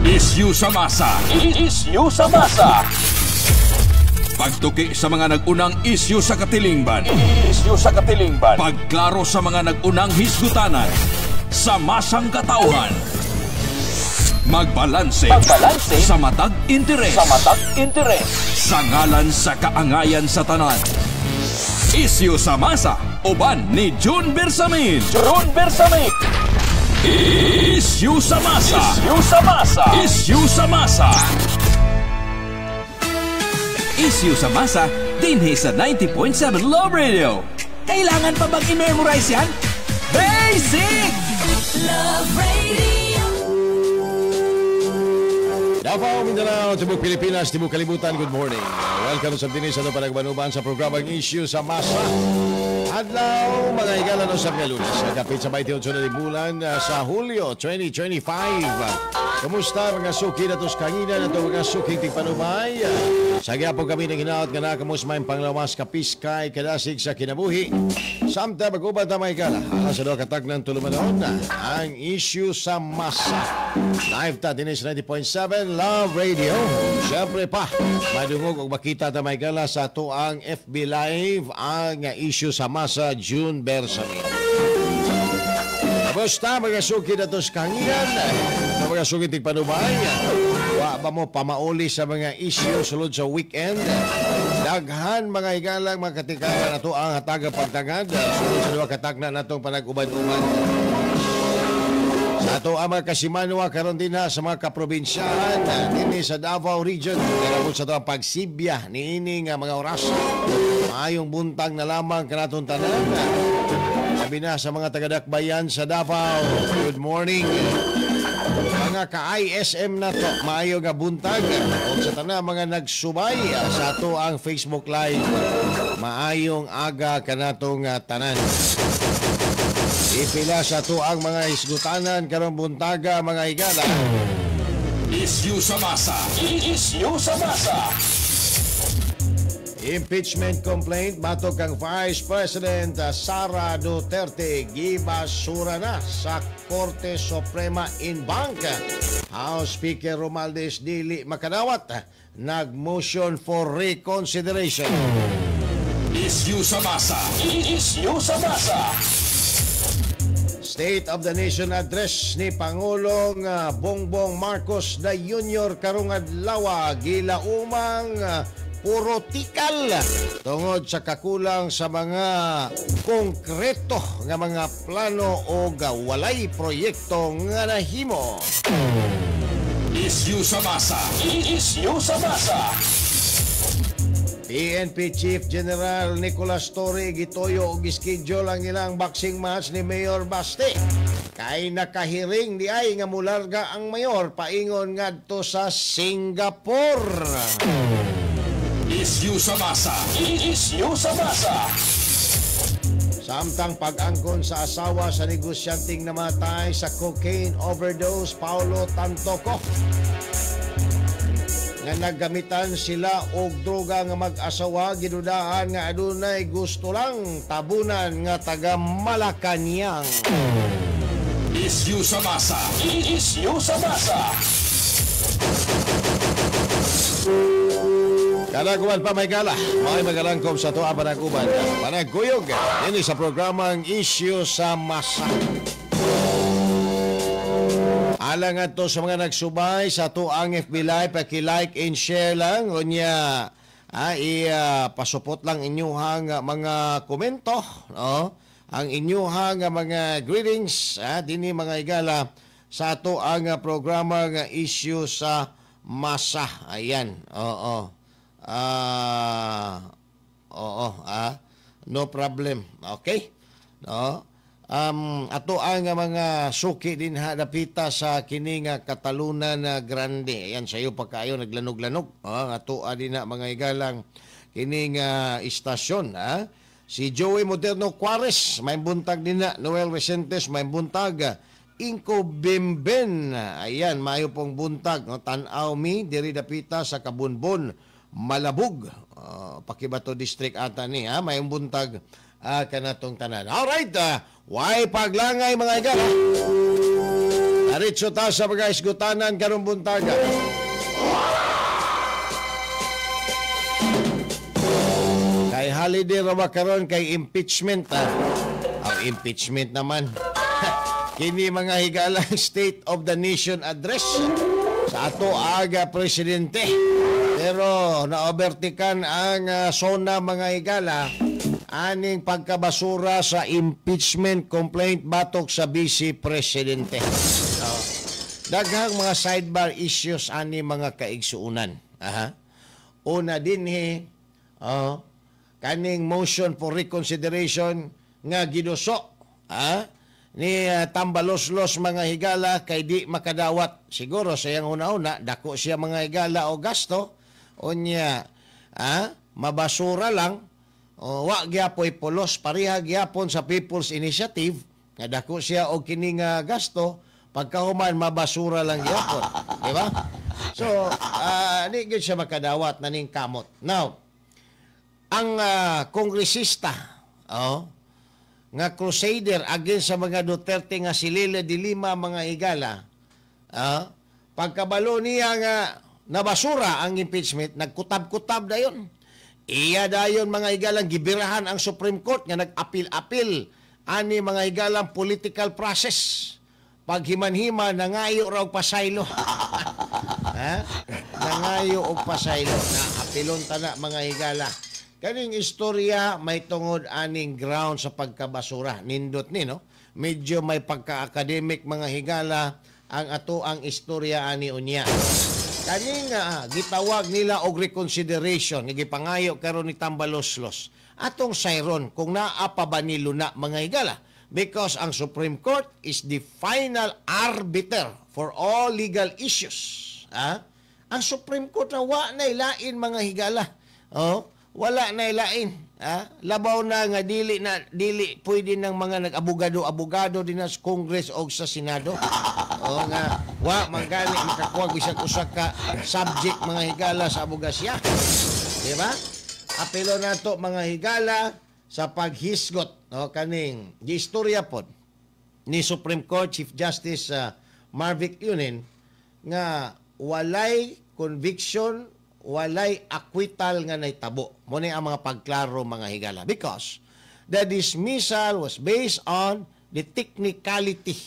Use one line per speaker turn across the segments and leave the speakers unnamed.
Issue sa masa. Issue sa masa. Pagtuki sa mga nag-unang isyu sa katilingban. Issue sa katilingban. Pagklaro sa mga nag-unang hisgutanan. Sa masang katauhan. Magbalanse. Magbalanse. Sa matag interes. Sa matag interes. Sa ngalan sa kaangayan sa tanan. Isyu sa masa. Uban ni June Bersamin. June Bersamin. Issue sa masa. Issue sa masa. Issue sa masa. Issue sa masa dinhi sa 90.7 Love Radio. Kailangan pa bang i-memorize yan? Basic!
Love Radio.
Davao, Mindanao, Tibok Pilipinas, Tibok Kalibutan, good morning. Welcome sa dinhi sa atong panagbanuban sa programang Issue sa Masa. Adlaw, mga higala no sa mga Lunes. Kapit sa 28 na bulan sa Hulyo 2025. Kumusta mga suki na tos kangina na to mga suki tigpanubay? Sa gyapon kami ng hinaot nga nakamus may panglawas kapiskay kadasig sa kinabuhi. Samtang mag-uban ta, mga higala. Alas sa 2 katagnan tulumanon ang Issue sa Masa. Live ta dinhi sa 90.7 Love Radio. Siyempre pa, madungog og makita ta, mga higala, sa atoang FB Live ang Issue sa Masa June Bersamin. Kamusta mga suki na tos kanginan? Mga suki tigpanubay? Wa ba mo pamauli sa mga issue sulod sa weekend? Daghan, mga higalang mga katikaran, ato ang hataga pagtangad sulod sa duha katagna natong panag-uban-uban. Sa ato ang mga kasimanwa karon din ha, sa mga kaprobinsyahan dinhi sa Davao Region karon sa ato ang pagsibya niini nga mga oras. Maayong buntag na lamang kanatong tanan. Sabi na sa mga tagadakbayan sa Davao, good morning. Mga ka-ISM na to, maayo nga buntag. O sa tanan mga nagsubay sa ato ang Facebook Live, maayong aga kanatong tanan. Ipila sa ato ang mga isgutanan karong buntaga, mga higala.
Issue sa masa. Issue sa masa.
Impeachment complaint batok kang Vice President Sara Duterte gibasura na sa Korte Suprema en banc. House Speaker Romualdez dili makadawat, nag-motion for reconsideration.
Issue sa masa. Issue sa masa.
State of the Nation Address ni Pangulong Bongbong Marcos da Jr. karong adlaw gilaumang puro tikal tungod sa kakulang sa mga konkreto nga mga plano o walay proyekto nga nahimo.
Issue sa masa. Issue sa masa.
PNP Chief General Nicolas Torre gituyo og schedule ang ilang boxing match ni Mayor Baste. Kay nakahiring di ay nga mularga ang mayor paingon ngadto sa Singapore.
Issue sa masa. Issue sa masa.
Samtang pag-angkon sa asawa sa negosyanteng namatay sa cocaine overdose, Paulo Tantoco, nga naggamitan sila og droga nga mag-asawa, gidudahan nga adunay gusto lang tabunan nga taga Malacañang.
Issue sa masa. Issue sa masa.
Kalaguan pa may gala, may magalangkom sa tuwa panag-uban, panagkuyog, ini sa programang Issue sa Masa. Alang ato sa mga nagsubay sa atoang FB Live, paki-like and share lang. Unya, i-pasupot lang inyuhang mga komento, no? Ang inyuhang mga greetings, dinhi, mga igala, sa ato ang programa nga Issue sa Masa. Ayan, oo. Oo, no problem. Okay? No? Ato ang mga suki din ha dapita sa kini nga Catalunan na Grande. Ayan, sayo pa kayo naglanog-lanog. Oh, ato din na, mga igalang, kini nga istasyon, ha. Si Joey Moderno Quares, may buntag din na. Noel Resentes, may buntag. Inko Bimben, ayan, mayo pong buntag. No? Tan-aw mi diri dapita sa Kabunbon, Malabog. Pakibato District ata ni, ha? May buntag kanatong tanan. Alright, why paglangay, mga igala? Diretso ta sa mga isgutanan karong buntaga. Kay holiday ra ba karon kay impeachment ah. Ang impeachment naman. Kini mga higalang State of the Nation Address sa ato aga presidente. Pero naobertikan ang SONA, mga higala, aning pagkabasura sa impeachment complaint batok sa vice presidente. Oh. Daghang mga sidebar issues ani, mga kaigsuunan. Aha. Una dinhi, oh, kaning motion for reconsideration nga giduso ni Tambaloslos, mga higala, kay di makadawat. Siguro sa iyang una-una, dako siya, mga higala, o gasto unya mabasura lang o wa gyapoy pulos, pareha gyapon sa People's Initiative nga dako siya og kini nga gasto, pagkahuman mabasura lang gyapon, di ba? So di gyud siya makadawat na ning kamot. Now ang kongresista, oh, nga crusader against sa mga Duterte nga si Leila de Lima, mga higala, pagkabalo niya nga nabasura ang impeachment, nagkutab-kutab dayon. Iya dayon, mga higalang, gibirahan ang Supreme Court nga nag-apil-apil ani, mga higalang, political process. Paghiman-himan, nangayo raw pasaylo. Ha? Nangayo og pasaylo. Na apilon ta na, mga higala. Kaning istorya may tungod aning ground sa pagkabasura. Nindot ni, no? Medyo may pagka-academic, mga higala, ang ato ang istorya ani unya. Kaning gitawag nila og reconsideration nga gipangayo karon ni Tambaloslos. Atong sayron kung naa pa ba ni luna, mga higala, because ang Supreme Court is the final arbiter for all legal issues. Ah? Ang Supreme Court na wa na ilain, mga higala. Oh, wala na ilain. Ah? Labaw na nga dili na dili pwede ng mga nag-abogado-abogado din sa Congress o sa Senado. O nga wa man gani makakuha bisag usa ka subject, mga higala, sa abogasya. Di ba? Apelo nato, mga higala, sa paghisgot, no, kaning giistorya pod ni Supreme Court Chief Justice Marvic Leonen nga walay conviction, walay acquittal nga nahitabo. Mo ni ang mga pagklaro, mga higala, because the dismissal was based on the technicality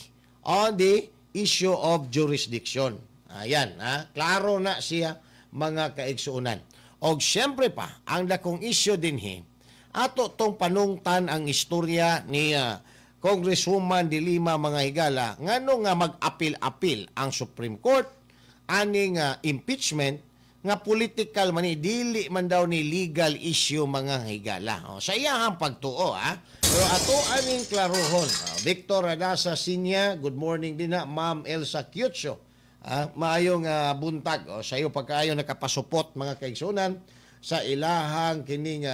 on the issue of jurisdiction. Ayan, ha? Klaro na siya, mga kaigsuonan. Og siyempre pa, ang dakong issue dinhi, ato tong panungtan ang istorya ni Congresswoman de Lima, mga higala, ngano nga mag-apil-apil ang Supreme Court aning impeachment nga political man ni, dili man daw ni legal issue, mga higala. O, sa iyahang pagtuo ha. Pero ato aning klarohon. O, Victor Adasa Sinya, good morning din na Ma'am Elsa Kyutso. Ah, maayong buntag. O, sa iyo pagkaayo nakapasupot, mga kaigsunan, sa ilahang kining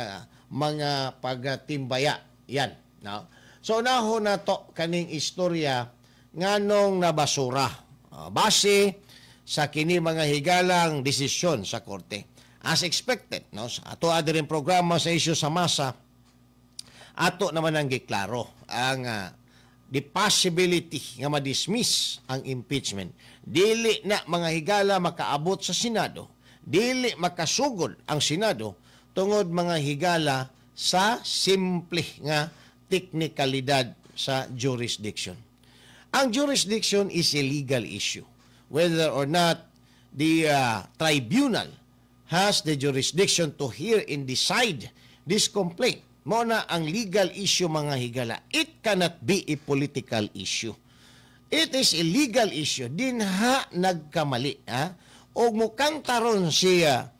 mga pagtimbaya. Yan. No? So naho na to kaning istorya nganong nabasura. O, base sa kini, mga higalang, desisyon sa korte. As expected, no? Sa ato rin programa sa Isyu sa Masa, ato naman ang giklaro ang the possibility nga ma-dismiss ang impeachment. Dili na, mga higala, makaabot sa Senado. Dili makasugod ang Senado tungod, mga higala, sa simple nga teknikalidad sa jurisdiction. Ang jurisdiction is a legal issue. Whether or not the tribunal has the jurisdiction to hear and decide this complaint. Mo na ang legal issue, mga higala. It cannot be a political issue. It is a legal issue. Dinha nagkamali. Ha? O mukhang taron siya,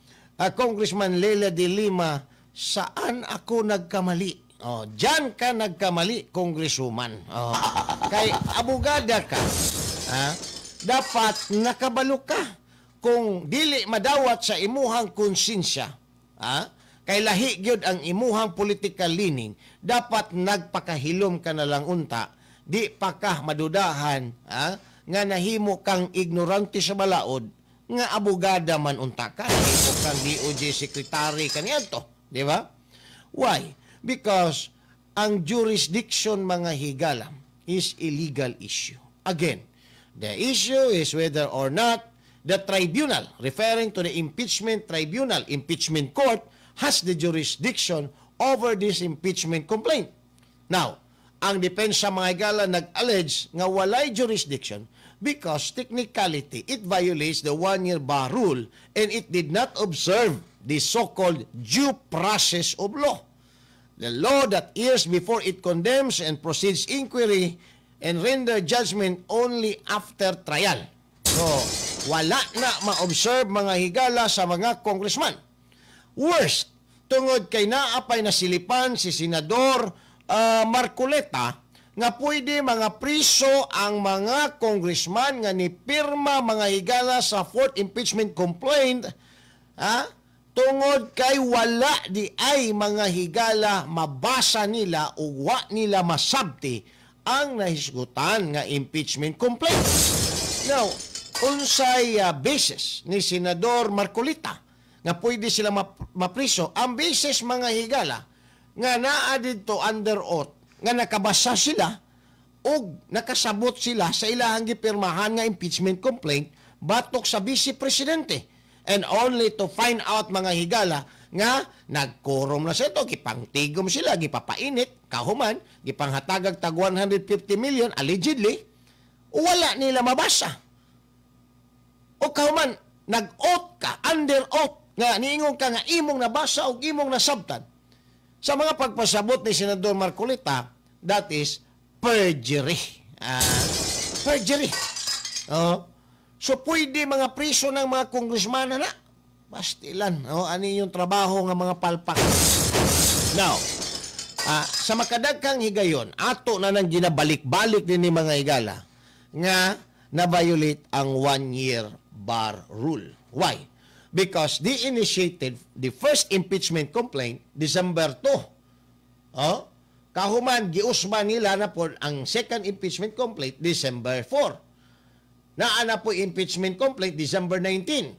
Congressman Leila de Lima, "Saan ako nagkamali?" Oh, diyan ka nagkamali, Congresswoman. Oh, kay abogada ka. Ha? Dapat nakabalo ka kung dili madawat sa imuhang konsensya, ha? Kay lahi gyud ang imuhang political leaning, dapat nagpakahilom ka na lang unta, di pa ka madudahan, ha, nga nahimo kang ignorante sa balaod, nga abogada man unta ka, nahimo kang DOJ secretary kaniadto, di ba? Why? Because ang jurisdiction, mga higala, is a legal issue. Again, The issue is whether or not the tribunal, referring to the impeachment tribunal, impeachment court, has the jurisdiction over this impeachment complaint. Now, ang depensa, mga higala, nag-allege nga walay jurisdiction because technicality, it violates the one-year bar rule and it did not observe the so-called due process of law. The law that hears before it condemns and proceeds inquiry and render judgment only after trial. So, wala na ma-observe, mga higala, sa mga congressman. Worst, tungod kay naapay nasilipan si Senador Marcoleta nga pwede mga priso ang mga congressman nga nipirma, mga higala, sa fourth impeachment complaint, ha? Tungod kay wala di ay, mga higala, mabasa nila o wa nila masabti ang nahisgutan nga impeachment complaint. Now, unsay basis ni Senador Marcoleta nga pwede sila mapriso? Ang basis, mga higala, nga naa didto under oath nga nakabasa sila og nakasabot sila sa ilahang gipirmahan nga impeachment complaint batok sa vice presidente, and only to find out, mga higala, nga nagkorum na sa ito, gipangtigom sila, gipapainit, kahuman gipanghatagag tag 150 million allegedly, wala nila mabasa. O kahuman nag-oath ka, under oath, nga niingon ka nga imong nabasa o imong nasabtan. Sa mga pagpasabot ni Senador Marcoleta, that is perjury. Ah, perjury. Oh. So pwede mga priso ng mga congressman na. Pastilan. Oh, ano yung trabaho ng mga palpak. Now, sa makadagkang higayon, ato na nang ginabalik-balik din ni, mga higala, nga na-violate ang one-year bar rule. Why? Because they initiated the first impeachment complaint December 2. Oh? Kahuman, giusma nila na po ang second impeachment complaint December 4. Naa na po impeachment complaint December 19.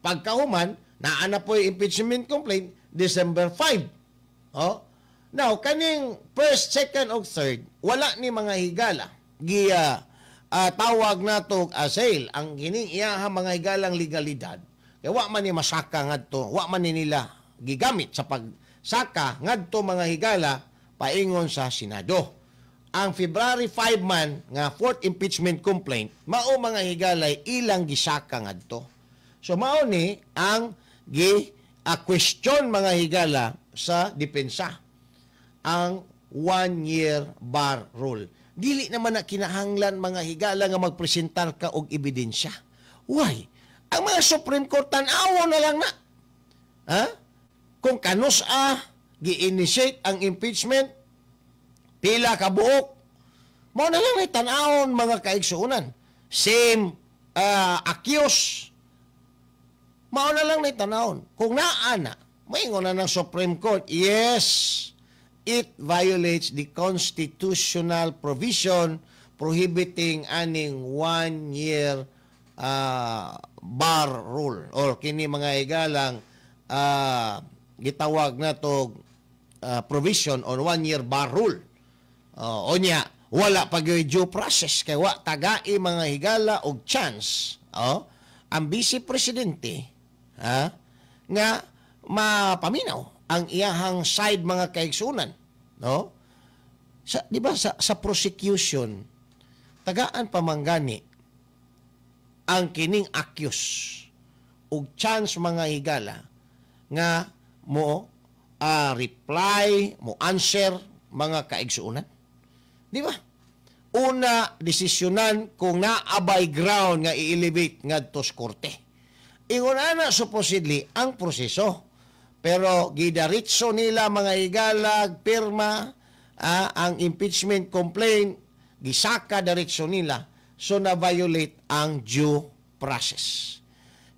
Pagkahuman, naa na po impeachment complaint December 5. Oh? Now, kaning first, second, o third, wala ni, mga higala, giya tawag nato assail ang kining iyaha, mga higalang, legalidad. Kaya wa man ni masaka ngadto, wa man ni nila gigamit sa pagsaka ngadto, mga higala, paingon sa Senado. Ang February 5 man nga fourth impeachment complaint, mao, mga higalay, ilang gisaka ngadto. So mao ni ang gi question, mga higala, sa depensa, ang one year bar rule. Dili naman na kinahanglan, mga higala, nga magpresentar ka og ebidensya. Why? Ang mga Supreme Court, tan-awo na lang na. Ha? Kung kanus a gi-initiate ang impeachment, pila ka buok, mao na lang na tan-awon, mga kaigsuonan. Same accused, mao na lang na tan-awon. Kung naa na, maingon na ng Supreme Court, yes, it violates the constitutional provision prohibiting aning one year bar rule or kini, mga higalang, gitawag na to provision on one year bar rule. Onya, wala pa gyud due process kay wa tagai, mga higala, og chance, oh, ang vice presidente, ha, nga mapaminaw ang iyahang side, mga kaigsunan, no? Sa di ba sa prosecution, tagaan pa man gani ang kining accused og chance, mga higala, nga mo reply, mo answer, mga kaigsuonan, di ba? Una desisyonan kung naabay ground nga i-elevate ngadto sa korte. Ingon ana supposedly ang proseso. Pero gidaritso nila, mga higala, pirma ang impeachment complaint, gisaka diretso nila, so na-violate ang due process.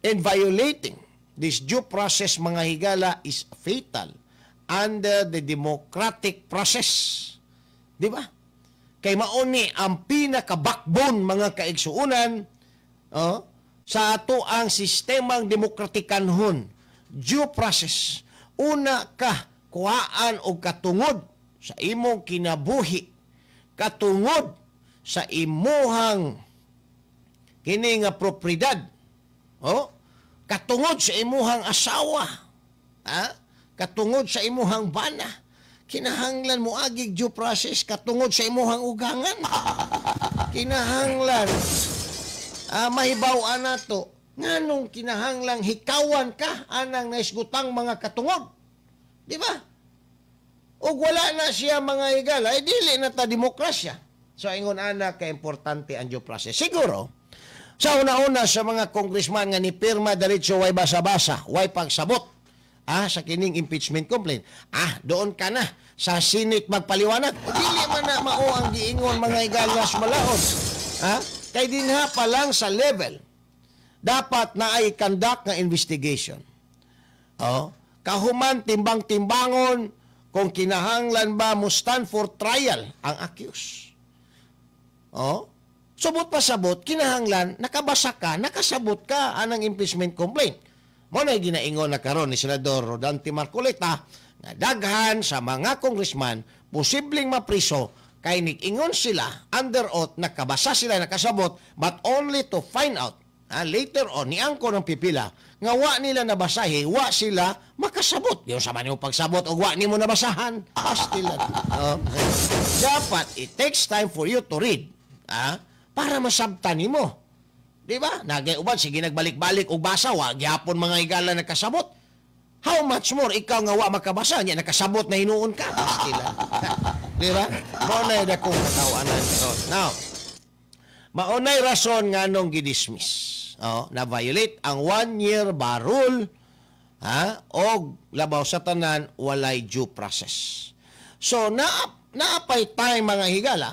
And violating this due process, mga higala, is fatal under the democratic process. Di ba? Kay mauni ang pinaka-backbone, mga kaigsuunan, oh, sa ato ang sistemang demokratikanhon, due process. Una ka kuhaan og katungod sa imong kinabuhi, katungod sa imuhang
Kini nga propriedad. Oh, katungod sa imuhang asawa. Ha? Katungod sa imuhang bana. Kinahanglan mo agig due process katungod sa imuhang ugangan. Kinahanglan mahibaw-an nato nganong kinahanglang hikawan ka anang naisgutang mga katungod. Di ba? Ug wala na siya mga higala, ay dili na ta demokrasya. So ingon ana ka importante ang due process. Siguro sa una-una sa mga congressman nga ni pirma diretso way basa-basa, way pagsabot sa kining impeachment complaint. Doon ka na sa Senate magpaliwanag. Dili man na mao ang giingon mga higalas malaon. Kay dinha pa lang sa level dapat na ay conduct nga investigation. Oh, kahuman timbang-timbangon kung kinahanglan ba mo stand for trial ang accused. Oh, subot pa sabot, kinahanglan nakabasa ka, nakasabot ka anang impeachment complaint. Mo na ginaingon na karon ni Senador Rodante Marcoleta nga daghan sa mga congressman posibleng mapriso kay nig-ingon sila under oath, nakabasa sila, nakasabot, but only to find out later on niangko ng pipila nga wa nila nabasahi, wa sila makasabot. Yung sama nimo pagsabot og wa nimo nabasahan, pastilan. Dapat it takes time for you to read para masabtan nimo. Di ba? Nagay uban sige nagbalik-balik og basa, wa gyapon mga higala nakasabot. How much more ikaw nga wa makabasa nya nakasabot na hinuon ka. Pastilan. Di ba? Mao na dakong kataw-anan karon. Now, maunay rason nganong gidismiss. Oh, na-violate ang 1-year bar rule, og labaw sa tanan walay due process. So naapay time mga higala,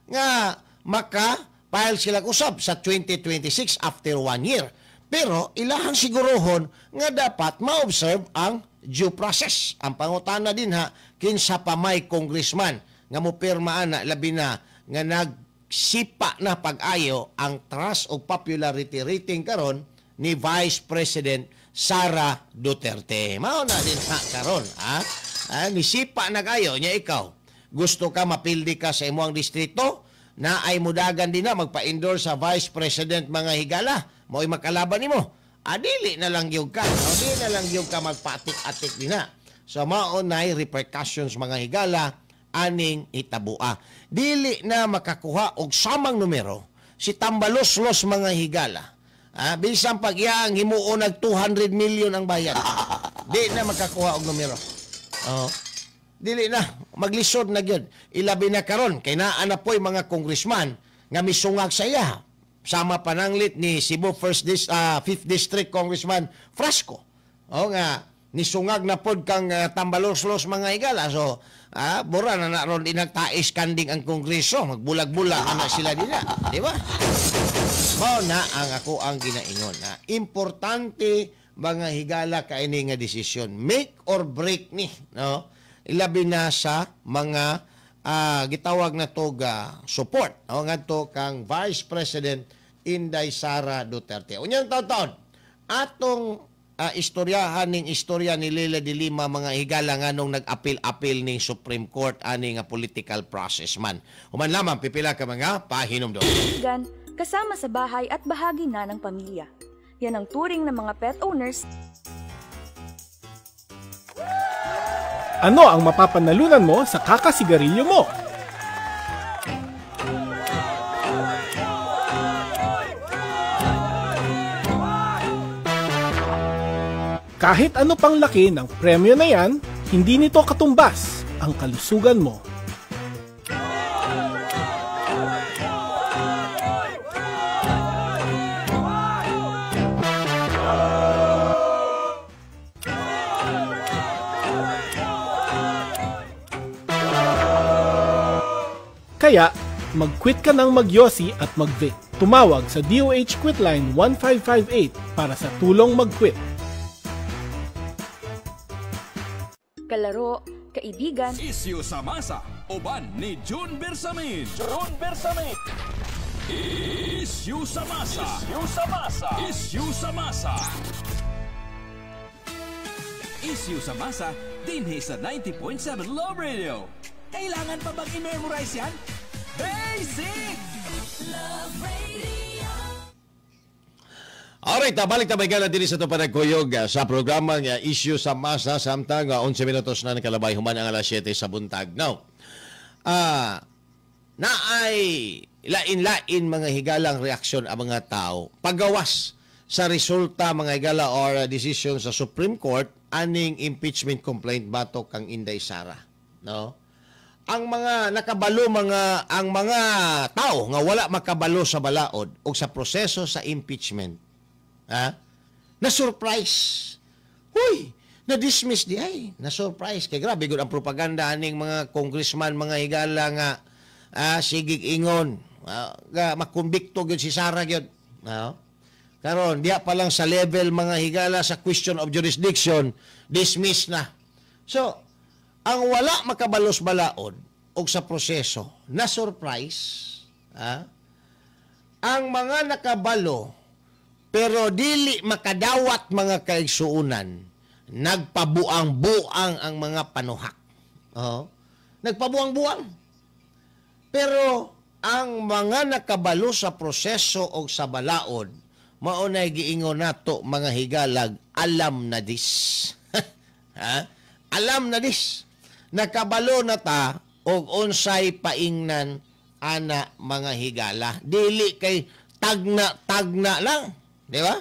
nga maka file sila usab sa 2026 after 1 year. Pero ilahang siguruhon nga dapat ma-observe ang due process. Ang pangutana din ha, kinsa pa may congressman nga mopirma ana labi na nga nagsipa na pag-ayo ang trust o popularity rating karon ni Vice President Sara Duterte. Mao na din ha karon, ha? Nisipa na kayo nya ikaw. Gusto ka mapildi ka sa imong distrito na ay mudagan din na magpa-endorse sa Vice President mga higala, mo'y makalaban nimo. Adili na lang gyud ka. O, di na lang gyud ka magpaatik-atik din na. So mao nay repercussions mga higala aning itabua. Dili na makakuha og samang numero si Tambaloslos mga higala. Bisan pag iyang himuon nag 200 million ang bayad. Di na makakuha og numero. Oh. Dili na, maglisod na gyud. Ilabi na karon kay naa na po'y mga congressman nga misungag sa iya. Sama pananglit ni Cebu 5th District Congressman Frasco. O nga nisungag na pod kang Tambaloslos mga higala. So, bura na na ron inagtais kanding ang kongreso, magbulag-bulag na sila dina, di ba? Mao na ang ako ang ginaingon. Importante mga higala kaini nga desisyon. Make or break ni, no? Ilabi na sa mga gitawag na to support o ngadto kang Vice President Inday Sara Duterte. Unyang taon-taon atong istoryahan ning istorya ni Leila de Lima mga higala nganong nag-apil-apil ning Supreme Court ani nga political process man. Human lamang pipila ka mga pahinumdom.
Kasama sa bahay at bahagi na ng pamilya. Yan ang turing ng mga pet owners.
Ano ang mapapanalunan mo sa kakasigarilyo mo? Kahit ano pang laki ng premyo na yan, hindi nito katumbas ang kalusugan mo. Kaya, mag-quit ka ng magyosi at mag-vape. Tumawag sa DOH Quitline 1558 para sa tulong mag-quit.
Kalaro, kaibigan.
Isyu sa masa, uban ni June Bersamin. June Bersamin. Isyu sa masa. Isyu sa masa. Isyu sa masa. Isyu sa masa, dinhi sa 90.7 Love Radio. Kailangan pa bang i-memorize yan? Basic!
Love Radio.
Alright, balik ta mga dinhi sa atong panagkuyog sa programa nga Issue sa Masa samtang 11 minutos na nakalabay human ang alas 7 sa buntag. Now, naay lain-lain, mga higalang, reaksyon ang mga tao pagawas sa resulta, mga higala, or decision sa Supreme Court aning impeachment complaint batok kang Inday Sara, no? Ang mga nakabalo, mga ang mga tao nga wala makabalo sa balaod o sa proseso sa impeachment, ha, na surprise. Huy, na-dismiss diay. Na surprise kay grabe gud ang propaganda aning mga congressman, mga higala, nga sigig ingon nga makumbikto gyud si Sara gyud, no? Karon diha pa lang sa level, mga higala, sa question of jurisdiction, dismiss na. So ang wala makabalos balaod og sa proseso, na surprise, ha? Ang mga nakabalo pero dili makadawat, mga kaigsuunan, nagpabuang-buang ang mga panuhak. Oh. Nagpabuang-buang. Pero ang mga nakabalo sa proseso o sa balaod, mao nay giingon nato, mga higalag, alam na dis. Ha? Alam na dis. Nakabalo na ta og unsay paingnan ana, mga higala. Dili kay tagna-tagna lang. Di ba?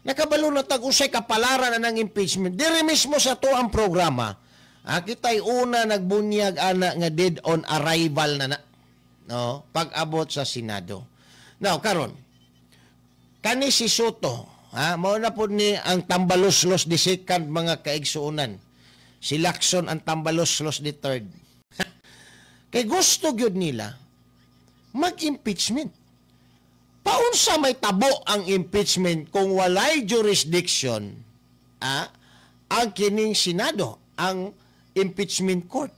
Nakabalo na tag unsay kapalaran na ng impeachment. Diri mismo sa to ang programa, kita'y una nagbunyag ana nga dead on arrival na na. No, pag-abot sa Senado. Now, karon kani si Sotto, ha, mao na pud ni ang Tambaloslos the second, mga kaigsuonan. Si Lacson ang Tambaloslos the third. Kay gusto gyud nila mag-impeachment. Paunsa may tabo ang impeachment kung walay jurisdiction ang kining Senado, ang impeachment court?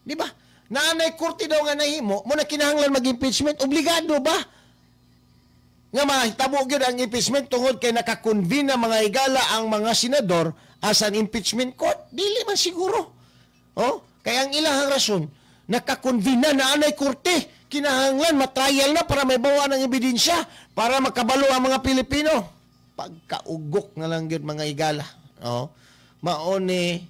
Di ba? Naanay korte daw nga nahimo, mao na kinahanglan mag-impeachment, obligado ba nga mahitabo gyud ang impeachment tungod kay nakakonvene na, mga higala, ang mga senador as an impeachment court? Dili man siguro. Oh, kaya ang ilahang rason, nakakonvene na, naanay korte, kinahanglan matrial na para may bawa ng ebidensya para makabalo ang mga Pilipino. Pagkaugok na lang gyud, mga higala. Oh, mao ni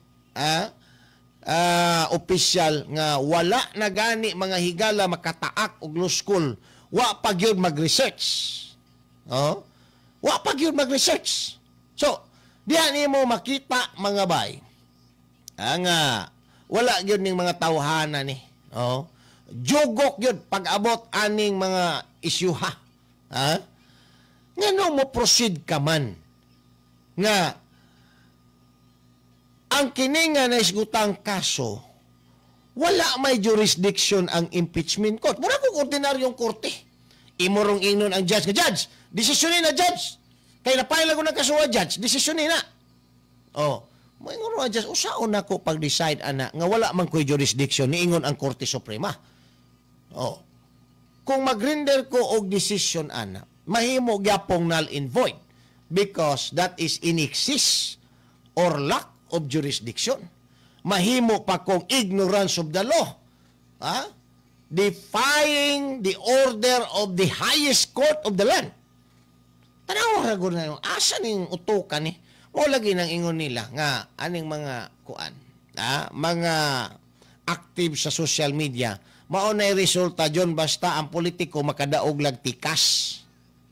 opisyal nga wala na gani, mga higala, makataak og law school, wa pa gyud mag-research. Oh, wa pa gyud mag-research. So, diha nimo makita, mga bay, ang wala gyud ning mga tawhana ni. Oh, jugok gyud pag-abot aning mga isyuha. Ha? Ngano mo proceed ka man nga ang kini nga naisgutang kaso wala may jurisdiction ang impeachment court? Mura kung ordinaryong korte. Imo rong ingnon ang judge nga, "Judge, desisyonin na, judge. Kay na-file ko ng kasuwa, judge, desisyonin na." Oh, moingon ang judge, "Usaon nako pag-decide ana nga wala man ko'y jurisdiction, niingon ang Korte Suprema? Oh. Kung mag-render ko og decision ana, mahimo gyapong null and void because that is in excess or lack of jurisdiction. Mahimo pa kong ignorance of the law. Ha? Defying the order of the highest court of the land." Tanawa ra gud na yung asa ning utukan ni. Mao lagi nang ingon nila nga aning mga kuan, mga active sa social media, mao na resulta diyon basta ang politiko makadaog lag tikas.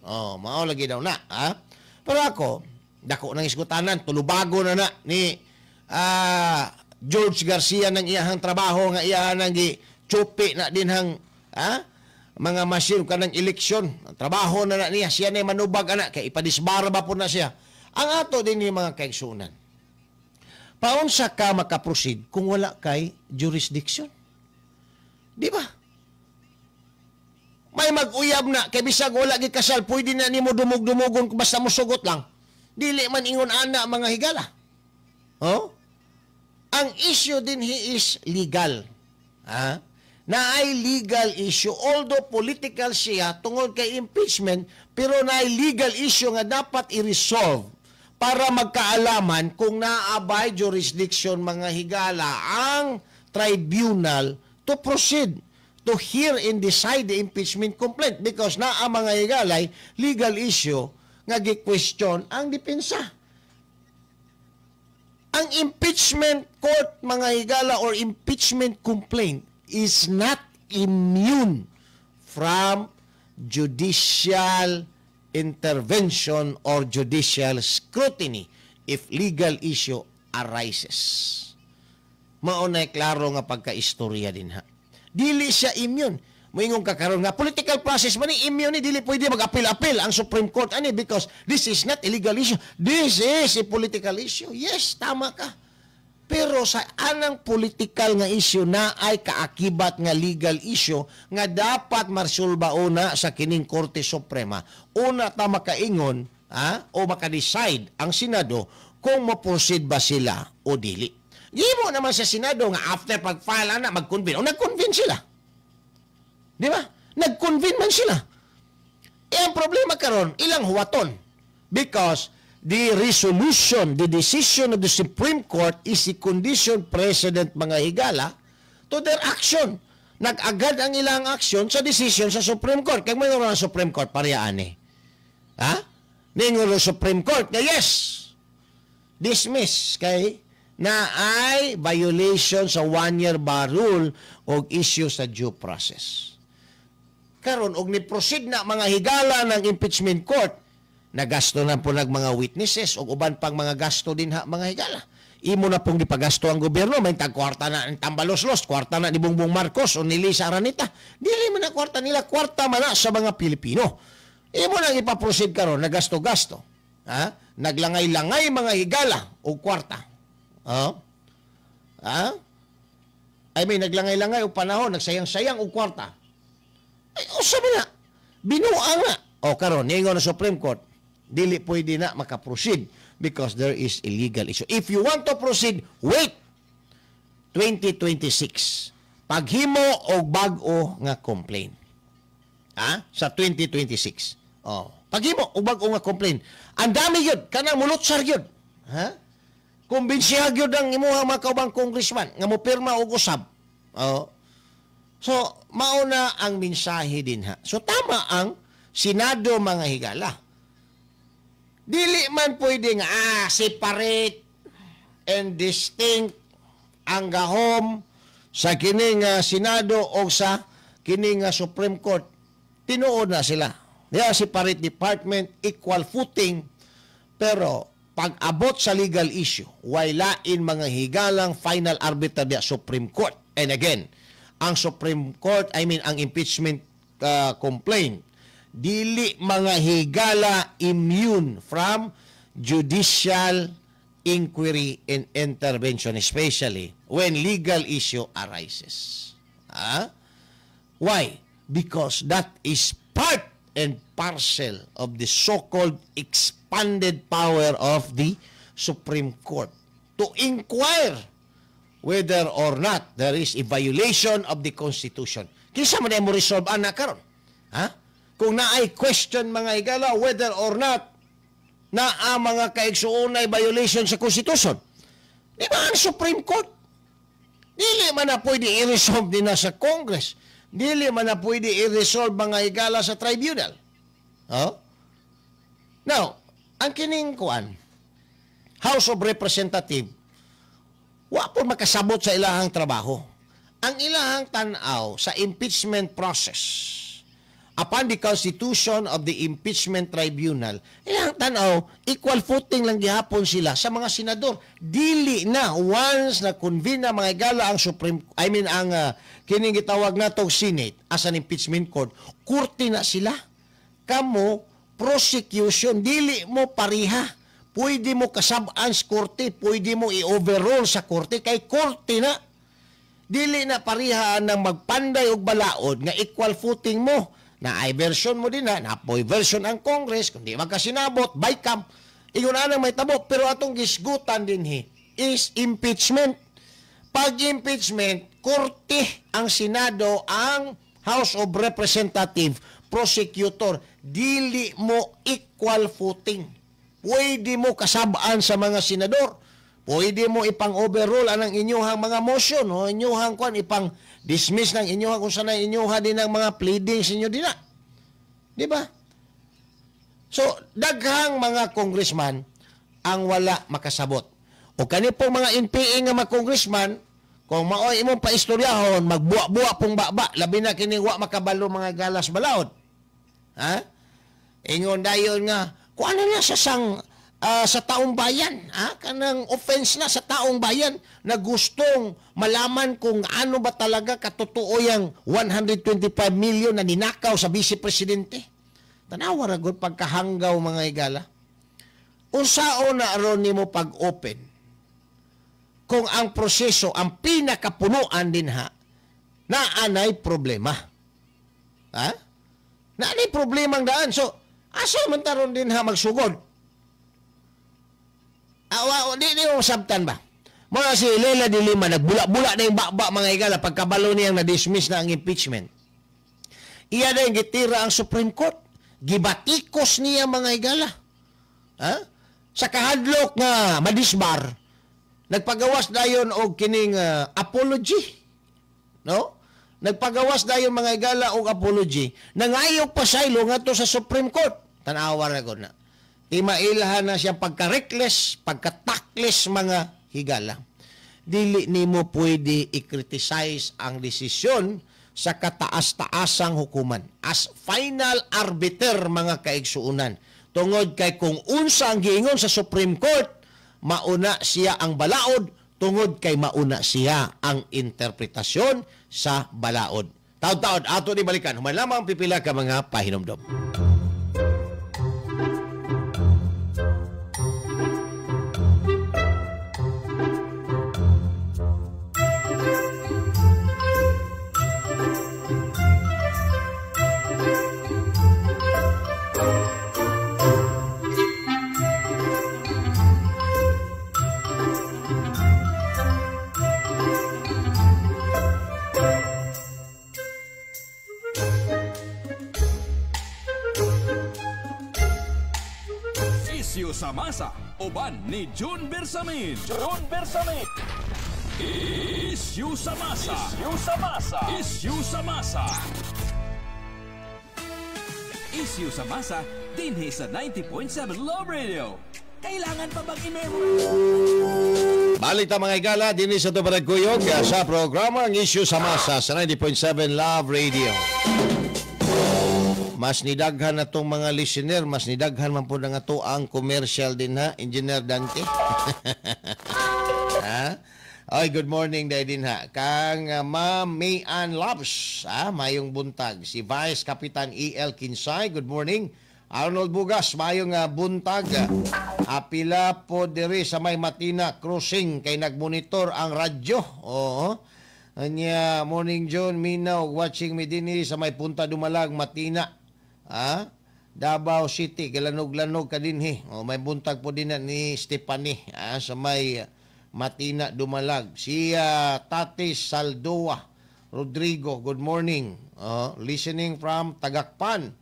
Oh, mao lagi daw na, ha? Pero ako, dako ng isgutanan, tulubago na na ni George Garcia ng iyahang trabaho nga iyahan nang gi chupi na dinhang mga machine kanang eleksyon. Ang trabaho na na niya, siya na manubag ana kay ipadisbar ba po na siya. Ang ato din ni, mga kaigsunan. Paunsa ka makaproceed kung wala kay jurisdiction? Di ba? May mag-uyab na kay bisag wala gi kasal, pwede na nimo dumog-dumugon basta mosugot lang. Dili man ingon ana, mga higala. Oh? Ang issue din he is legal. Ha? Naay legal issue, although political siya tungod kay impeachment, pero naay legal issue nga dapat i-resolve para magkaalaman kung naabay jurisdiction, mga higala, ang tribunal to proceed to hear and decide the impeachment complaint because naa, mga higalay, legal issue nga
nga gi-question ang depensa. Ang impeachment court, mga higala, or impeachment complaint is not immune from judicial intervention or judicial scrutiny if legal issue arises. Mao na klaro nga pagkaistorya dinha. Dili siya immune. Moingon ka karon nga political process man ni, immune ni, dili pwede mag-appeal-appeal ang Supreme Court ani because this is not a legal issue. This is a political issue. Yes, tama ka. Pero sa anang political nga issue na ay kaakibat nga legal issue nga dapat marsulba una sa kining Korte Suprema. Una ta makaingon, ha, o maka-decide ang Senado kung mo-proceed ba sila o dili. Gimo naman sa Senado nga after pag-file ana mag-convene. O nag-convene sila. Di ba? Nag-convene man sila. Eh, ang problema karon ilang huwaton because the resolution, the decision of the Supreme Court is the condition precedent, mga higala, to their action. Nag-agad ang ilang action sa decision sa Supreme Court. Kaya may ang Supreme Court, parehas eh. Ha? Ningon ang Supreme Court nga yes, dismiss kay na ay violation sa one-year bar rule o issue sa due process. Karon og ni-proceed na, mga higala, ng impeachment court, nagasto na po nag mga witnesses o uban pang mga gasto dinha, mga higala. Imo na pong gipagasto ang gobyerno, may tag kwarta na ang Tambaloslos, kwarta na ni Bongbong Marcos o ni Lisa Araneta. Dili man na kwarta nila, kwarta man na sa mga Pilipino. Imo nang ipaproceed karon, nagasto-gasto. Ha? Naglangay-langay, mga higala, og kwarta. Ha? Ha? I mean, naglangay-langay og panahon, nagsayang-sayang og kwarta. Ay, usa man na. Binuang nga. O karon, niingon ng Supreme Court, dili pwede na makaproceed because there is a legal issue. If you want to proceed, wait 2026. Paghimo og bag-o nga complaint. Ha? Sa 2026. Oh. Paghimo og bag-o nga complaint. Ang dami yun, kanang mulutsar yun. Ha? Kumbinsiha gyud ang imuha mga kaubang congressman nga mopirma og usab. Oh. So, mauna ang mensahe dinha. So, tama ang Senado, mga higala. Dili man pwede nga separate and distinct ang gahom sa kining Senado o sa kining Supreme Court. Tinuod na sila. They are separate department, equal footing, pero pag abot sa legal issue, way lain, mga higalang, final arbiter diya, Supreme Court. And again, ang Supreme Court, I mean, ang impeachment complaint, dili, mga higala, immune from judicial inquiry and intervention, especially when legal issue arises. Ah? Why? Because that is part and parcel of the so-called expanded power of the Supreme Court to inquire whether or not there is a violation of the Constitution. Kinsa man mo resolve ana karon? Ha? Kung naay question, mga higala, whether or not naa, mga kaigsuonay, violation sa Constitution. Di ba ang Supreme Court? Dili man na pwede i-resolve din na sa Congress. Dili man na pwede i-resolve, mga higala, sa tribunal. Oh? Now, ang kining kuan, House of Representative, wa po makasabot sa ilahang trabaho. Ang ilahang tan-aw sa impeachment process, upon the constitution of the impeachment tribunal, ilang tanaw, equal footing lang gihapon sila sa mga senador. Dili na once na convene na, mga higala, ang Supreme, I mean, ang kining gitawag natong Senate as an impeachment court, korte na sila. Kamo prosecution, dili mo pariha. Pwede mo kasab-an sa korte, pwede mo i-overrule sa korte kay korte na. Dili na pariha ng magpanday og balaod nga equal footing mo na ay version mo din na, napoy version ang Congress, kung di magkasinabot, bicam. Ingon anang may tabo, pero atong gisgutan dinhi is impeachment. Pag impeachment, korte ang Senado, ang House of Representative, prosecutor, dili mo equal footing. Pwede mo kasabaan sa mga senador. Pwede mo ipang overrule anang inyuhang mga motion o inyuhang kwan, ipang dismiss ng inyuhang kung sana inyuha din ang mga pleadings inyo din na. Di ba? So, So, daghang mga congressman ang wala makasabot. O kani pong mga NPA nga mga congressman, kung maoy imong paistoryahon, magbuwa-buwa pong baba, labi na kini wa makabalo mga galas balaod. Ha? Ingon dayon nga, kung ano na sa sang sa taong bayan, ha? Kanang offense na sa taong bayan na gustong malaman kung ano ba talaga katotoo yang 125 million na ninakaw sa vice presidente. Tanawa ra gud pagkahanggaw mga higala. Unsaon na aron nimo pag-open kung ang proseso, ang pinakapunuan din ha, naanay problema. Ha? Naanay problema ang daan. So, asa man taron din ha magsugod? Awa, di mo sabtan ba? Mga si Leila de Lima, nagbula-bula na yung bakba mga higala pagkabalo niyang na-dismiss na ang impeachment. Iya na yung gitira ang Supreme Court. Gibatikos niya mga higala. Ha? Sa kahadlok nga madisbar, nagpagawas dayon og kining apology. No? Nagpagawas dayon mga higala og apology. Nangayo pa saylo ngadto sa Supreme Court. Tan-awa ra gud na. Di mailhan na siyang pagka-reckless, pagka-tactless mga higala. Dili nimo pwede i-criticize ang desisyon sa kataas-taasang hukuman as final arbiter mga kaigsuonan. Tungod kay kung unsa ang giingon sa Supreme Court, mauna siya ang balaod, tungod kay mauna siya ang interpretasyon sa balaod. Taod-taod, ato ni balikan. Human lamang pipila ka mga pahinomdom.
Isyu sa masa, uban ni June Bersamin. June Bersamin. Isyu sa masa. Isyu sa masa. Isyu sa masa. Isyu sa masa, dinhi sa 90.7 Love Radio. Kailangan pa bang i-memorize?
Balik ta mga higala, dinhi sa Tubaragkuyog sa programa ang Isyu sa Masa sa 90.7 Love Radio. Mas nidaghan na tong mga listener, mas nidaghan man po na nga to ang commercial din ha, Engineer Dante. Ha? Oy, good morning dahil din ha. Kang Ma'am May Ann Loves, ha? Mayong buntag. Si Vice Kapitan E.L. Kinsay, good morning. Arnold Bugas, mayong buntag. Apila po diri sa may Matina Crossing kay nagmonitor ang radyo. Oo. Anya, morning John, Minaw, watching me dinhi sa may Punta Dumalag, Matina. Ah, Davao City, galanog-lanog ka dinhi. O, may buntag po din na ni Stephanie, sa may Matina Dumalag. Si Tati Saldoa Rodrigo, good morning. Oh, listening from Tagakpan.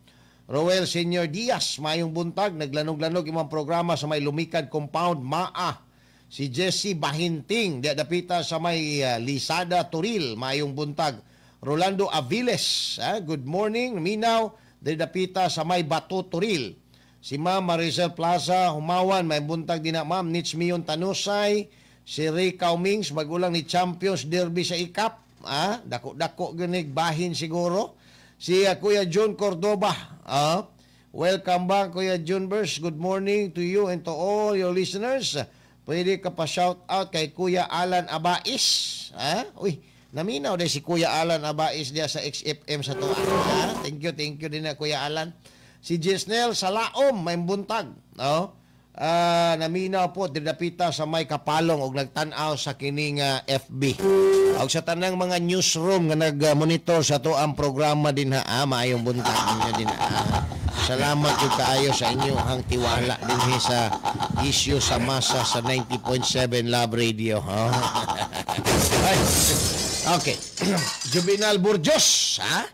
Roel Senior Diaz, mayong buntag, naglanog-lanog imong programa sa may Lumikad Compound, Maa. Si Jesse Bahinting, di dapita sa may Lisada Toril, mayong buntag. Rolando Aviles, good morning, Minaw, di dapita sa may Bato Toril. Si Ma'am Maricel Plaza, Humawan, may buntag din na Ma'am Nitz Mion Tanusay. Si Ray Kaumings, magulang ni Champions Derby sa Ikap. Dako-dako ginig bahin siguro. Si Kuya John Cordoba. Welcome back, Kuya John Bers. Good morning to you and to all your listeners. Pwede ka pa shout out kay Kuya Alan Abais. Uy, naminaw din si Kuya Alan Abais diya sa XFM sa tuwa. Thank you din na Kuya Alan. Si Gisnel Salaom, may buntag. No? Naminaw po didapita sa may Kapalong og nagtan-aw sa kining FB. Og sa tanang mga newsroom nga nag-monitor sa to ang programa din ha, maayong buntag ninyo din ha. Salamat jud kaayo sa inyong tiwala dinhi sa Isyu sa Masa sa 90.7 Love Radio. Oh. Ay. Okay. Juvenal Burjos, ha?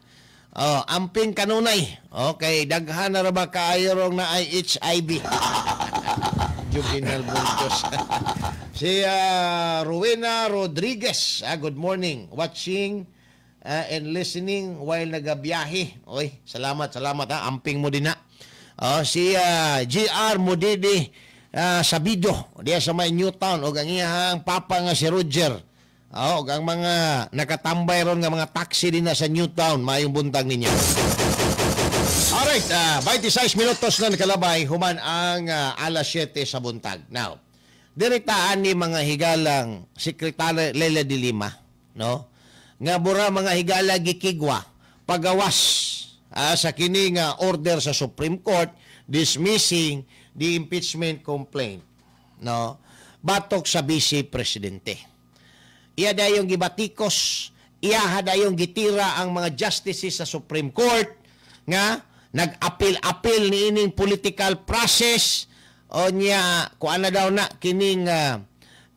Oh, amping kanunay. Okay, daghan na ra ba kaayo rong naay HIV? Juvenal Burjos. Si Rowena Rodriguez, good morning. Watching and listening while nagabiyahe. Oy, salamat, salamat ha. Amping mo din na.
Oh, si GR Modidi Sabido diya sa may Newtown og ang iyang papa nga si Roger. Oh, og ang mga nakatambay ron nga mga taxi din na sa Newtown, maayong buntag ninyo. Alright, 26 minutos na nakalabay human ang alas 7 sa buntag. Now, direktaan ni, mga higalang, Secretary Leila de Lima, no? Nga bura, mga higala, gikigwa pagawas sa kini nga order sa Supreme Court dismissing the impeachment complaint, no? Batok sa Vice Presidente. Iya dayong gibatikos, iya dayong gitira ang mga justices sa Supreme Court nga nag-apil-apil ni ining political process o niya kuan na daw na kining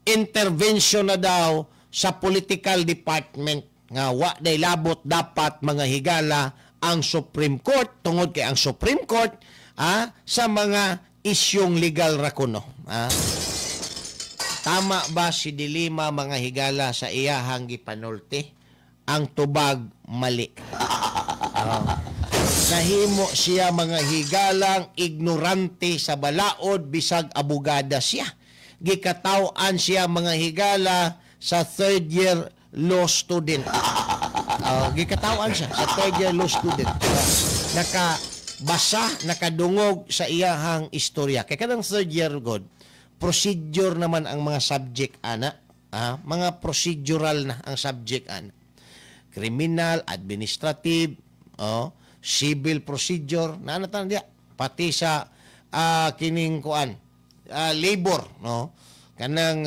intervention na daw sa political department, nga wa day labot dapat, mga higala, ang Supreme Court tungod kay ang Supreme Court sa mga isyong legal ra kuno. Tama ba si De Lima, mga higala, sa iyahang gipanulti? Ang tubag, mali. Oh. Nahimo siya, mga higalang, ignorante sa balaod bisag abogada siya. Gikataw-an siya, mga higala, sa third year law student. Gikataw-an siya sa third year law student. Nakabasa, nakadungog sa iyahang istorya. Kay kanang third year god, procedure naman ang mga subject ana. Mga procedural na ang subject ana. Criminal, administrative, oh, civil procedure, na ano tanan diya. Pati sa kining kuan, labor, no? Kanang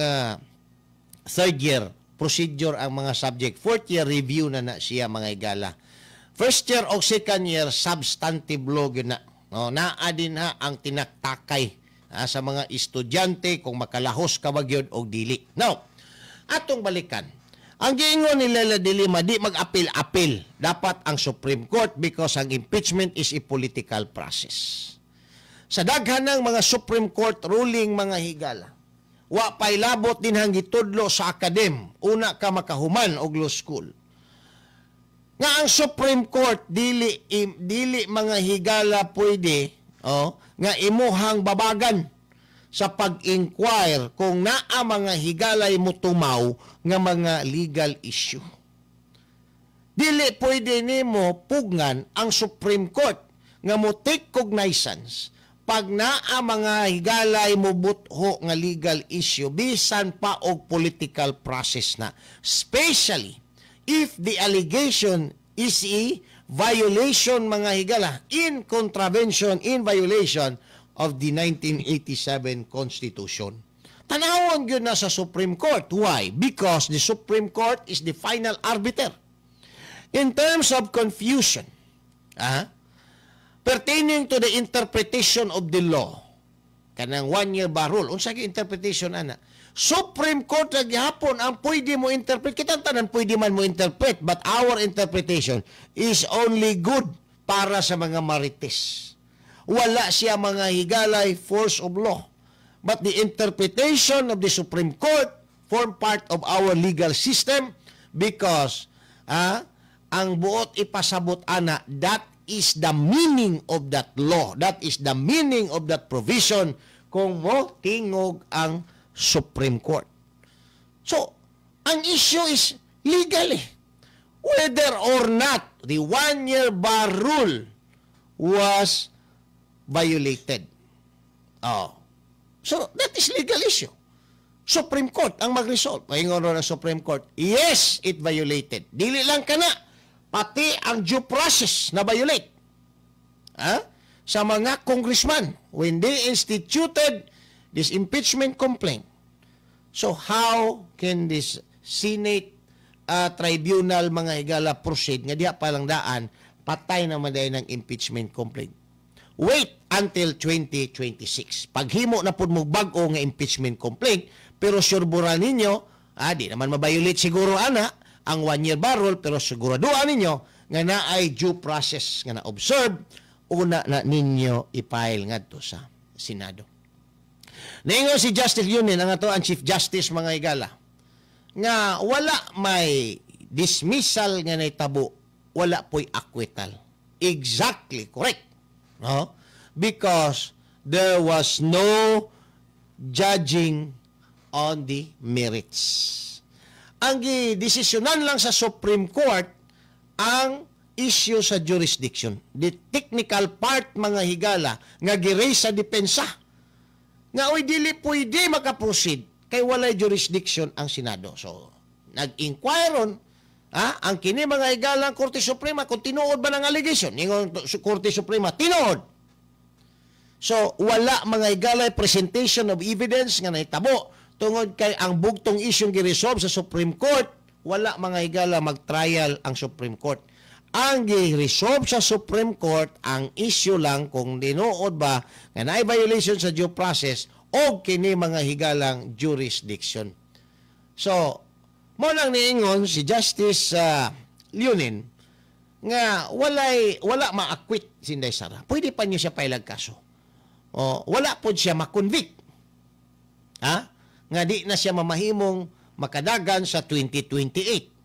third year procedure ang mga subject. Fourth year, review na na siya, mga higala. First year o second year, substantive law gyud na. No, naa din ha ang tinaktakay sa mga estudyante kung makalahos ka ba gyud og dili. Now, atong balikan. Ang giingon ni Leila de Lima, di mag-apil-apil dapat ang Supreme Court because ang impeachment is a political process. Sa daghan ng mga Supreme Court ruling, mga higala, wa pay labot din hang gitudlo sa academe una ka makahuman og law school. Nga ang Supreme Court dili, mga higala, pwede, oh, nga imuhang babagan sa pag-inquire kung naa, mga higalay, mutumaw nga mga legal issue. Dili pwede nimo pugngan ang Supreme Court nga mo take cognizance pag naa, mga higalay, mo butho nga legal issue bisan pa og political process na. Especially if the allegation is a violation, mga higala, in contravention, in violation of the 1987 Constitution. Tanawon gyud na sa Supreme Court. Why? Because the Supreme Court is the final arbiter. In terms of confusion, pertaining to the interpretation of the law, kanang one-year bar rule, unsa gyud interpretation ana? Supreme Court ra gihapon ang pwede mo interpret. Kitang tanan pwede man mo interpret, but our interpretation is only good para sa mga marites. Wala siya, mga higalay, force of law. But the interpretation of the Supreme Court form part of our legal system because ang buot ipasabot ana, that is the meaning of that law. That is the meaning of that provision kung mo tingog ang Supreme Court. So, ang issue is legal eh. Whether or not the one-year bar rule was violated. Oh. So, that is legal issue. Supreme Court ang mag-resolve. Paingon ng Supreme Court, yes, it violated. Dili lang kana, pati ang due process na violate. Ha? Sa mga congressman when they instituted this impeachment complaint. So how can this Senate tribunal, mga higala, proceed nga diha pa lang daan patay naman dahil ng impeachment complaint? Wait until 2026. Paghimo na pud mo bag-o nga impeachment complaint, pero surbura ninyo, di naman ma-violate siguro ana ang one year bar rule, pero siguraduhan ninyo nga naay due process nga na-observe una na ninyo i-file ngadto sa Senado. Niingon si Justice Leonen, ang ato ang Chief Justice, mga higala, nga wala may dismissal nga naitabo, wala po'y acquittal. Exactly correct. No? Because there was no judging on the merits. Ang gidesisyonan lang sa Supreme Court ang issue sa jurisdiction. The technical part, mga higala, nga gi-raise sa depensa. Nga oy, dili pwede makaproceed kay walay jurisdiction ang Senado. So, nag-inquire ron ang kini, mga higala, ang Korte Suprema kung tinuod ba ng allegation. Ingon Korte Suprema, tinuod. So, wala, mga higala, presentation of evidence nga nahitabo tungod kay ang bugtong isyong gi-resolve sa Supreme Court, wala, mga higala, mag-trial ang Supreme Court. Ang gi-resolve sa Supreme Court, ang issue lang kung tinuod ba nga naay violation sa due process o kini, mga higalang, jurisdiction. So, mao nang niingon si Justice Leonen nga wala ma-acquit si Inday Sara. Pwede pa niyo siya pailag kaso. O, wala pod siya ma-convict. Ha? Nga di na siya mamahimong makadagan sa 2028.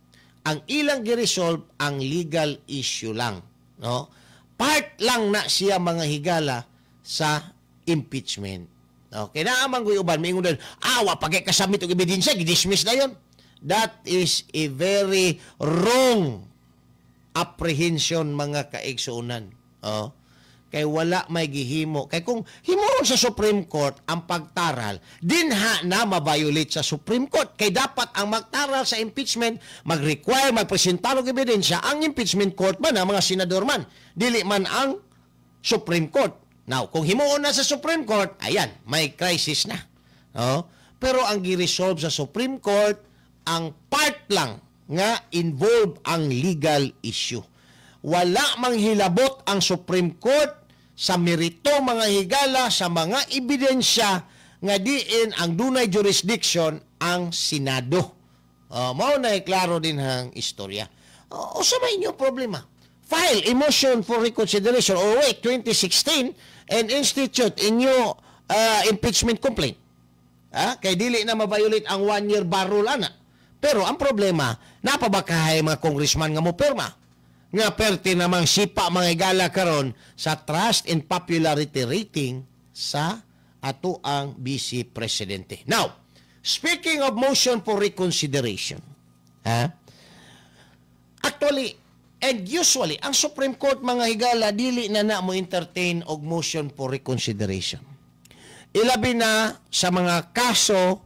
Ang ilang gi-resolve ang legal issue lang, no? Part lang na siya, mga higala, sa impeachment. Okay, naa man ko'y uban miingon din, wa pa kay kasubmit og ebidensya, gi-dismiss na yon. That is a very wrong apprehension, mga kaigsuonan. Oh. Kay wala may gihimo. Kay kung himuon sa Supreme Court ang pagtaral, dinha na ma-violate sa Supreme Court. Kay dapat ang magtaral sa impeachment, mag-require, magpresentar og ebidensya, ang impeachment court man, ang mga senador man. Dili man ang Supreme Court. Now, kung himuon na sa Supreme Court, ayan, may crisis na. Oh? Pero ang gi-resolve sa Supreme Court, ang part lang nga involve ang legal issue. Wala mang hilabot ang Supreme Court sa merito, mga higala, sa mga ebidensya nga diin ang dunay jurisdiction ang Senado. Mao na klaro din ang istorya. Usa may inyong problema? File a motion for reconsideration or wait 2016 and institute a new impeachment complaint. Ah, kay dili na ma-violate ang 1 year bar rule ana. Pero ang problema, napabakahay mga congressman nga mo pirma? Nga perte namang sipa, mga higala, karon sa trust and popularity rating sa ato ang Vice Presidente. Now, speaking of motion for reconsideration, ha? Actually, and usually, ang Supreme Court, mga higala, dili na na mo entertain og motion for reconsideration. Ilabi na sa mga kaso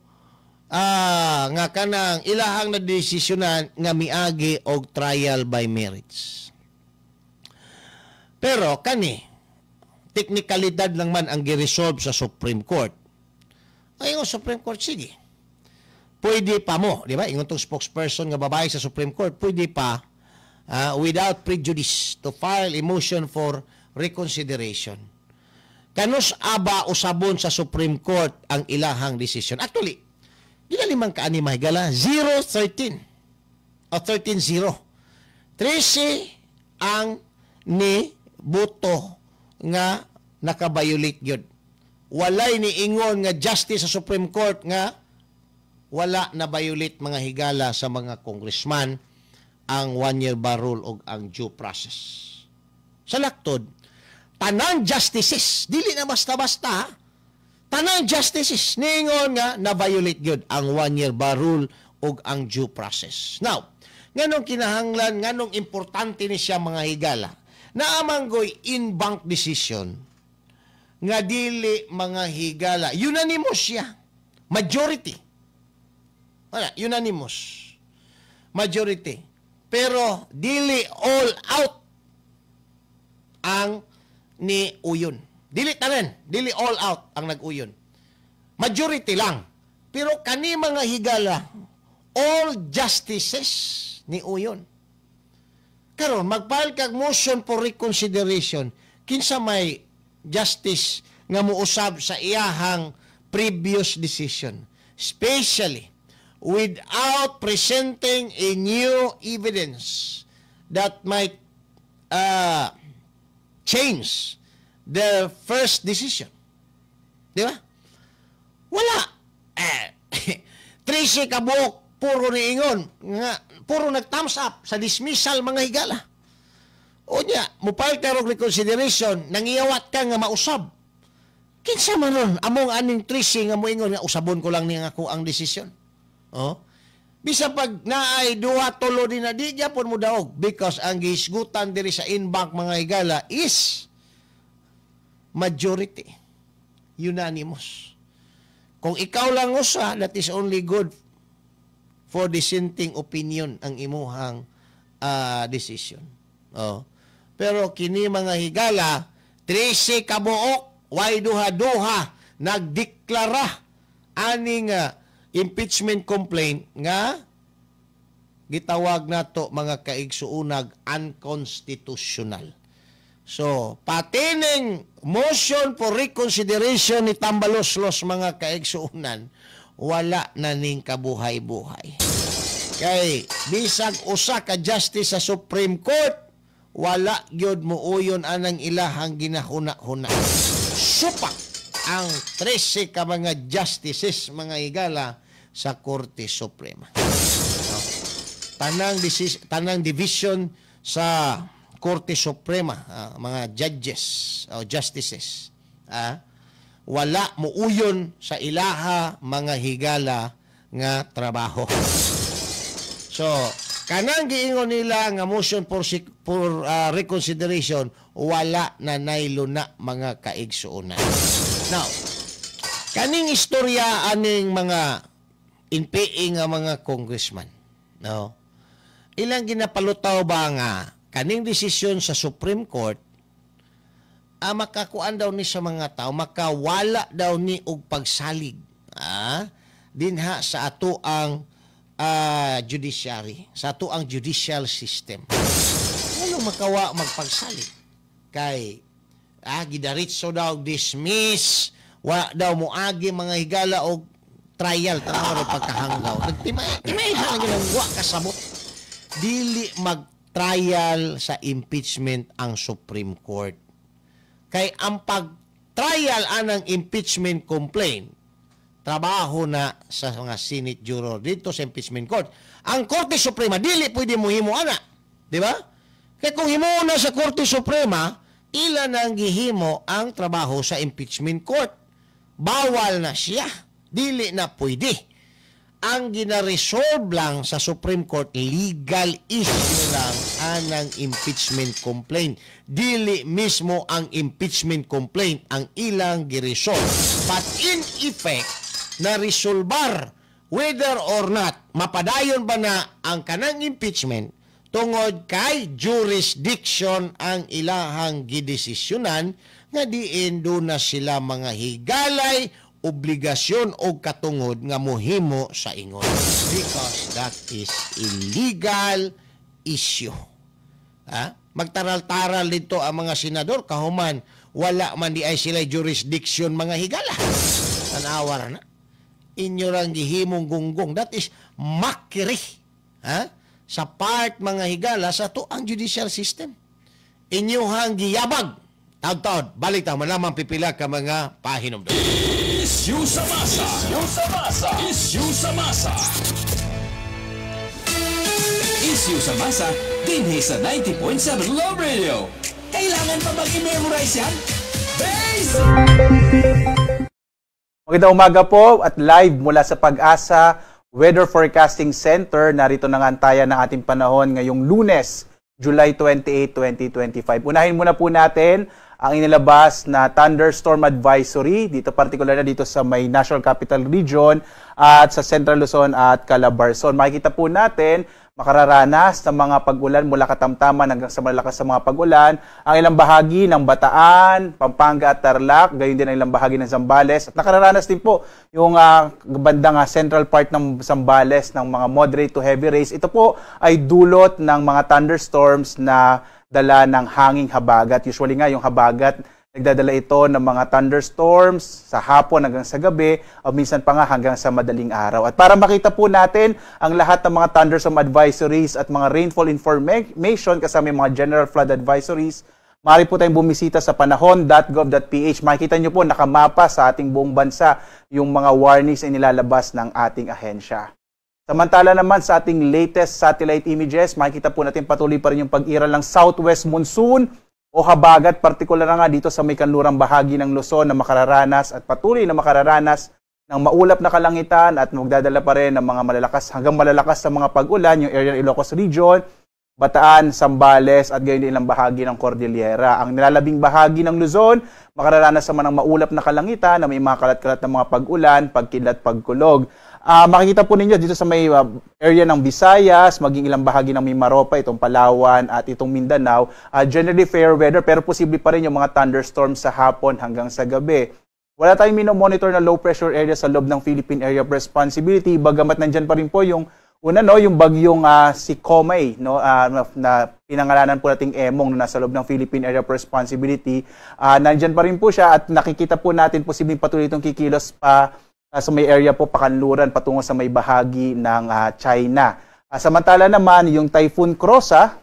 nga kanang ilahang na desisyonan nga miagi og trial by merits. Pero kani, teknikalidad lang man ang gi-resolve sa Supreme Court. Ay, ang Supreme Court, sige. Pwede pa mo, di ba? Ingon tong spokesperson nga babae sa Supreme Court, pwede pa without prejudice to file a motion for reconsideration. Kanus aba usabon sa Supreme Court ang ilahang desisyon? Actually, di man kaani, mga higala, 0-13 o 13-0. 13 ang ni boto nga naka-violate gyud. Walay ni ingon nga justice sa Supreme Court nga wala na violate, mga higala, sa mga congressman ang 1 year bar rule o ang due process. Sa laktod, tanang justices, dili na basta-basta, ha? Tanang justices niingon nga na-violate gyud ang 1 year bar rule ug ang due process. Now, nganong kinahanglan, nganong importante ni siya, mga higala? Naa man goy en banc decision nga dili, mga higala, unanimous siya. Majority. Wala, unanimous. Majority. Pero dili all out ang ni uyon. Dili tanan, dili all out ang nag-uyon. Majority lang. Pero kani, mga higala, all justices ni uyon. Karon mag-file kag motion for reconsideration, kinsa may justice nga muusab sa iyahang previous decision, especially without presenting a new evidence that might change the first decision? Di ba? Wala. Eh, 13 kabuok, puro ni ingon nga, puro nag thumbs up sa dismissal, mga higala. Unya, mo-file ka og reconsideration, nangiyawat ka nga mausab. Kinsa man ron among aning 13 nga moingon nga usabon ko lang ning ako ang desisyon? Oh? Bisa pag naay duha, tulo din na, di gyapon mo daog because ang gihisgutan diri sa en banc, mga higala, is majority, unanimous. Kung ikaw lang usa, that is only good for dissenting opinion ang imuhang decision. Oh. Pero kini, mga higala, 13 kabuok, way duha-duha, nagdeklara aning impeachment complaint nga gitawag nato, mga kaigsuunag, unconstitutional. So, patining motion for reconsideration ni Tambaloslos, mga kaigsuunan, wala na ning kabuhay-buhay. Kay bisag usa ka justice sa Supreme Court, wala gyud muuyon anang ilahang ginahuna-huna. Supak ang 13 ka mga justices, mga higala, sa Korte Suprema. No? Tanang division sa Korte Suprema, mga judges o justices, wala muuyon sa ilaha, mga higala, nga trabaho. So, kanang giingon nila nga motion for reconsideration, wala na nailuna, mga kaigsuonan. Now, kaning istorya aning mga NPA nga mga congressman, no? Ilang ginapalutaw ba nga kaning desisyon sa Supreme Court makakuan daw ni sa mga tao, makawala daw ni og pagsalig dinha sa ato ang judiciary, sa ato ang judicial system. Ano makawa magpagsalig? Kay gidiretso daw dismiss, wa daw moagi, mga higala, og trial. Tanaw ro pagkahanggaw. Nagtimay timay lang wa kasabot. Dili mag-trial sa impeachment ang Supreme Court. Kay ang pag-trial anang impeachment complaint, trabaho na sa mga Senate juror dito sa impeachment court. Ang Korte Suprema dili pwede mo himo ana, di ba? Kay kung himo na sa Korte Suprema, ila nang gihimo ang trabaho sa impeachment court. Bawal na siya. Dili na pwede. Ang gina-resolve lang sa Supreme Court, legal issue lang anang impeachment complaint. Dili mismo ang impeachment complaint ang ilang giresolve. But in effect, na-resolbar whether or not mapadayon ba na ang kanang impeachment tungod kay jurisdiction ang ilahang gidesisyonan nga diin do na sila, mga higalay, obligasyon o katungod nga mohimo sa ingon because that is illegal issue. Ha? Magtaral-taral dito ang mga senador kahuman wala man di ay sila jurisdiction, mga higala. Tanawa ra na. Inyo lang gihimong gunggong. That is mockery. Ha? Sa part, mga higala, sa to ang judicial system. Inyuhang giyabag. Taod-taod, balik ta malamang pipila ka mga pahinomdom.
Issue sa masa. Issue sa masa. Issue sa masa. Issue sa masa dinhi sa 90.7 Love Radio. Kailangan pa bang i-memorize yan? Base!
Magandang umaga po at live mula sa PAGASA Weather Forecasting Center. Narito na nga ang taya ng ating panahon ngayong Lunes, July 28, 2025. Unahin muna po natin ang inilabas na thunderstorm advisory, dito particular na dito sa may National Capital Region at sa Central Luzon at Calabarzon. Makikita po natin, makararanas ng mga pag-ulan mula katamtaman hanggang sa malakas sa mga pag-ulan ang ilang bahagi ng Bataan, Pampanga at Tarlac, gayon din ang ilang bahagi ng Zambales. At nakararanas din po yung bandang central part ng Zambales ng mga moderate to heavy rains. Ito po ay dulot ng mga thunderstorms na dala ng hanging habagat. Usually nga yung habagat, nagdadala ito ng mga thunderstorms sa hapon hanggang sa gabi o minsan pa nga hanggang sa madaling araw. At para makita po natin ang lahat ng mga thunderstorm advisories at mga rainfall information kasama yung mga general flood advisories, maaari po tayong bumisita sa panahon.gov.ph. Makikita nyo po nakamapa sa ating buong bansa yung mga warnings na nilalabas ng ating ahensya. Samantala naman sa ating latest satellite images, makikita po natin patuloy pa rin yung pag-iral ng southwest monsoon o habagat, partikular na nga dito sa may kanlurang bahagi ng Luzon na makararanas at patuloy na makararanas ng maulap na kalangitan at magdadala pa rin ng mga malalakas hanggang malalakas sa mga pag-ulan, yung area ng Ilocos Region, Bataan, Zambales at gayon din ilang bahagi ng Cordillera. Ang nilalabing bahagi ng Luzon, makararanas naman ng maulap na kalangitan na may mga kalat-kalat na mga pag-ulan, pagkidlat, pagkulog. Makikita po ninyo dito sa may area ng Visayas, maging ilang bahagi ng Mimaropa, itong Palawan at itong Mindanao, generally fair weather pero posible pa rin yung mga thunderstorms sa hapon hanggang sa gabi. Wala tayong minomonitor na low pressure area sa loob ng Philippine Area of Responsibility, bagamat nandyan pa rin po yung una, no, yung bagyong si Comay, no, na pinangalanan po nating Emong, no, nasa loob ng Philippine Area of Responsibility. Nandyan pa rin po siya at nakikita po natin posibleng patuloy itong kikilos pa sa may area po pakanluran patungo sa may bahagi ng China. Samantala naman, yung Typhoon Krosa,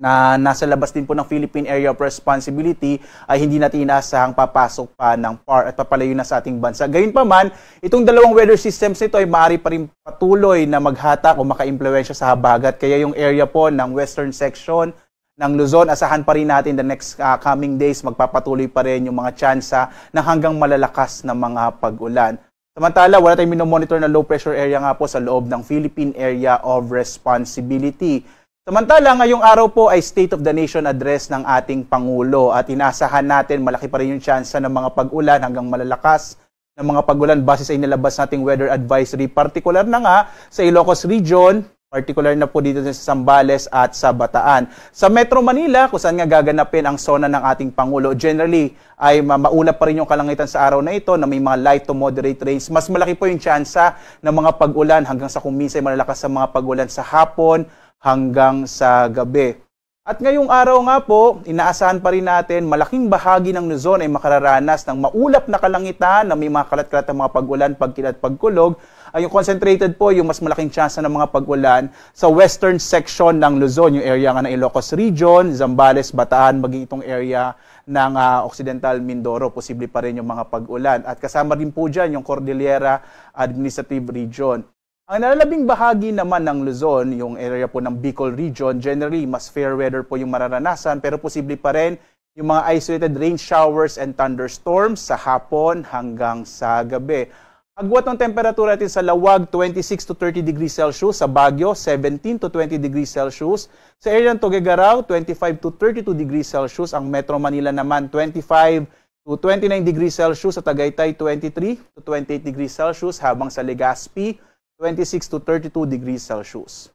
na nasa labas din po ng Philippine Area of Responsibility, ay hindi natin inaasahang papasok pa ng PAR at papalayo na sa ating bansa. Gayunpaman, itong dalawang weather systems nito ay maaari pa rin patuloy na maghatak o makaimpluwensya sa habagat. Kaya yung area po ng western section ng Luzon, asahan pa rin natin the next coming days, magpapatuloy pa rin yung mga tsansa ng hanggang malalakas na mga pag-ulan. Samantala, wala tayong minomonitor na low pressure area nga po sa loob ng Philippine Area of Responsibility. Samantala, ngayong araw po ay State of the Nation Address ng ating Pangulo at inaasahan natin malaki pa rin yung tsansa ng mga pag-ulan hanggang malalakas ng mga pag-ulan base sa inilabas nating weather advisory, particular na nga sa Ilocos Region, particular na po dito sa Zambales at sa Bataan. Sa Metro Manila, kung saan nga gaganapin ang SONA ng ating Pangulo, generally ay maulap pa rin yung kalangitan sa araw na ito na may mga light to moderate rains. Mas malaki po yung tsansa ng mga pag-ulan hanggang sa kung minsan malalakas sa mga pag-ulan sa hapon hanggang sa gabi. At ngayong araw nga po, inaasahan pa rin natin malaking bahagi ng Luzon ay makararanas ng maulap na kalangitan na may mga kalat-kalat na mga pag-ulan, pagkilat, pagkulog. Ay yung concentrated po yung mas malaking tsansa ng mga pag-ulan sa western section ng Luzon, yung area nga ng Ilocos Region, Zambales, Bataan, maging itong area ng Occidental Mindoro, posible pa rin yung mga pag-ulan. At kasama rin po dyan yung Cordillera Administrative Region. Ang nalalabing bahagi naman ng Luzon, yung area po ng Bicol Region, generally mas fair weather po yung mararanasan pero posible pa rin yung mga isolated rain showers and thunderstorms sa hapon hanggang sa gabi. Agwat ng temperatura natin sa Laoag, 26 to 30 degrees Celsius, sa Baguio, 17 to 20 degrees Celsius, sa area ng Tuguegarao, 25 to 32 degrees Celsius, ang Metro Manila naman, 25 to 29 degrees Celsius, sa Tagaytay, 23 to 28 degrees Celsius, habang sa Legazpi, 26 to 32 degrees Celsius.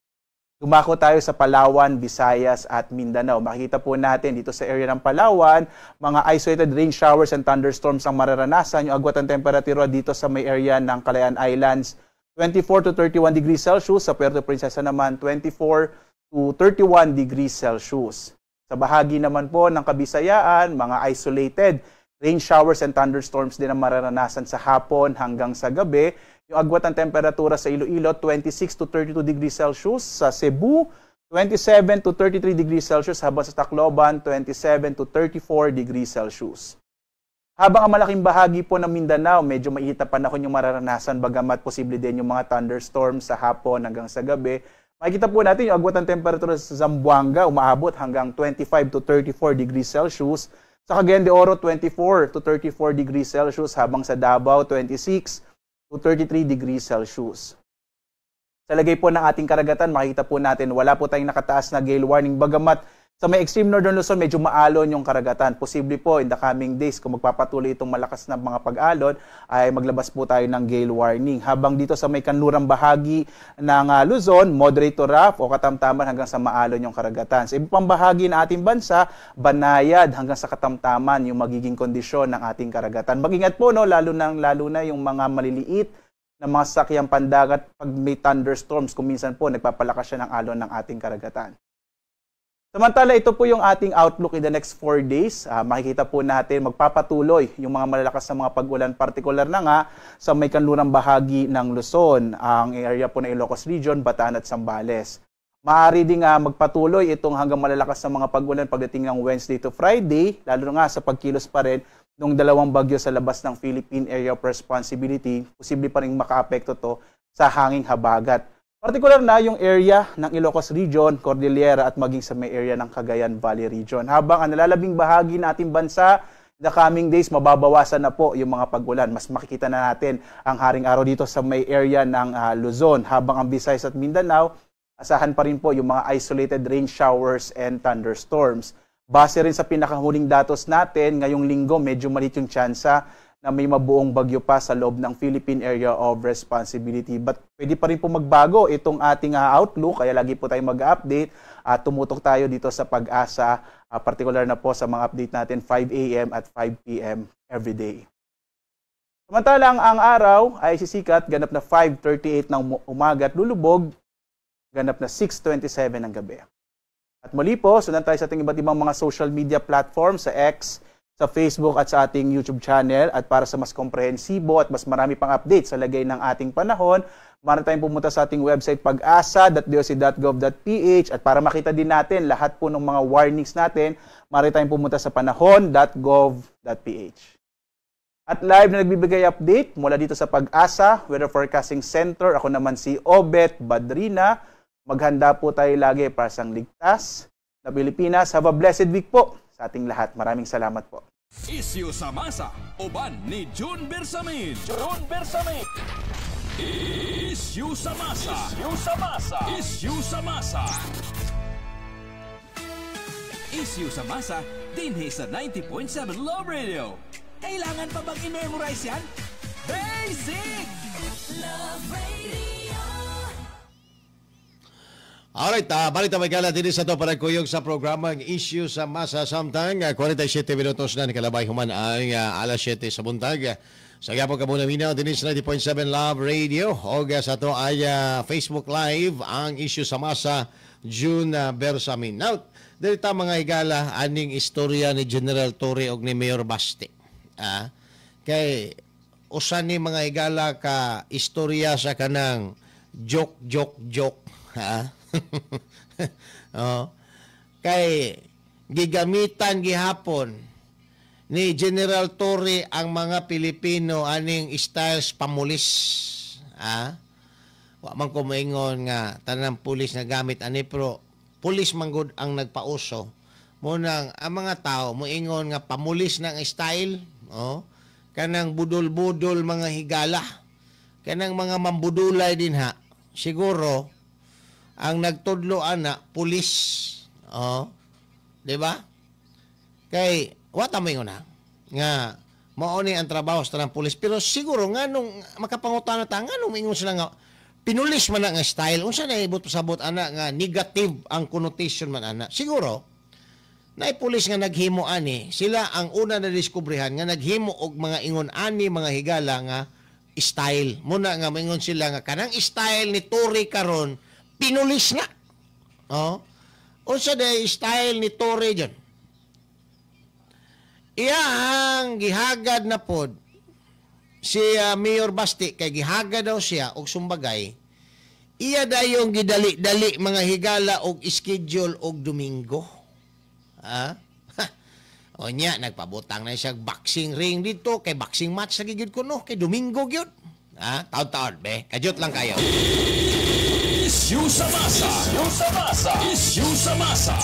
Dumako tayo sa Palawan, Visayas at Mindanao. Makikita po natin dito sa area ng Palawan, mga isolated rain showers and thunderstorms ang mararanasan. Yung agwat ng temperatura dito sa may area ng Kalayaan Islands, 24 to 31 degrees Celsius. Sa Puerto Princesa naman, 24 to 31 degrees Celsius. Sa bahagi naman po ng Kabisayaan, mga isolated rain showers and thunderstorms din ang mararanasan sa hapon hanggang sa gabi. Yung agwat ng temperatura sa Iloilo, 26 to 32 degrees Celsius. Sa Cebu, 27 to 33 degrees Celsius. Habang sa Tacloban, 27 to 34 degrees Celsius. Habang ang malaking bahagi po ng Mindanao, medyo mainit na panahon yung mararanasan bagamat posible din yung mga thunderstorms sa hapon hanggang sa gabi. Makikita po natin yung agwat ng temperatura sa Zamboanga, umaabot hanggang 25 to 34 degrees Celsius. Sa Cagayan de Oro, 24 to 34 degrees Celsius, habang sa Davao, 26 to 33 degrees Celsius. Sa lagay po ng ating karagatan, makikita po natin wala po tayong nakataas na gale warning. Bagamat sa may extreme northern Luzon, medyo maalon yung karagatan. Posible po in the coming days, kung magpapatuloy itong malakas na mga pag-alon, ay maglabas po tayo ng gale warning. Habang dito sa may kanlurang bahagi ng Luzon, moderate to rough o katamtaman hanggang sa maalon yung karagatan. Sa iba pang bahagi ng ating bansa, banayad hanggang sa katamtaman yung magiging kondisyon ng ating karagatan. Mag-ingat po, no, lalo na yung mga maliliit na mga sasakyang pandagat pag may thunderstorms, kung minsan po nagpapalakas siya ng alon ng ating karagatan. Samantala, ito po yung ating outlook in the next 4 days. Makikita po natin magpapatuloy yung mga malalakas na mga pag-ulan, partikular na nga sa may kanlurang bahagi ng Luzon, ang area po ng Ilocos Region, Bataan at Zambales. Maaari din magpatuloy itong hanggang malalakas na mga pag-ulan pagdating ng Wednesday to Friday, lalo nga sa pagkilos pa rin ng dalawang bagyo sa labas ng Philippine Area of Responsibility. Posible pa rin makaapekto to sa hanging habagat. Partikular na yung area ng Ilocos Region, Cordillera at maging sa may area ng Cagayan Valley Region. Habang ang nalalabing bahagi ng ating bansa, the coming days, mababawasan na po yung mga pag-ulan. Mas makikita na natin ang haring araw dito sa may area ng Luzon. Habang ang Visayas at Mindanao, asahan pa rin po yung mga isolated rain showers and thunderstorms. Base rin sa pinakahuling datos natin, ngayong linggo medyo maliit yung tsansa na may mabuong bagyo pa sa loob ng Philippine Area of Responsibility. But pwede pa rin po magbago itong ating outlook, kaya lagi po tayong mag-update at tumutok tayo dito sa Pag-asa, particular na po sa mga update natin 5 a.m. at 5 p.m. every day. Samantalang ang araw ay sisikat ganap na 5:38 ng umaga at lulubog ganap na 6:27 ng gabi. At muli po, sundan tayo sa ating iba't ibang mga social media platforms sa X, sa Facebook at sa ating YouTube channel. At para sa mas komprehensibo at mas marami pang update sa lagay ng ating panahon, maaari tayong pumunta sa ating website pagasa.doc.gov.ph at para makita din natin lahat po ng mga warnings natin, maaari tayong pumunta sa panahon.gov.ph. At live na nagbibigay update mula dito sa Pag-asa Weather Forecasting Center, ako naman si Obet Badrina. Maghanda po tayo lagi para sa ligtas na Pilipinas. Have a blessed week po sa ating lahat. Maraming salamat po.
Isyu sa masa, uban ni June Bersamin. June Bersamin. Isyu sa masa. Isyu sa masa. Isyu sa masa. Isyu sa masa, dinhi sa 90.7 Love Radio. Kailangan pa bang i-memorize yan? Basic!
Love Radio.
Alright, balik tayo kala din sa to para kuyog sa programang Issue sa Masa samtang 47 minutos na nikalabay human ang alas 7 sa buntag. Sa gyapon ka muna minaw din sa 90.7 Love Radio og sa to ay Facebook Live ang Issue sa Masa June Bersamin. Now, dito ta, mga higala, aning istorya ni General Torre og ni Mayor Baste. Kay usa ni, mga higala, ka istorya sa kanang joke, joke, joke, ha? Oh. Kay gigamitan gihapon ni General Torre ang mga Pilipino aning styles pamulis. Ah? Wa man ko moingon nga tanang pulis na gamit ani, pero pulis man gud ang nagpauso. Munang ang mga tao moingon nga pamulis ng style, oh. Kanang budol-budol, mga higala. Kanang mga mambudulay din ha. Siguro ang nagtudlo ana pulis. Oh. 'Di ba? Kay wa ta moingon ha nga mao ni ang trabaho sa tanang pulis, pero siguro nga nung makapangutana ta nga nung moingon sila nga pinulis man na nga style, unsa na ibot pasabot ana nga negative ang connotation man ana? Siguro naay pulis nga naghimo ani, sila ang una na diskubrihan nga naghimo og mga ingon ani, mga higala, nga style muna nga moingon sila nga kanang style ni Torre karon pinulis na. Oh, unsa day style ni Torre diyan? Iyahang gihagad na pod si Mayor Basti kay gihagad daw siya og sumbagay. Iya dayong gidali-dali, mga higala, og schedule og Domingo. Ha? O nya, nagpabutang na siya boxing ring dito kay boxing match lagi gyud kuno kay Domingo gyud. Ha? Taon-taon be. Kadyot lang kayo.
Issue sa masa. Issue sa masa. Issue sa masa.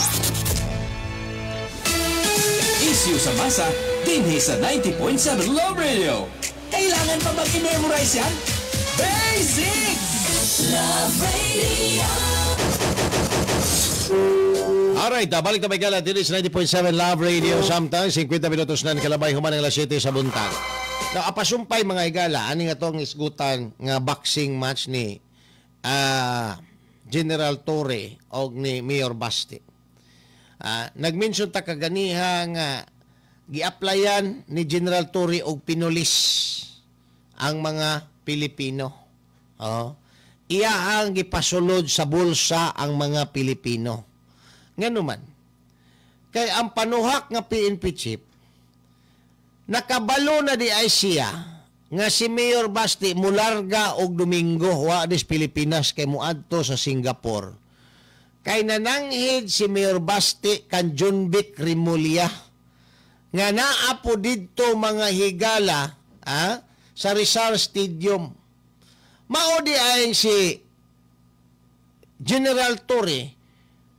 Issue sa masa, dinhi sa 90.7 Love Radio. Kailangan pa bang i-memorize yan? Basic!
Love Radio.
Alright, balik na may gala din sa 90.7 Love Radio. Samtang 50 minutos na kalabay human ang alas 7 sa buntag. Now, apasumpay, mga higala, ani nga tong isgutan nga boxing match ni General Torre og ni Mayor Basti. Nag-mention ta kaganiha nga gi-applyan ni General Torre og pinulis ang mga Pilipino. Oh. Iyahang gipasulod sa bulsa ang mga Pilipino. Ngano man? Kay ang panuhak nga PNP chief nakabalo na di ay siya nga si Mayor Basti mularga og Domingo, wa dis Pilipinas kay muadto sa Singapore. Kay nananghid si Mayor Basti kan Jonvic Remulla nga naa po didto, mga higala, sa Rizal Stadium. Mao di ay si
General Torre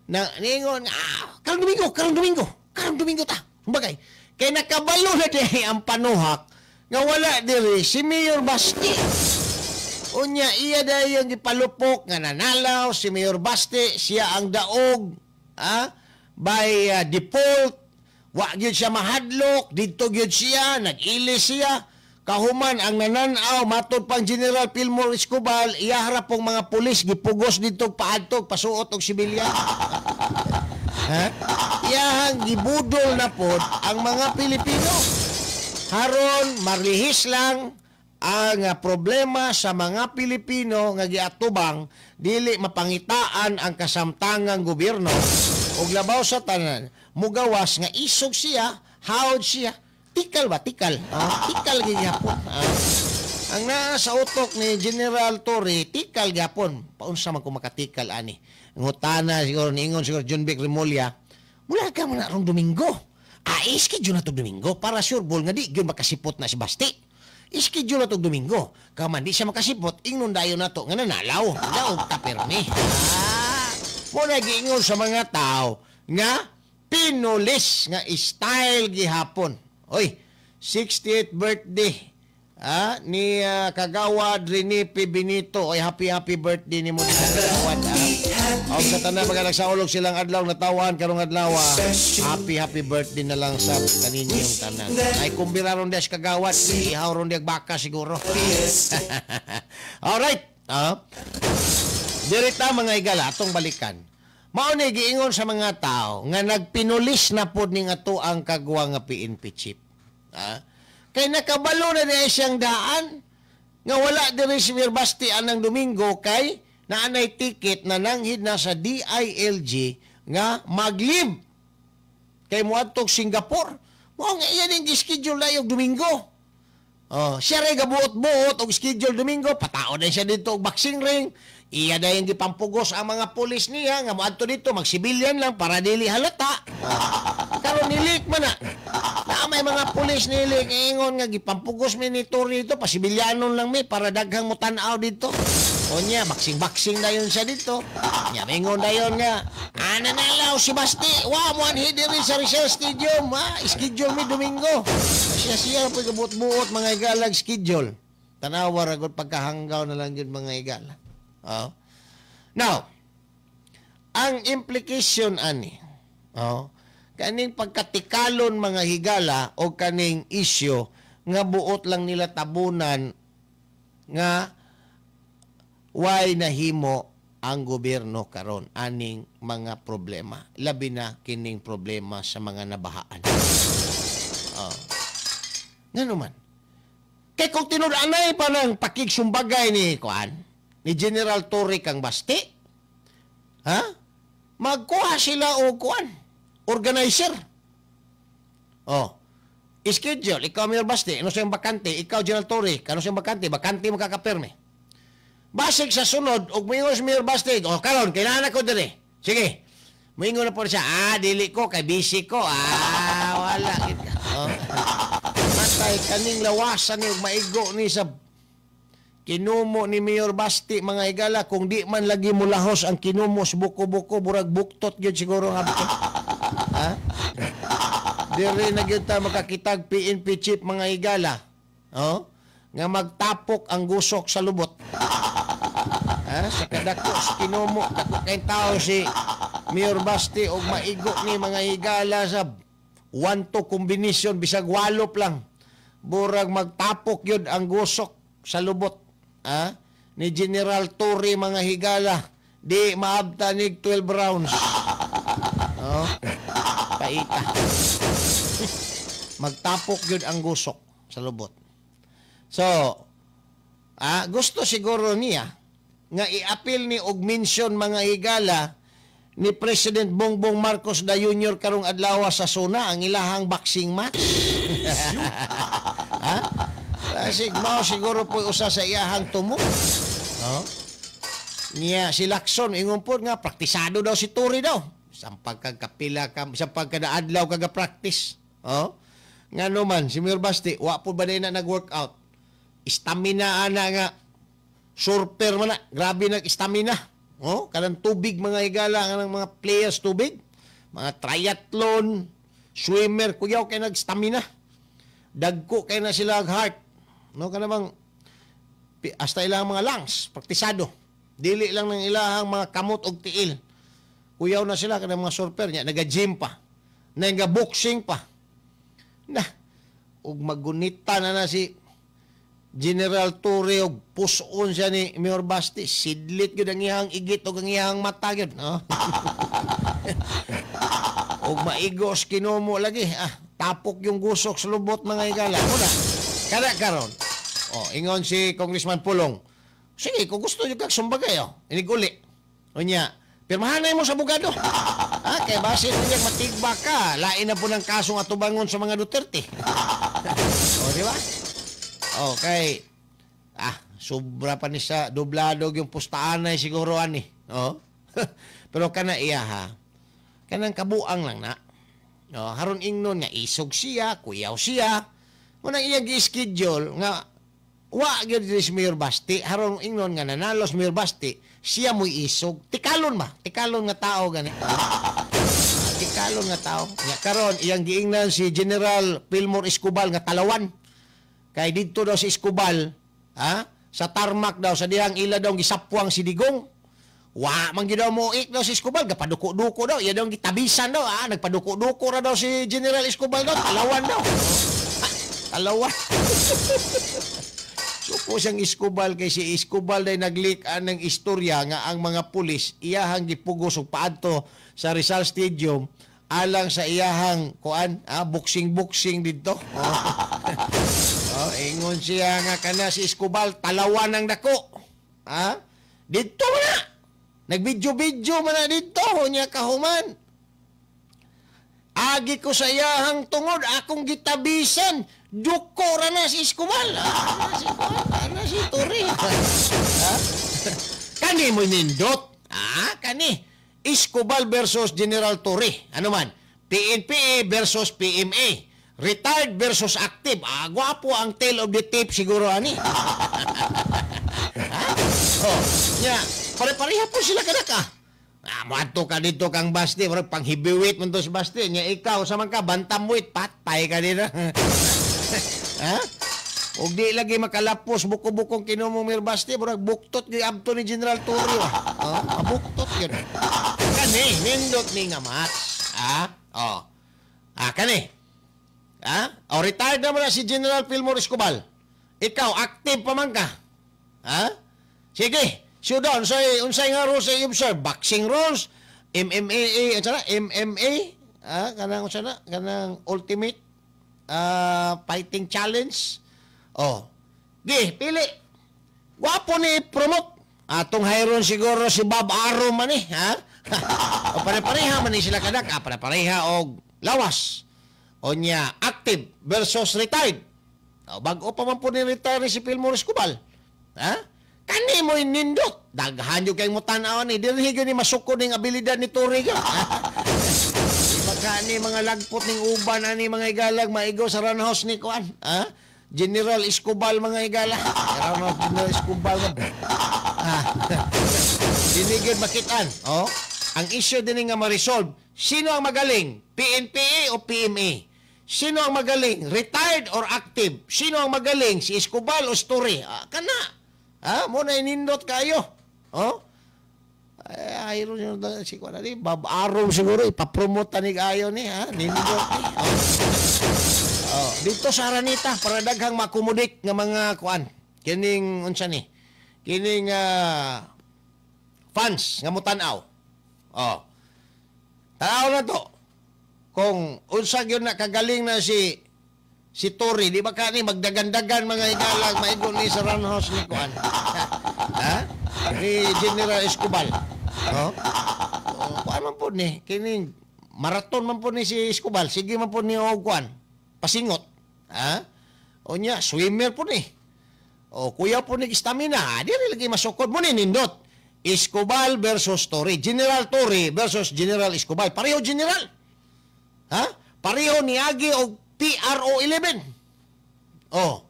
na ningon, "Ah, karong Domingo, karong Domingo, karong Domingo ta." Kumbagay, kay nakabalo na diay ang panuhak nga wala diri si Mayor Basti. Unya iya dayon gipalupok nga nanalaw si Mayor Basti, siya ang daog, by default, wa gyud siya mahadlok, didto gyud siya, nag-ilis siya. Kahuman ang nananaw, matod pang General Fillmore Escobal, iyahara pong mga pulis gipugos didto paadto pasuot og sibilyan. Ha? Iyahang gibudol na pod ang mga Pilipino. Haron marlihis lang ang problema sa mga Pilipino nga giatubang, dili mapangitaan ang kasamtangang gobyerno ug labaw sa tanan mugawas nga isog siya, hawd siya, tikal ba tikal? Tikal gyapon. Ang naa sa utok ni General Torre, tikal gyapon. Paunsa man ko makatikal ani? Ngutana siguro, niingon siguro Jonvic Remulla, mula ka man na rong Domingo. Schedule na to Domingo para sure ball nga di gyud makasipot na si Basti. Schedule na to Domingo. Kaman di siya makasipot, ingnon dayon na to nga nanalaw. Daog ka permi. Mo na giingon sa mga tao nga pinulis nga style gihapon. Oy, 68th birthday ni Kagawad Rene P. Benito. Oy, happy happy birthday nimo, Kagawad. Og sa tanan mga nagsaulog silang adlaw natawan karong adlaw. Happy happy birthday na lang sa kaninyong tanan. Ay kumbira ron des Kagawad, ihaw ron diag baka siguro. Alright. Dirita mga igala atong balikan. Mao ni giingon sa mga tao nga nagpinulis na pod ning ato ang kagwa nga PNP chief. Kay nakabalo na niya siyang daan nga wala diri si Mayor Basti anang Domingo kay naanay ticket na nanghid na sa DILG nga mag-leave kay moadtog Singapore. Mao nga iya ning gi-schedule na yung Domingo. Oh, siya ray gabuot-buot og schedule Domingo, patao na siya dito og boxing ring. Iya na yung gipampugos ang mga pulis niya nga moadto dito magsibilyan lang para dili halata. Karon nilik man na. Na may mga pulis nilik ingon nga gipampugos mi ni Torre dito, pasibilyanon lang mi para daghang motan-aw dito. Unya boxing-boxing na yun siya dito. Nya mingon dayon nga nanalaw si Basti, wa mo anhi diri sa Rizal Stadium, schedule mi Domingo. Siya siya pud gabuot-buot mga igalag schedule. Tanawa ra gud pagkahanggaw na lang gyud mga igala. Oh. Now, ang implication ani, kaning pagkatikalon mga higala o kaning isyu nga buot lang nila tabunan nga why nahimo ang gobyerno karon aning mga problema, labi na kining problema sa mga nabahaan. Ngano man? Kay kung tinud-anay pa ng pakigsumbagay ni kuan ni General Torre kang Basti, ha? Magkuha sila og kuan, organizer. Oh. Schedule, ikaw Mayor Basti, ano siyang bakante, ikaw General Torre, kano siyang bakante, bakante mo kakapirme. Basig sa sunod, og moingon si Mayor Basti, oh karon kailangan ako diri. Sige. Moingon na po siya, dili ko kay busy ko. Wala gid ka. Oh. Matay kaning lawasan ni og maigo ni sa kinumo ni Mayor Basti mga higala, kung di man lagi mulahos ang kinumo sa buko-buko, burag buktot gyud siguro nga. Ha? Diri na gyud ta makakitag PNP chief mga higala. Oh? Nga magtapok ang gusok sa lubot. Ha? Sa kadako sa kinumo, dako kay tao si Mayor Basti og maigo ni mga higala sa 1-2 combination bisag walop lang. Burag magtapok gyud ang gusok sa lubot. Ha? Ni General Torre mga higala, di maabta nig 12 rounds. Oh. Paita. Magtapok gyud ang gusok sa lubot. So, gusto siguro niya nga i-appeal ni og mention mga higala ni President Bongbong Marcos da Jr. karong adlaw sa SONA ang ilahang boxing match. Ha? Kasi mao siguro po usa sa iyahang tumo. Oh. Niya si Lacson ingon po nga praktisado daw si Torre daw. Sampag kag kapila ka, sampag kada adlaw kaga practice. Oh. Ngano man si Mayor Basti wa po ba na nag-workout. Stamina ana nga surfer man na, grabe nag stamina. Oh, kanang tubig, mga higala, kanang mga players tubig, mga triathlon, swimmer, kuyaw kay nag-stamina. Dagko kay na sila ang heart. No, kanang hasta ilang mga lungs, praktisado. Dili lang ng ilahang mga kamot og tiil. Kuyaw na sila kanang mga surfer niya, naga-gym pa, naga-boxing pa. Na, ug magunita na na si General Torre og puson siya ni Mayor Basti. Sidlit gyud ang iyang igit og ang iyang mata gyud, no? Og maigos kinumo lagi. Ah, tapok yung gusok sa lubot, mga higala. Una, kada karon. Oh, ingon si Congressman Pulong. Sige, kung gusto nyo kag sumbagay, oh, iniguli. Unya, pirmahanay mo sa abogado. Ah, kay basin niya matigba ka, lain na po ng kasong atubangon sa mga Duterte. O, di ba? Okay. Ah, sobra pa ni sa doblado yung pustaan na siguro ani. Oh. Pero kana iya ha. Kanang kabuang lang na. Oh, haron ingnon nga isog siya, kuyaw siya. Munang iya gi-schedule nga wa gyud si Mayor Basti, haron ingnon nga nanalo si Mayor Basti, siya mo'y isog. Tikalon ba? Tikalon nga tao gani. Tikalon nga tao. Nga karon iyang giingnan si General Fillmore Escobal nga talawan. Kay didto daw si Escobal, ha? Sa tarmac daw sa dihang ila daw gisapwang si Digong. Wa man gyud daw moik daw si Escobal, gapaduko-duko daw, iya daw gitabisan daw, ah, nagpaduko-duko ra daw si General Escobal daw, talawan daw. Ah, talawan. Suko siyang Escobal kay si Escobal day naglik ng istorya nga ang mga pulis iyahang gipugos og paadto sa Rizal Stadium alang sa iyahang kuan, ah, boxing-boxing didto. Oh. Oh, ingon siya nga kana si Escobal talawan ang dako. Ha? Didto man na. Nagbidyo-bidyo man na didto nya kahuman. Agi ko sa iyahang tungod akong gitabisan. Duko ra na si Escobal. Ah, si Kuan, ana si Torre. Ha? Kani mo nindot. Ah, kani. Escobal versus General Torre. Ano man? PNPA versus PMA. Retired versus active. Ah, gwapo ang tale of the tape siguro ani. Ha? Oh, nya, pare-pareha po sila kadaka. Ah, moadto ka dito kang Basti, murag pang heavyweight man to si Basti. Nya ikaw sa man ka bantamweight, patay ka dito. Ha? Og di lagi makalapos buko-bukong kinumo Mayor Basti, murag buktot gyud abto ni General Torre. Oh, mabuktot gyud. Kani nindot ni nga match. Ah? Oh. Ah, kani. Ha? O, retired na mo na si General Fillmore Escobal. Ikaw, active pa man ka. Ha? Sige. Showdown. Unsay, unsay nga rules ay observe? Boxing rules, MMA, ano na? MMA, ah, kanang unsa na? Kanang ultimate fighting challenge. Oh. Gi, pili. Gwapo ni promote. Atong hayron siguro si Bob Arum man eh, ha? O pare-pareha man ni sila kadak, ah, pare-pareha og lawas. O nya, active versus retired. O, bag-o pa man po ni retire ni si Fillmore Escobal. Ha? Kani mo nindot. Daghan yung kay mo tan-aw ni. Dirhi gyud ni masukod ning abilidad ni Torre gyud. Di ba ka ni mga lagpot ning uban ani mga igalag maigo sa run house ni kuan? Ha? General Escobal, mga igala. Run house General Escobal. Ha? Dili gyud makitaan. Oh? Ang issue din nga ma-resolve, sino ang magaling? PNPA o PMA? Sino ang magaling? Retired or active? Sino ang magaling? Si Escobal o si Torre? Ah, kana. Ha? Mo na inindot kayo. Oh? Ay, ayron yun si kuan ni Bob Arum siguro ipapromote ni ayo ni, ha. Nindot ni. Oh. Oh, dito sa Araneta para daghang maaccommodate nga mga kuan. Kining unsa ni? Kining fans nga motan-aw. Oh. Tanaw na to. Kung unsa gyud na kagaling na si si Torre, di ba kani magdagandagan, mga higalag, maigo ni sa run house ni kuan? Ha? Ni General Escobal. Oh? Oh, kuan man po ni kining marathon man po ni si Escobal, sige man po ni og kuan. Pasingot. Ha? O nya, swimmer po ni. O kuya po ni stamina, ha? Di rin lagi masukod mo ni nindot. Escobal versus Torre. General Torre versus General Escobal. Pareho general. Ha? Pareho ni Agi og PRO 11. Oh.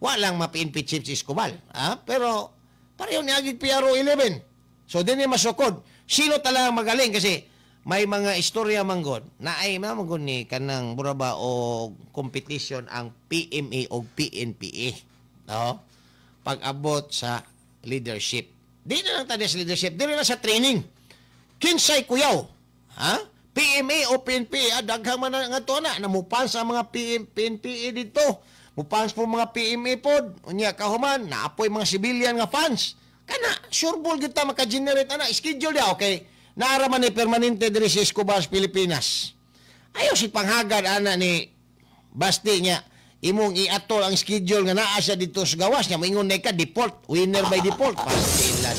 Walang ma-PNP chief si Escobal. Ha? Pero pareho ni Agi PRO 11. So dinhi masukod. Sino talaga magaling kasi may mga istorya manggod na ay manggod ni kanang mura ba o competition ang PMA o PNPA. No? Pag-abot sa leadership. Di na lang tayo sa leadership, di na lang sa training. Kinsay kuyaw? Ha? PMA o PNPA, daghang man na nga to na, namupans ang mga PM, PNPA dito. Mupans po mga PMA pod. Unya kahuman, naapoy mga civilian nga fans. Kana, sure ball gyud ta maka-generate ana, schedule dia, okay. Naara man ni permanente diri sa Escobar, Pilipinas. Ayaw si panghagad ana ni Basti niya imong iatol ang schedule nga naa siya dito sa gawas niya, moingon na ka default, winner by default, pastilan.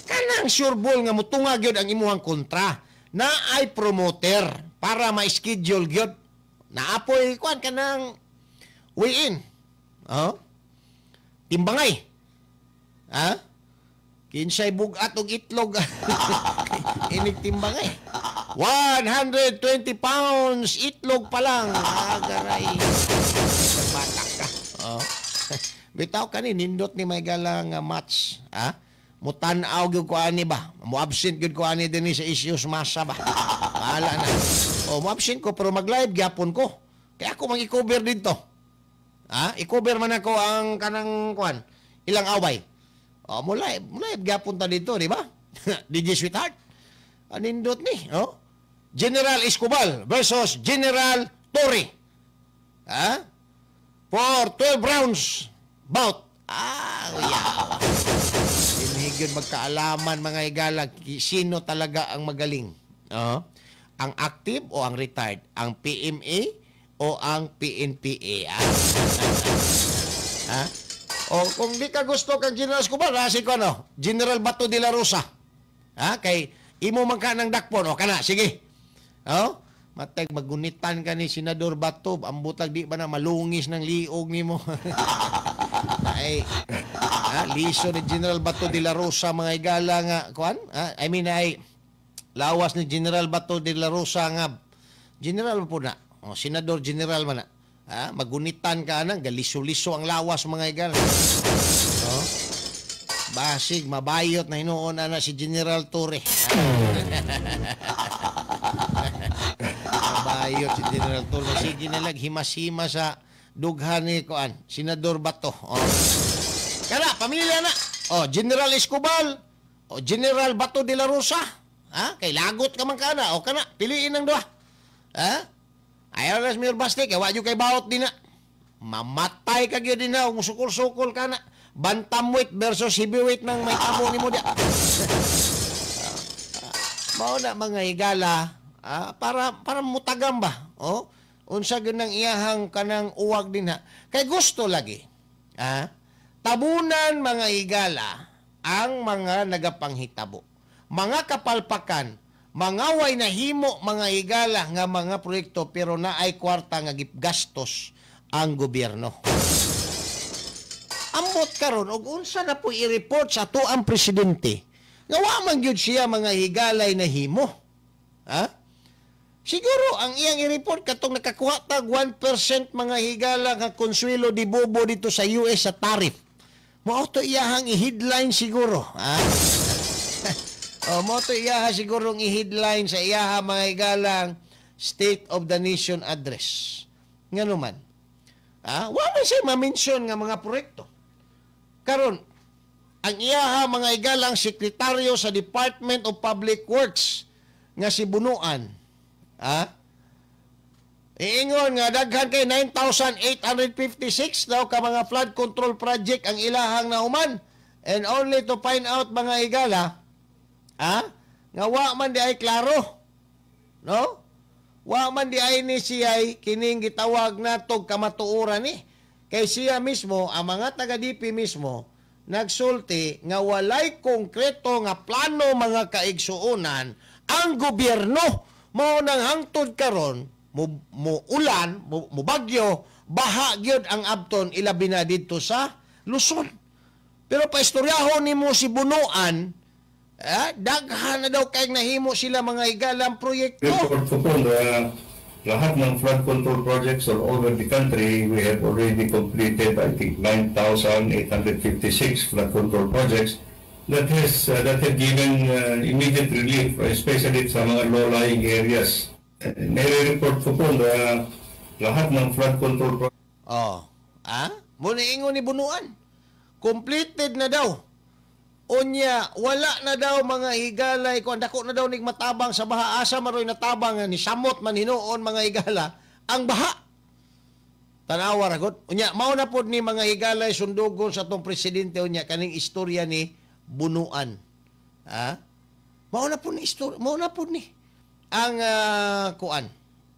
Kanang sure ball nga mutunga gyud ang imuhang kontra na ay promoter para ma-schedule gyud. Naapoy kuan kanang weigh in. Oh? Timbangay. Ha? Kinsay bugat og itlog. Inig timbangay. 120 pounds itlog pa lang. Agaray. Bata ka. Oh. Bitaw kani nindot ni may galang match, ha? Mutan-aw gyud ko ani ba? Mo absent gyud ko ani dinhi sa issues masa ba? Bahala na. O mo absent ko pero mag-live gyapon ko. Kaya ako mang i-cover dito. Ha? I-cover man ako ang kanang kuan, ilang away. O mo live gyapon ta dito, di ba? DJ Sweetheart. Anindot ni, oh. General Escobal versus General Torre. Ha? For 12 rounds bout. Ah, yaw. Dinhi magkaalaman mga higala sino talaga ang magaling. Oh. Ang active o ang retired? Ang PMA o ang PNPA? Ah? Ha? O kung di ka gusto kang General Escobar, si ko ano, General Bato de la Rosa. Ha? Kay imo man ka ng dakpon. O kana, sige. Oh? Matag magunitan ka ni Senador Bato, ang butag di ba na malungis ng liog nimo. Ay, ha, liso ni General Bato de la Rosa mga igala nga kuan? Ha? I mean ay lawas ni General Bato de la Rosa nga general po na. O, Senador General man na. Ha? Magunitan ka nang galiso-liso ang lawas mga igala. Oh. Basig mabayot na hinuon ana si General Torre. Mabayot si General Torre. Sige na lang himas-hima sa dughan ni kuan, Senador Bato. Oh. Kana pamilya na. Oh, General Escobal, oh, General Bato de la Rosa. Ha? Kay lagot ka man kana. O kana, piliin ang duha. Ha? Ayaw na si Mayor Basti, kay wa kay baot din na. Mamatay ka gyud din na, musukol-sukol ka na. Bantamweight versus heavyweight nang may tamo nimo dia. Mao na mga higala, para mutagam ba? Oh, unsa gyud nang iyahang kanang uwag din ha. Kay gusto lagi. Ha? Tabunan mga higala ang mga nagapanghitabo. Mga kapalpakan, mga way nahimo mga higala nga mga proyekto pero naay kwarta nga gigastos ang gobyerno. Ambot karon og unsa na po i-report sa ato ang presidente nga wa man gyud siya mga higalay nahimo. Ha? Siguro ang iyang i-report katong nakakuha tag 1% mga higala nga Consuelo de Bobo dito sa US sa tariff. Mao to iyahang i-headline siguro. Ha? O, mo to iyaha siguro ang i-headline sa iyaha mga higalang State of the Nation Address. Ngano man? Ha? Wa man siya ma-mention nga mga proyekto. Karon, ang iyaha mga higalang sekretaryo sa Department of Public Works nga si Bunuan. Ha? Iingon nga daghan kay 9,856 daw ka mga flood control project ang ilahang nahuman, and only to find out mga higala, ha? Nga wa man di ay klaro. No? Wa man di ay ni siya kining gitawag natog kamatuoran ni. Kay siya mismo, ang mga taga-DP mismo, nagsulti nga walay konkreto nga plano mga kaigsuonan ang gobyerno. Mao nang hangtod karon mo ulan, mo bagyo, baha gyud ang abton ilabi na didto sa Luzon. Pero paistoryahon nimo si Bunuan, daghan na daw kay nahimo sila mga higalang proyekto.
Report ko po na lahat ng flood control projects all over the country, we have already completed, I think, 9,856 flood control projects. that have given immediate relief, especially sa mga low-lying areas. Nire-report ko po na lahat ng flood control
Oh. Ah? Mao ni ingon ni Bunuan. Completed na daw. Unya, wala na daw mga higalay kung dako na daw nig matabang sa baha. Asa maroy natabang ni samot man hinuon mga higala ang baha. Tanawa ra gud. Unya, mao na pod ni mga higalay sundugon sa atong presidente unya kaning istorya ni Bunuan. Ha? Mao na pod ni istorya, mao na pod ni ang kuan.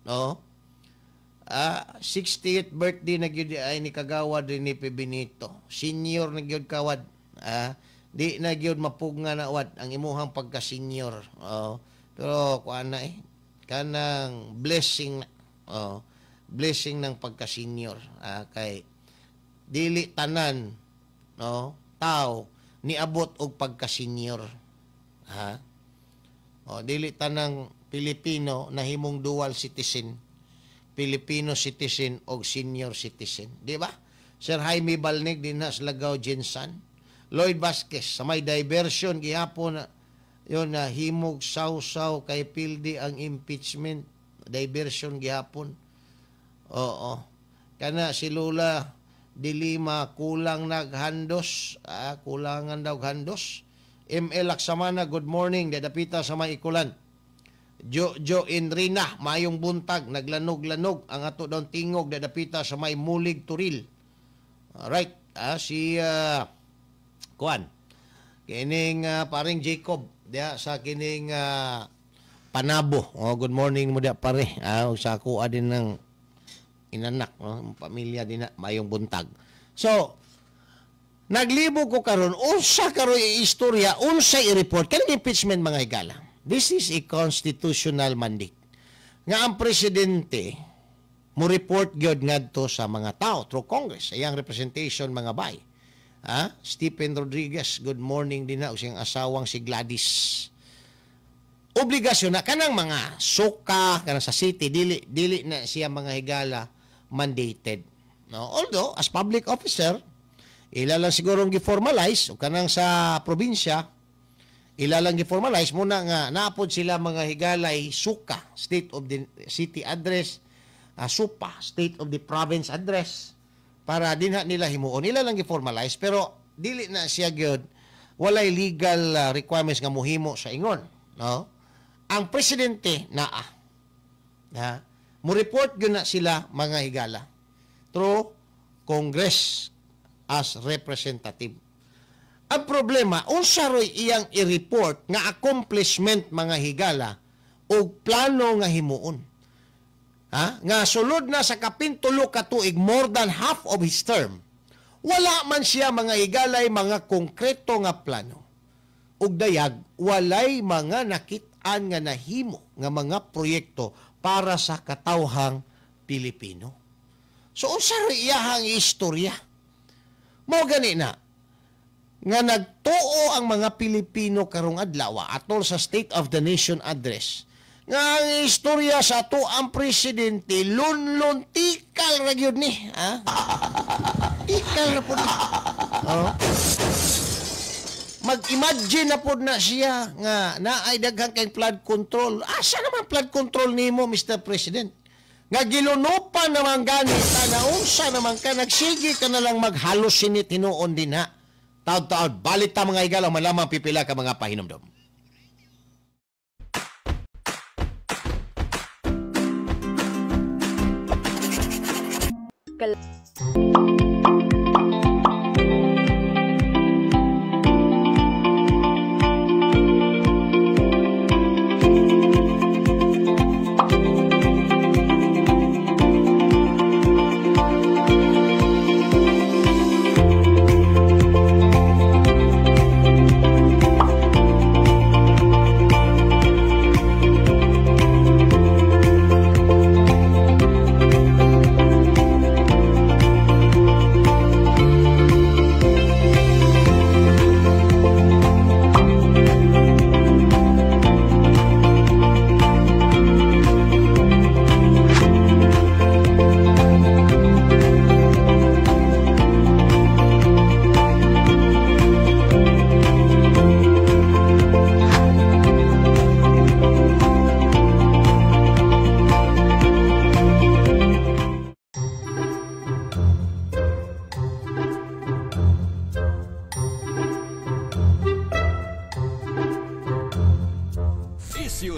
No? 60th birthday na gyud ay ni Kagawad ni Benito. Senior na gyud kawad. Di na gyud mapugna na wad ang imuhang pagka-senior. Oh, pero kuan na eh. Kanang blessing na. Oh, blessing ng pagka-senior. Kay dili tanan, no, tao niabot og pagka-senior. Ha? Oh, dili tanang Pilipino nahimong dual citizen. Filipino citizen og senior citizen. Di ba? Sir Jaime Balnig din na sa Lagaw Jensan. Lloyd Vasquez sa may diversion gihapon na yun na himog saw-saw kay pildi ang impeachment, diversion gihapon. Oo. Kana si Lula Dilima kulang naghandos, kulangan daw handos. ML Laksamana, good morning, dadapita sa may ikulan. Jo Jo Enrina, mayong buntag, naglanog-lanog ang ato daw tingog dadapita sa may Mulig Turil. Alright, si kuan. Kining paring Jacob diha sa kining Panabo. Oh, good morning mo diha pare. Sa ako din ng inanak, no? Pamilya din na mayong buntag. So, naglibog ko karon unsa karon istorya, unsa i-report kaning impeachment mga higala. This is a constitutional mandate. Nga ang presidente mo report gyud ngadto sa mga tao through Congress, iyang representation mga bay. Stephen Rodriguez, good morning din na ug siyang asawang si Gladys. Obligasyon na kanang mga suka kanang sa city, dili dili na siya mga higala mandated. No, although as public officer ila lang siguro gi-formalize o kanang sa probinsya ila lang gi-formalize muna nga naapod sila mga higalay suka, state of the city address, SUPA, state of the province address, para dinha nila himuon. Ila lang gi-formalize pero dili na siya gyud walay legal requirements nga muhimo sa ingon, no? Ang presidente naa. Ha? Mo report gyud na sila mga higala through Congress as representative. Ang problema, unsa roy iyang i-report nga accomplishment mga higala o plano nga himuon? Ha? Nga sulod na sa kapintulo ka tuig, more than half of his term, wala man siya mga higalay mga konkreto nga plano. Ug dayag, walay mga nakit-an nga nahimo nga mga proyekto para sa katawhang Pilipino. So unsa roy iyahang istorya? Mao gani na nga nagtuo ang mga Pilipino karong adlaw atol sa State of the Nation Address nga ang istorya sa ato ang presidente lunlun tikal ra gyud ni, ha? Tikal na pud ni. Oh. Mag-imagine na pud na siya nga naay daghan kay flood control. Asa naman flood control nimo, Mr. President? Nga gilunupan naman gani ta na unsa naman ka, nagsige ka na lang mag-hallucinate hinuon din ha. Taod-taod, balit ta mga higala, malamang pipila ka mga pahinomdom.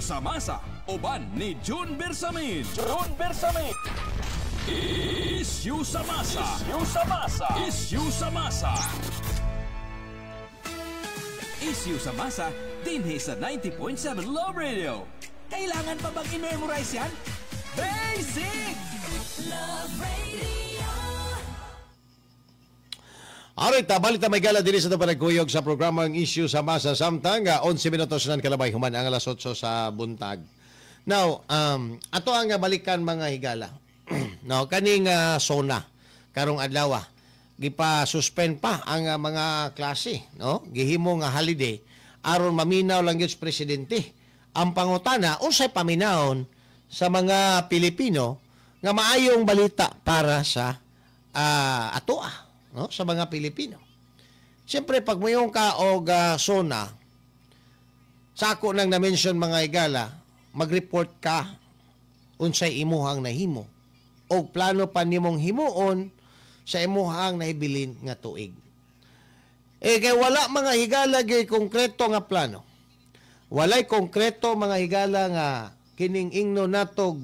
sa masa uban ni June Bersamin. June Bersamin. Issue sa masa. Issue sa masa. Issue sa masa. Issue sa masa dinhi sa 90.7 Love Radio. Kailangan pa bang i-memorize yan? Basic!
Love Radio.
Alright, balik ta may gala diri sa panagkuyog sa programang Issue sa Masa samtang 11 minutos nan kalabay human ang alas 8 sa buntag. Now, ato ang balikan, mga higala. No, kaning SONA karong adlaw gipa-suspend pa ang mga klase, no? Gihimo nga holiday aron maminaw lang gyud sa presidente. Ang pangutana, unsay paminawon sa mga Pilipino nga maayong balita para sa atoa, no, sa mga Pilipino? Siyempre, pag moingon ka og SONA, sa ako nang na-mention, mga higala, mag-report ka unsay imuhang nahimo og plano pa nimong himuon sa imuhang nahibilin nga tuig. Eh kay wala, mga higala, gyud konkreto nga plano. Walay konkreto, mga higala, nga kining ingno natog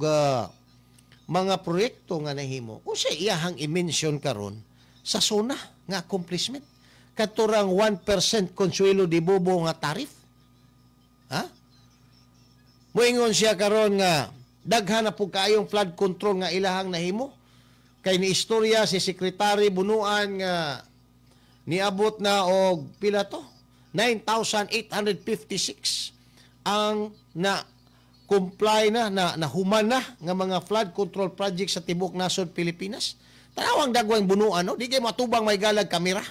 mga proyekto nga nahimo. Unsay iyahang i-mention karon sa SONA nga accomplishment? Katurang 1% consuelo de bobo nga tariff? Ha? Moingon siya karon nga daghan na pud kaayong flood control nga ilahang nahimo. Kay ni istorya si Secretary Bunuan nga niabot na og pila to? 9,856 ang na comply na na nahuman na nga mga flood control project sa tibuok nasod Pilipinas. Tanawang dagwang Bunuan, no? Di kay matubang may galag kamera.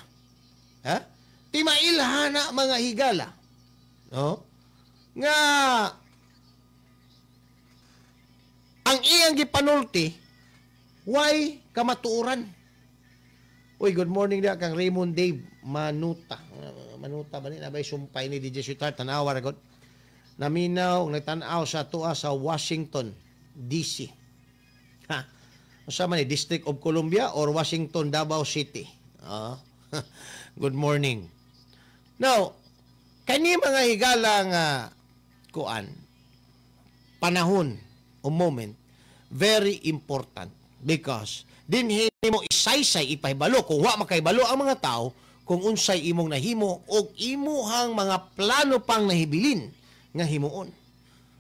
Ha? Di mailhan na, mga higala. No? Nga ang iyang gipanulti way kamatuoran. Uy, good morning da kang Raymond Dave Manuta. Manuta ba ni? Nabay sumpay ni DJ Sweetheart. Tanawa ra gud. Naminaw, nagtan-aw sa atoa sa Washington, DC. Ha? Unsa man ni, District of Columbia or Washington, Davao City? Ah. Good morning. Now, kani, mga higala, nga kuan panahon o moment, very important because dinhi mo isaysay, ipahibalo kung wa makahibalo ang mga tao kung unsay imong nahimo og imuhang mga plano pang nahibilin nga himuon.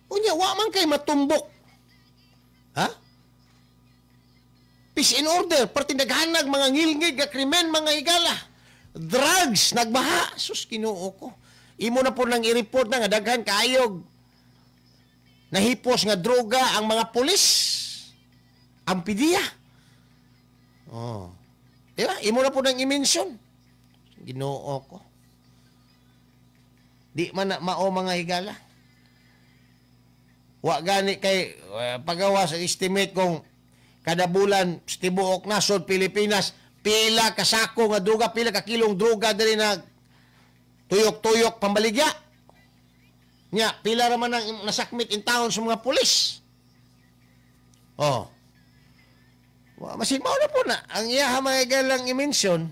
Unya wa man kay matumbok. Ha? Peace and order, perting daghanag mga ngilngig nga krimen, mga higala. Drugs, nagbaha. Sus, Ginoo ko. Imo na po nang i-report na nga daghan kaayog nahipos nga droga ang mga pulis. Ang PDEA. Oh. Di ba? Imo na po nang i-mention. Ginoo ko. Di man na mao, mga higala. Wa gani kay pagawa sa estimate kung kada bulan sa tibuok nasod Pilipinas pila ka sako nga droga, pila ka kilong droga diri na tuyok-tuyok pambaligya. Nya, pila ra man ang nasakmit in town sa mga pulis. Oh. Wa masig mao na po na ang iya, mga higalang i-mention.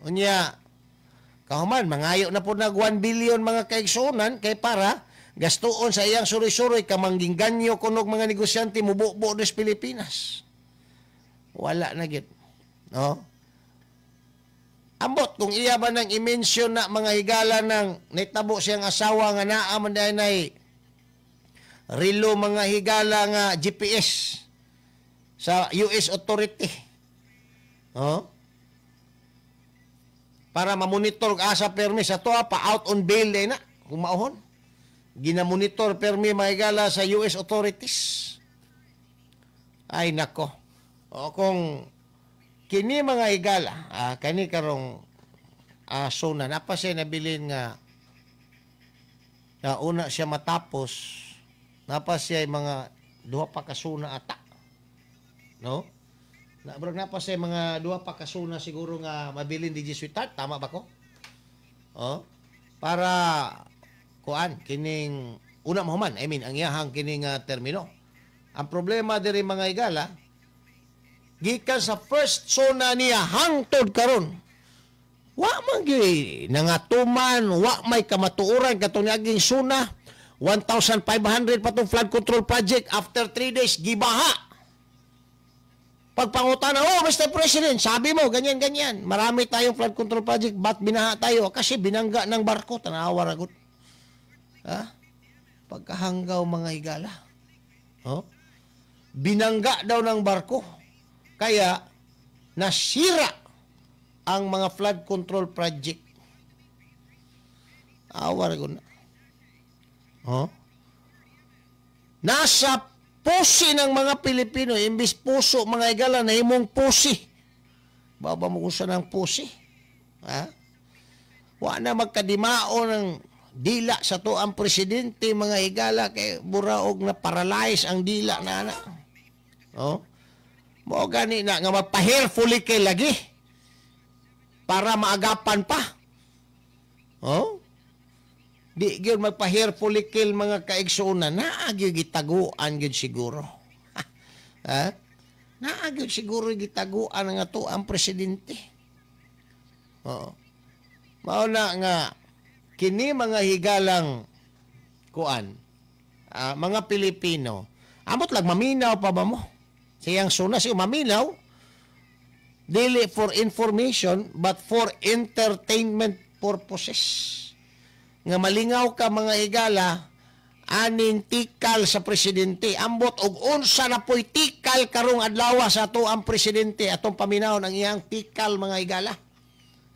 Unya kahuman mangayo na po nag 1 billion, mga kaigsuonan, kay para gastuon sa iyang suroy-suroy kamangginganyo kunog mga negosyante mububo des Pilipinas. Wala na gyud. No? Ambot kung iya ba nang i-mention na, mga higala, ng nitabo siyang asawa nga naa man nay relo, mga higala, nga GPS sa US authority. Oh? Para mamonitor asa permi sa toa pa, out on bail day na kung maohon. Ginamonitor permi, mga higala, sa US authorities. Ay nako. O kung kini, mga higala, kani karong SONA napa siya nabilin nga na una siya matapos, napa siya mga duha pa ka SONA ata. No? Na bro, napa siya mga duha pa ka SONA siguro nga mabilin, DJ Sweetheart, tama ba ko? Oh, para kuan kining una mahuman, I mean, ang iyahang kining termino. Ang problema diri, mga higala, gikan sa first SONA niya hangtod karon wa man gyud nangatuman, wa may kamatuoran katong niaging SONA,
1,500 pa tong flood control project after 3 days gibaha. Pagpangutana, oh Mr. President, sabi mo ganyan ganyan. Marami tayong flood control project, ba't binaha tayo? Kasi binangga ng barko, tanawa ra gud. Ha? Pagkahanggaw mga higala. Oh? Binangga daw ng barko. Kaya nasira ang mga flood control project. Awa ra gud na. Oh? Nasa pusi ng mga Pilipino, imbis puso mga higala, na imong pusi. Baba mo kung saan ang pusi. Ha? Wa na magkadimao ng dila sa to ang presidente mga higala, kay buraog na paralyze ang dila na ana. Oh? Mao gani na nga magpa-hair follicle lagi para maagapan pa. Oh? Di gyud magpa-hair follicle mga kaigsuonan, naa gyud gitaguan gyud siguro. Ha? Naa gyud siguro gitaguan nga to ang presidente. Oo. Mao na nga kini mga higalang kuan, mga Pilipino, amot lang maminaw pa ba mo? Siyang suna siya maminaw, dili for information but for entertainment purposes. Nga malingaw ka mga higala aning tikal sa presidente. Ambot og unsa na po'y tikal karong adlaw sa ato ang presidente, atong paminawon ang iyang tikal mga higala.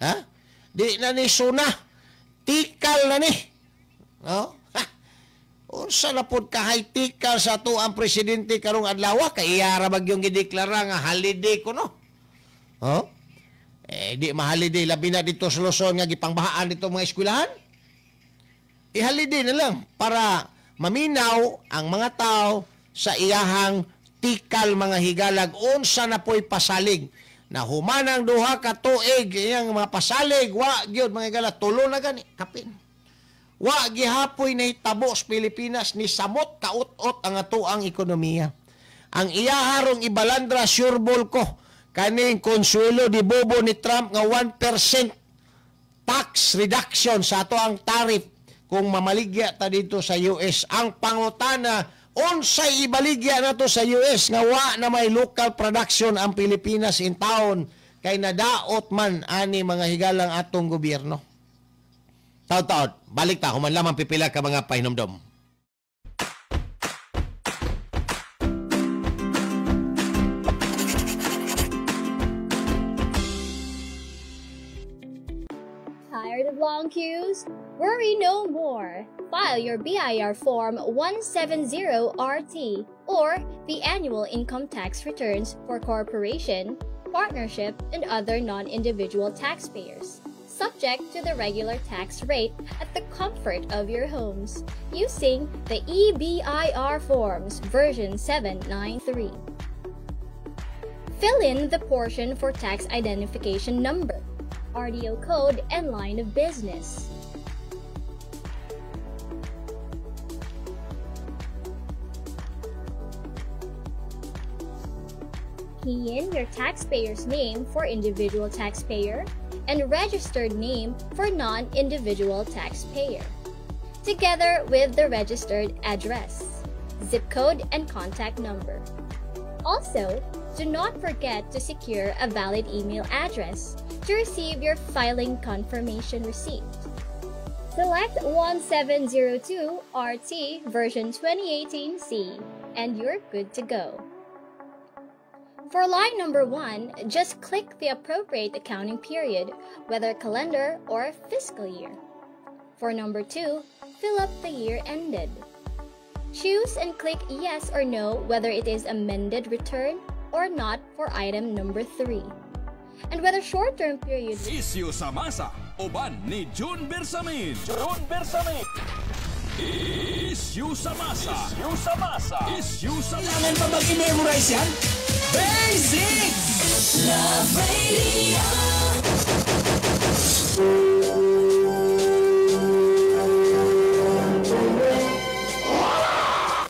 Ha? Di na ni suna, tikal na ni. No? Ha? Unsa na pod kahay tikal sa ato ang presidente karong adlaw kay iya ra bagyong gideklara nga holiday kuno. Oh? Eh di maholiday labi na dito sa Luzon nga gipangbahaan dito mga eskwelahan. I-holiday na lang para maminaw ang mga tao sa iyahang tikal mga higalag. Unsa na po'y pasalig na humanang duha ka tuig iyang mga pasalig, wa gyud mga higala, tulo na gani kapin. Wa gihapoy nahitabo sa Pilipinas ni samot kaut-ot ang atoang ekonomiya. Ang iyaharong ibalandra sureball ko kaning Consuelo di Bobo ni Trump nga 1% tax reduction sa ato ang tariff kung mamaligya ta dito sa US. Ang pangutana, unsay ibaligya nato sa US nga wa na may local production ang Pilipinas in town kay nadaot man ani mga higalang atong gobyerno. Taud-taud, balik ta human lamang pipila ka mga pahinomdom.
Tired of long queues? Worry no more. File your BIR Form 170RT or the annual income tax returns for corporation, partnership, and other non-individual taxpayers, subject to the regular tax rate at the comfort of your homes, using the eBIR Forms version 793. Fill in the portion for tax identification number, RDO code, and line of business. Key in your taxpayer's name for individual taxpayer and registered name for non-individual taxpayer, together with the registered address, zip code, and contact number. Also, do not forget to secure a valid email address to receive your filing confirmation receipt. Select 1702 RT version 2018C and you're good to go. For line number 1, just click the appropriate accounting period, whether calendar or fiscal year. For number 2, fill up the year ended. Choose and click yes or no whether it is amended return or not for item number 3. And whether short-term period...
Isyu sa masa, uban ni June Bersamin. June Bersamin. Isyu sa masa. Isyu sa masa. Isyu sa masa.
Kailangan pa bang i-memorize yan? Basics!
Love Radio.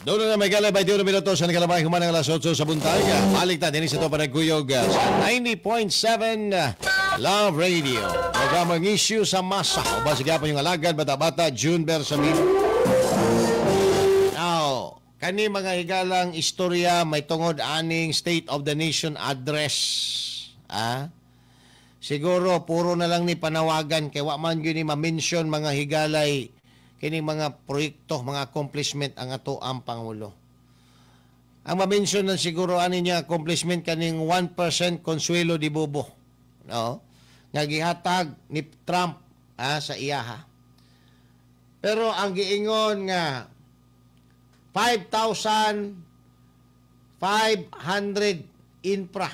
Doon na may galay, 21 minuto sa nakalabay, humanang alas 8 sa buntag. Balik ta, dinis ito panagkuyog sa 90.7 Love Radio. Programang Issue sa Masa. O ba sige pa yung alagad, bata-bata, June Bersamin.
Kani, mga higalang istorya may tungod aning State of the Nation Address. Ah? Siguro puro na lang ni panawagan kay wa man gyud ni ma-mention, mga higalay, kining mga proyekto, mga accomplishment ang ato ang pangulo. Ang ma-mention lang siguro ani niya accomplishment kaning 1% Consuelo di Bobo. No? Nga gihatag ni Trump sa iyaha. Pero ang giingon nga 5,500 infra.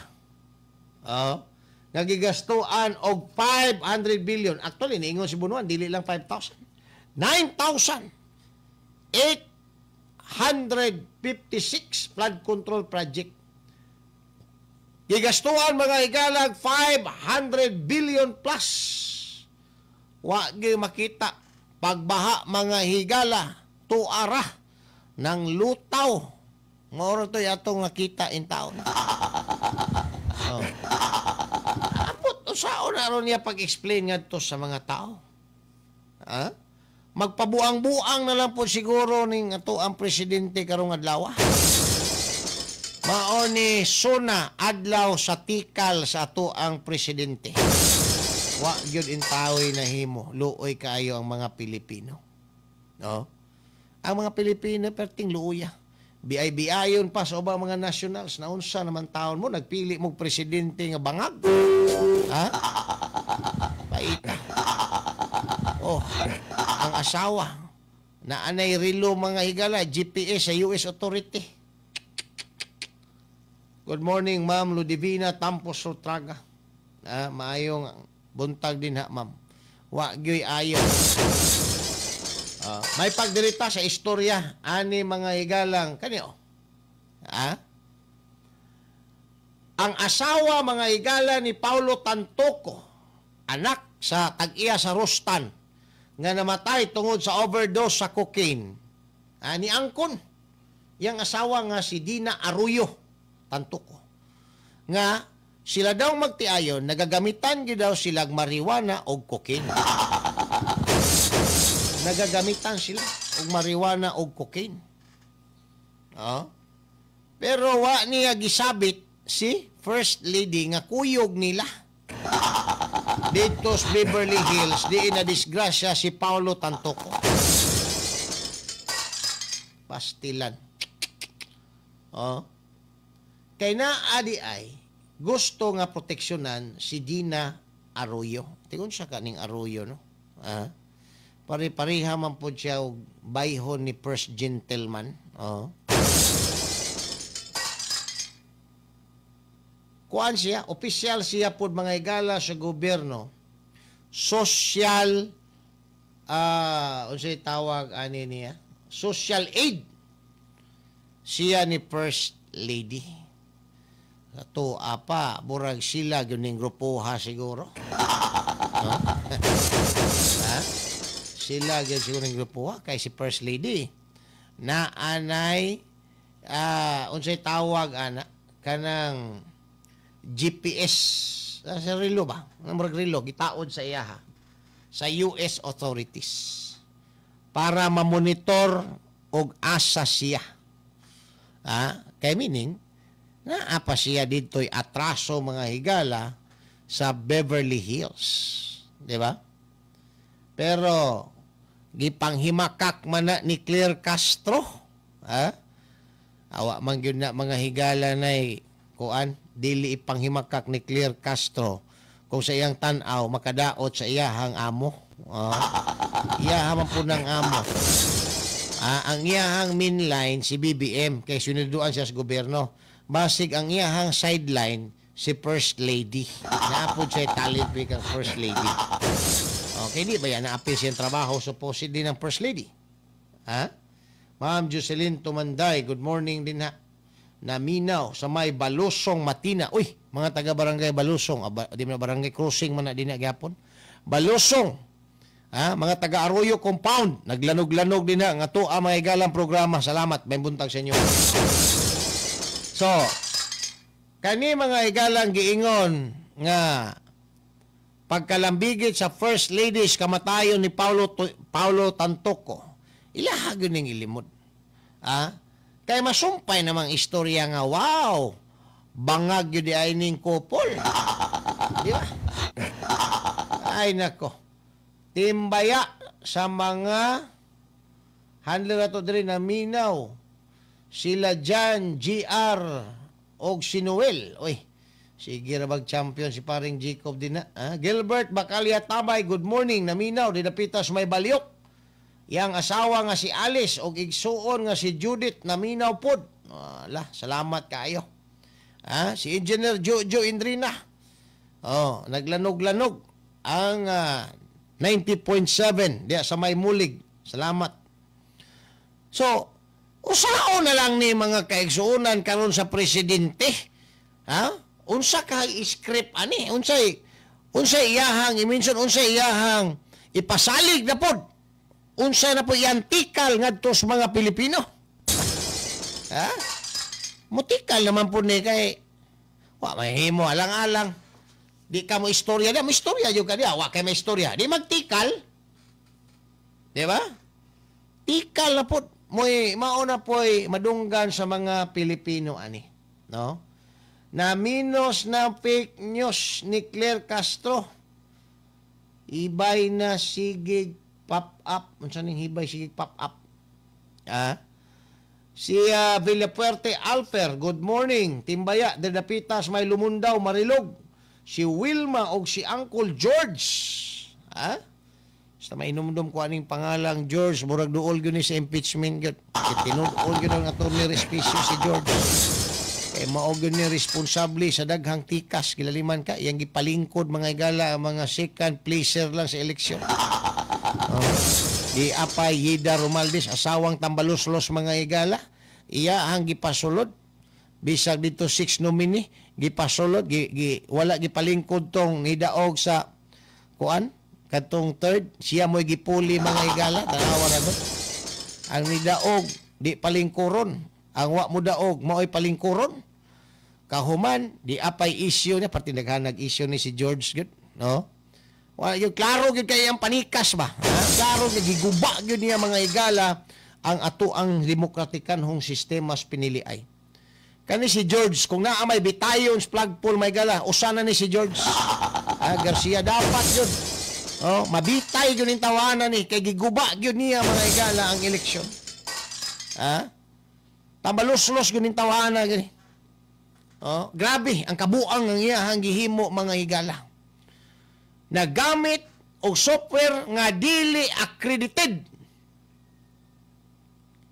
Oh, nga gigastuan og 500 billion. Actually, niingon si Bonoan, dili lang 5,000. 9,856 flood control project. Gigastuan, mga higalag, 500 billion plus. Wa gyud makita pagbaha, mga higala, tuara ng lutaw. Moro to atong nakita in town. Oh. Amot usaon na ron niya pag-explain ngadto sa mga tao. Ha? Magpabuang-buang na lang po siguro ning ato ang presidente karong adlaw. Mao ni suna adlaw sa tikal sa ato ang presidente. Wa gyud intawoy nahimo, luoy kaayo ang mga Pilipino. No? Ang mga Pilipino perting luoya. BIBIayon pa sa ubang mga nationals na unsa naman taon mo nagpili mo presidente nga bangag. Ha? Paita. Oh, ang asawa na anay relo, mga higala, GPS sa US authority. Good morning, Ma'am Ludivina Tampos Sotraga. Ah, maayong buntag din ha, ma'am. Wa gyoy ayo. Ah, may pagdirita sa istorya ani, mga higalang, kani oh. Ah? Ang asawa, mga higala, ni Paulo Tantoco, anak sa tag-iya sa Rustan nga namatay tungod sa overdose sa cocaine. Ah, ni angkon yang asawa nga si Dina Arroyo Tantoco. Nga sila daw magtiayon, nagagamitan gyud daw silag marijuana og cocaine. Nagagamitan sila og marijuana og cocaine. Oh. Pero wa niya gisabit si First Lady nga kuyog nila. Dito sa Beverly Hills, di na disgrasya si Paulo Tantoco. Pastilan. Oh. Kay naa di ay gusto nga proteksyonan si Dina Arroyo. Tingon siya kaning Arroyo, no? Ah. Pare-pareha man po siya og bayhon ni First Gentleman. Oh. Kuan siya, opisyal siya po, mga higala, sa gobyerno. Social, unsay tawag ani niya? Social aid. Siya ni First Lady. Ato apa, burag sila gyud ning grupoha siguro. No? Ha? Sila gyud siguro ning grupoha kay si First Lady na anay unsay tawag ana kanang GPS sa relo ba? Ang murag relo gitaod sa iyaha sa US authorities para mamonitor og asa siya. Ah, kay meaning naa pa siya didto'y atraso, mga higala, sa Beverly Hills. Di ba? Pero gipanghimakak man na ni Claire Castro. Ha? Awa man gyud na, mga higala, nay kuan, dili ipanghimakak ni Claire Castro kung sa iyang tan-aw makadaot sa iyahang amo. Oh. Iyaha man po ng amo. Ah, ang iyahang mainline si BBM kay sinuduan siya sa gobyerno. Basig ang iyahang sideline si First Lady. Naapod siya talent week ang First Lady. Okay, di ba yan? Naapil siyang trabaho supposedly ng First Lady. Ha? Ma'am Jocelyn Tumanday, good morning din ha. Naminaw sa may Balusong Matina. Uy, mga taga-barangay Balusong. Aba, di na barangay crossing man na din na gyapon. Balusong. Ha? Mga taga-Arroyo Compound. Naglanog-lanog din na. Nga to ang mga igalang programa. Salamat. May buntag sa inyo. So, kani, mga igalang, giingon nga pagkalambigit sa First Ladies kamatayon ni Paulo Tantoco, ilaha gyud ning ilimod. Ah, Kay masumpay namang istorya nga, wow, bangag yun di ay ning couple. Di ba? Ay nako. Timbaya sa mga handler ato diri na minaw. Sila Jan, GR, og si Noel. Uy, sige ra bag champion si paring Jacob din na. Ah, Gilbert Bacalya Tabay, good morning. Naminaw, dinapitas may balyok. Yang asawa nga si Alice og igsuon nga si Judith naminaw pod. Ala, salamat kaayo. Ah, si Engineer Jojo Indrina. Oh, naglanog-lanog ang 90.7 diya sa may mulig. Salamat. So, usaon na lang ni mga kaigsuonan karon sa presidente. Ha? Unsa kay script ani? Unsay unsay iyahang i-mention, unsay iyahang ipasalig na pod? Unsay na po iantikal ngadto sa mga Pilipino? Ha? Mutikal naman po ni kay wa mahimo alang-alang. Di ka mo istorya di, mo istorya jud ka di, wa kay may istorya. Di magtikal. Di ba? Tikal na po. Moy mauna po'y madunggan sa mga Pilipino ani, no? Na minus na fake news ni Claire Castro. Ibay na sige pop up. Unsa ning hibay sige pop up? Ah? Si Villapuerte Alper, good morning. Timbaya, Dedapitas, may Lumundaw, Marilog. Si Wilma og si Uncle George. Ha? Basta mainumdum ko aning pangalang George, murag duol gyud ni sa impeachment gyud. Tinud-ol gyud ang attorney Respicio si George. Kay mao gyud ni responsable sa daghang tikas, gilaliman ka iyang gipalingkod mga igala ang mga second placer lang sa eleksyon. Oh. Di apay Yida Romaldes, asawang tambaluslos mga igala, iya ang gipasulod bisag dito 6 nominee gipasulod, wala gipalingkod tong nidaog sa kuan katong third, siya mo'y gipuli mga igala, tanawa na ba? Ang nidaog di palingkuron, ang wa mo daog mao'y palingkuron. Kahuman di apay issue niya, pati naghanag issue ni si George gyud, no? Wala gyud klaro gyud kay ang panikas ba? Ha? Klaro gyud giguba gyud niya mga igala ang ato ang demokratikanhong sistema sa piniliay. Kani si George, kung naa may bitayon sa flagpole may gala, usa na ni si George. Ah, Garcia dapat gyud. Oh, mabitay gyud ning tawanan ni kay giguba gyud niya mga igala ang eleksyon. Ha? Tambaluslos gyud ning tawanan gani. Oh, grabe ang kabuang ang iyahang gihimo mga higala. Nagamit og software nga dili accredited.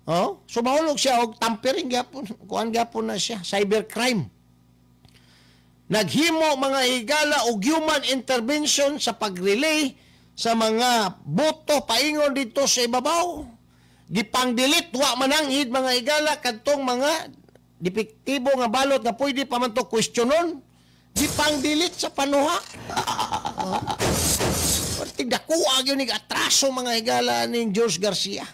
Oh, so mahulog siya og tampering gyapon, kuan gyapon na siya, cybercrime. Naghimo mga higala og human intervention sa pag-relay sa mga boto paingon dito sa ibabaw. Gipang-delete wa mananghid mga higala kadtong mga depektibo nga balot nga pwede pa man to questionon. Gipang-delete sa panuha. Oh. Tigdakuha gyud ning atraso mga higala ning George Garcia.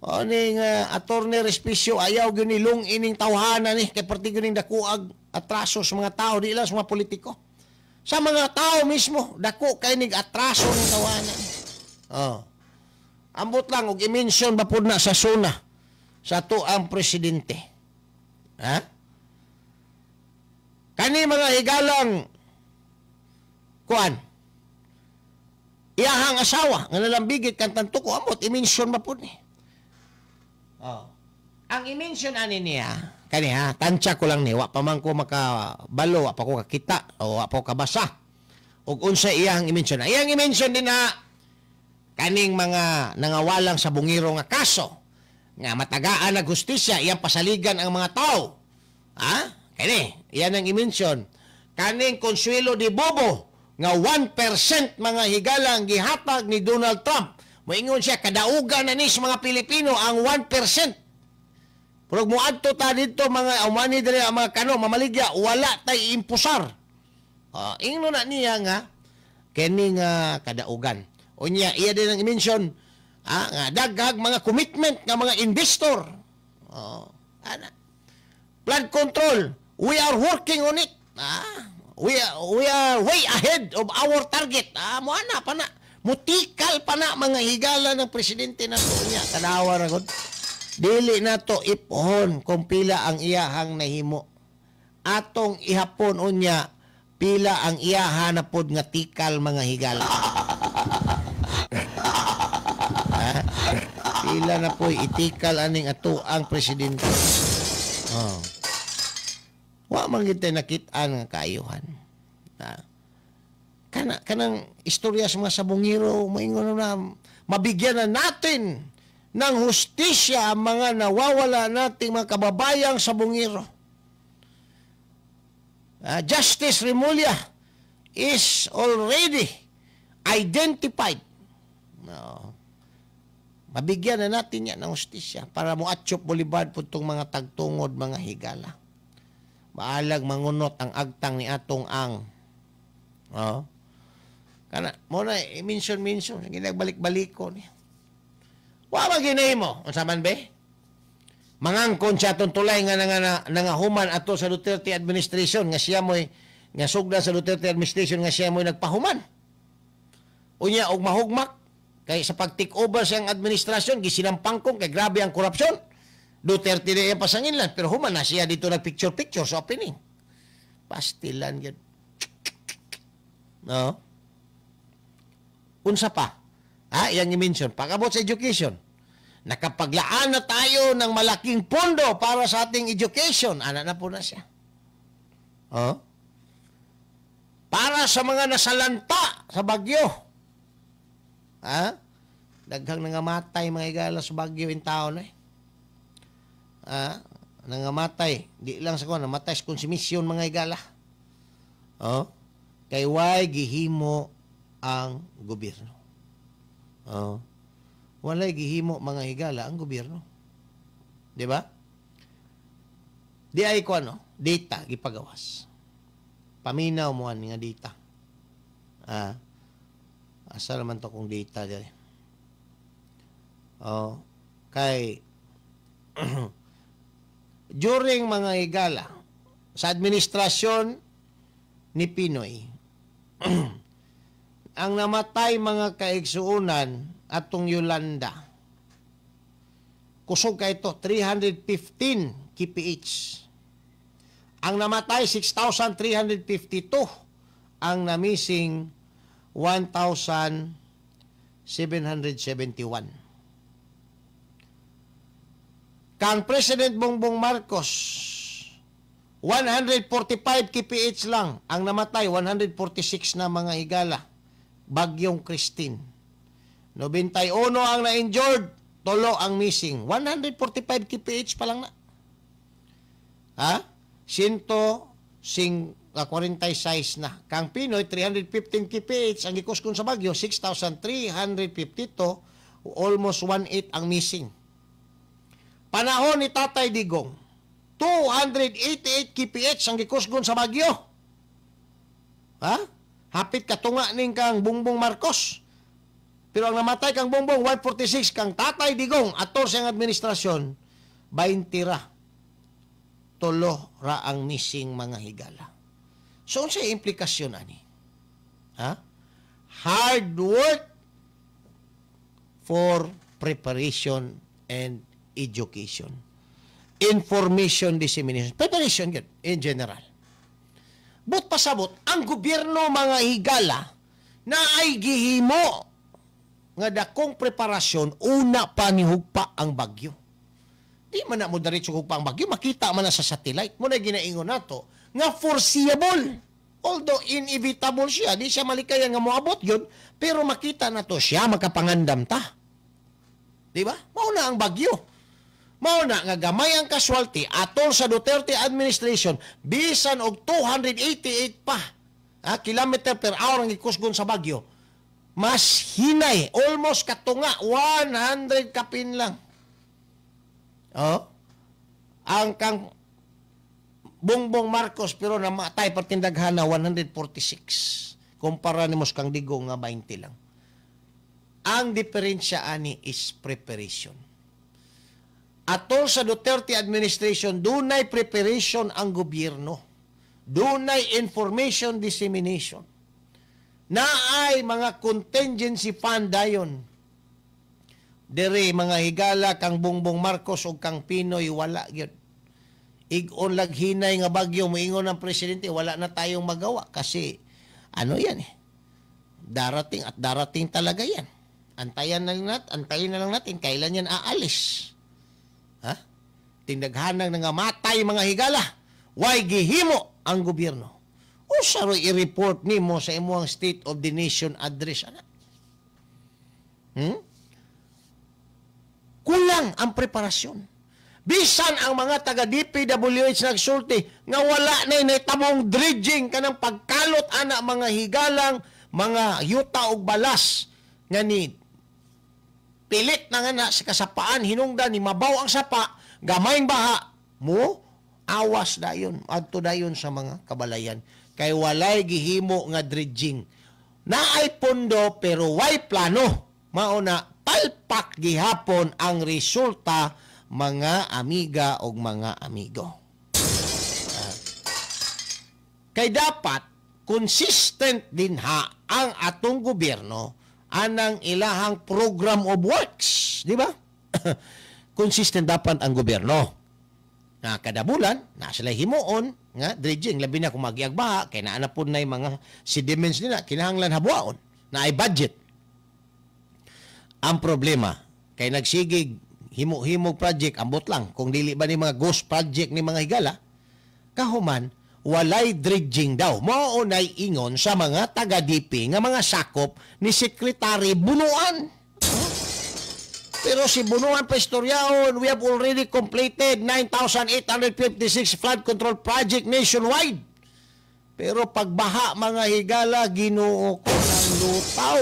O ning attorney Respicio ayaw gyud ni lung ining tawhana ni kay perti gyud ning dakuag atraso sa mga tao, di lang sa mga politiko. Sa mga tao mismo dako kay ning atraso ning tawhana. Oh. Ambot lang og i-mention ba pud na sa SONA sa ato ang presidente. Ha? Kani mga higalang kuan iyahang asawa nga nalambigit kan tantuko ambot i-mention ba pud ni. Oh. Ang i-mention ani niya, kani ha, tansya ko lang ni, wa pa man ko makabalo, wa pa ko kakita, o wa pa ko kabasa. Og unsa iyang i-mention? Iyang i-mention din na kaning mga nangawalang sa bungiro nga kaso nga matagaan ang hustisya, iyang pasaligan ang mga tao. Ha? Kani, iyan ang i-mention. Kaning Consuelo de Bobo nga 1% mga higala ang gihatag ni Donald Trump. Moingon siya, kadaugan na ni sa mga Pilipino ang 1%. Pero muadto ta dito mga umani diri ang mga kano mamaligya, wala tay impusar. Ingno na niya nga kini nga kadaugan. Unya iya din ang i-mention nga daghang mga commitment nga mga investor. Ana. Flood control, we are working on it. We are way ahead of our target. Mo ana pa na. Mutikal pa na mga higala ng presidente na to niya. Tanawa ra gud. Dili nato iphon kung pila ang iyahang nahimo. Atong ihapon unya pila ang iyaha na pod nga tikal, mga higala. Ha? Pila na po'y itikal aning ato ang presidente. Oh. Wa man gid tay nakit-an nga kaayuhan. Ha? Kanang istorya sa mga sabungero, maingon na mabigyan na natin ng hustisya ang mga nawawala nating mga kababayang sabungero. Justice Remulla is already identified. No. Mabigyan na natin yan ng hustisya para moatchop Boulevard po itong mga tagtungod, mga higala. Maalag mangunot ang agtang ni atong ang. Oh. Kana, mo na, i-mention-mention, ginagbalik-balik ko niya. Wa man ginahimo, unsa man be? Mangangkon siya atong tulay nga nangahuman ato sa Duterte administration nga siya mo'y nga sugdan sa Duterte administration nga siya mo'y nagpahuman. Unya og mahugmak kay sa pag-take over siyang administrasyon gisinampangkong kay grabe ang korupsyon. Duterte na iyang pasanginlan pero human na siya dito nag-picture-picture sa opening. Pastilan gyud. No? Unsa pa? Ha, iyang i-mention. Pag-abot sa education, nakapaglaan na tayo ng malaking pondo para sa ating education. Ana na po na siya. Oh? Para sa mga nasalanta sa bagyo. Ha? Daghang nangamatay mga higala sa bagyo in town eh. Ha? Nangamatay. Di lang sa kuwan, namatay sa konsumisyon mga higala. Oh? Kay way gihimo ang gobyerno. Oh. Walay gihimo mga higala ang gobyerno. Di ba? Di ay ko ano, data gipagawas. Paminaw mo ani nga data. Ah. Asa naman to kung data diri. Oh, kay during mga higala sa administrasyon ni PNoy, ang namatay mga kaigsuonan atong Yolanda, kusog kay ito, 315 kph. Ang namatay, 6,352. Ang na-missing, 1,771. Kang President Bongbong Marcos, 145 kph lang. Ang namatay, 146 na mga higala. Bagyong Kristine. 91 ang na-injured, 3 ang missing. 145 kph pa lang na. Ha? 146 na. Kang PNoy, 315 kph. Ang gikuskon sa bagyo, 6,352. Almost 1/8 ang missing. Panahon ni Tatay Digong, 288 kph ang gikusgon sa bagyo. Ha? Hapit katunga ning kang Bongbong Marcos. Pero ang namatay kang Bongbong, 146, kang Tatay Digong, ator siyang administrasyon, 20 ra. 3 ra ang missing mga higala. So, unsay implikasyon ani? Ha? Hard work for preparation and education. Information dissemination. Preparation yun, in general. But pasabot, ang gobyerno mga higala na ay gihimo nga dakong preparasyon una pa ni hugpa ang bagyo. Di man na mo diretso hugpa ang bagyo, makita man na sa satellite. Mo na ginaingon nato nga foreseeable. Although inevitable siya, di siya malikayan nga moabot yun, pero makita na to siya, makapangandam ta. Di ba? Mao na ang bagyo. Mao na nga gamay ang casualty atol sa Duterte administration bisan og 288 pa kilometer per hour ang gikusgon sa bagyo. Mas hinay, almost katunga 100 kapin lang. Oh. Ang kang Bongbong Marcos pero namatay pertindaghana 146 kumpara nimo sa kang Digong nga 20 lang. Ang diferensya ani is preparation. Atol sa Duterte administration, dunay preparation ang gobyerno. Dunay information dissemination. Naay mga contingency fund dayon. Diri mga higala kang Bongbong Marcos ug kang Pinoy wala gyud. Igon lag hinay nga bagyo, moingon ang presidente, wala na tayong magawa kasi ano yan eh. Darating at darating talaga yan. Antayan na lang natin, antayin na lang natin kailan yan aalis. Ha? Tindaghanang nga matay mga higala. Why gihimo ang gobyerno? Usa ro'y i-report nimo sa imong State of the Nation address ana. Kulang ang preparasyon. Bisan ang mga taga DPWH nagsulti nga wala na nahitabong dredging kanang pagkalot ana mga higalang mga yuta og balas nga ni pilit na nga na sa kasapaan hinungdan ni mabaw ang sapa gamayng baha mo awas dayon adto dayon sa mga kabalayan kay walay gihimo nga dredging. Naay pondo pero way plano, mao na palpak gihapon ang resulta mga amiga og mga amigo. Kay dapat consistent din ha ang atong gobyerno anang ilahang program of works, di ba? Consistent dapat ang gobyerno. Na kada bulan, na sila himuon nga dredging, labi na kung magiag baha, kay naa na pud nay mga sediments nila, kinahanglan habuaon, na ay budget. Ang problema, kay nagsigig himo-himog project, ambot lang, kung dili ba ni mga ghost project ni mga higala, kahuman, walay dredging daw. Mao nay ingon sa mga taga-DP nga mga sakop ni Secretary Bunuan. Pero si Bunuan pa istoryaon, we have already completed 9,856 flood control project nationwide. Pero pagbaha mga higala, Ginoo ko ng lutaw.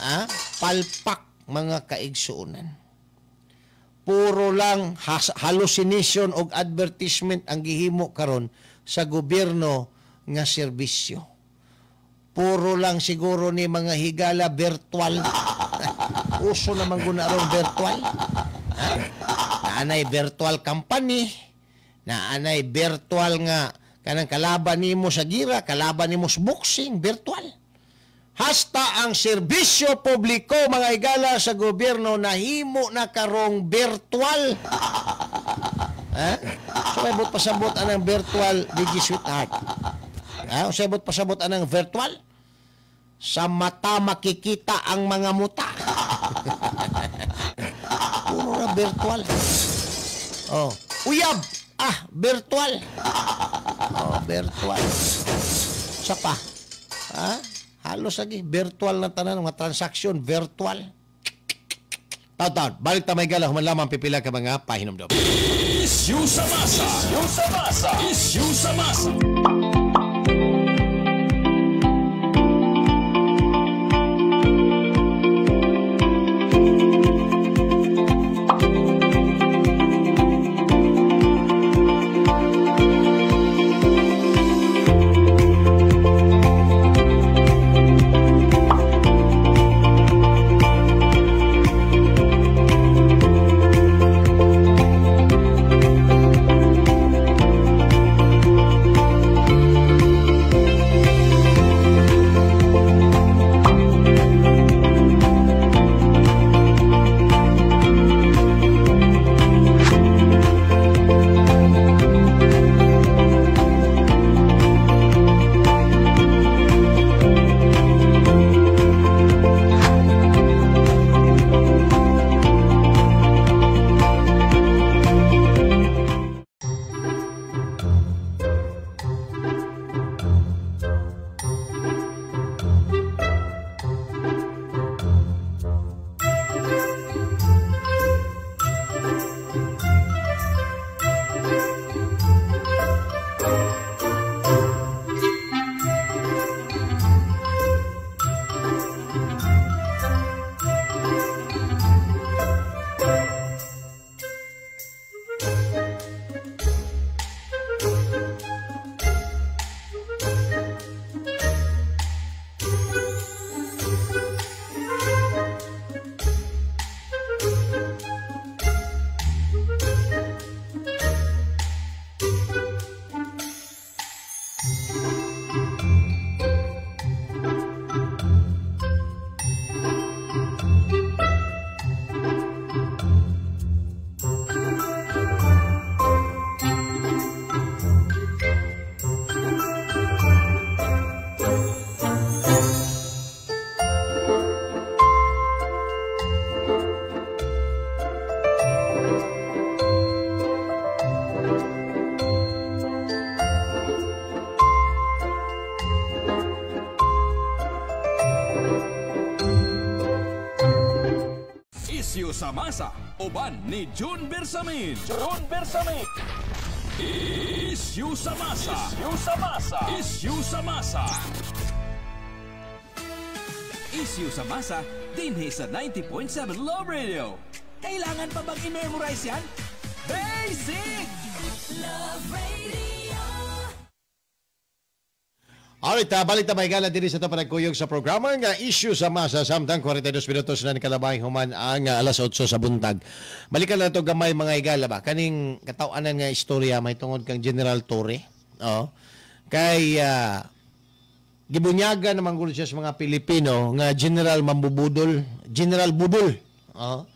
Ha? Palpak mga kaigsuonan. Puro lang hallucination og advertisement ang gihimo karon sa gobyerno nga serbisyo. Puro lang siguro ni mga higala virtual. Uso naman guna ron virtual. Ha? Naanay virtual company, naanay virtual nga kanang kalaban nimo sa gira, kalaban nimo sa boxing, virtual. Hasta ang serbisyo publiko mga higala sa gobyerno nahimo na karong virtual. Ha? So may but pasabot anang virtual digi sweetheart. Ha? So may but pasabot anang virtual? Sa mata makikita ang mga muta. Puro na virtual. Oh, uyab. Ah, virtual. Oh, virtual. Sa pa. Ha? Halos lagi virtual na tanan mga transaction virtual. Taon-taon, balik ta may gala human lamang pipila ka mga pahinomdom.
Issue sa masa. Issue sa masa. Issue sa masa. Issue sa masa uban ni June Bersamin. June Bersamin. Issue sa masa. Issue sa masa. Issue sa masa. Issue sa masa dinhi sa 90.7 Love Radio. Kailangan pa bang i-memorize yan? Basic!
Love Radio.
Alright, balik ta mahigala diri sa ito panagkuyog sa programa nga Issue sa Masa samtang 42 minutos na nikalabay human ang alas 8 sa buntag. Balikan na ito gamay, mga higala ba. Kaning katawanan nga istorya may tungod kang General Torre. Oh. Kay gibunyagan naman gulo siya sa mga Pilipino nga General Mambubudol, General Budol. Oh.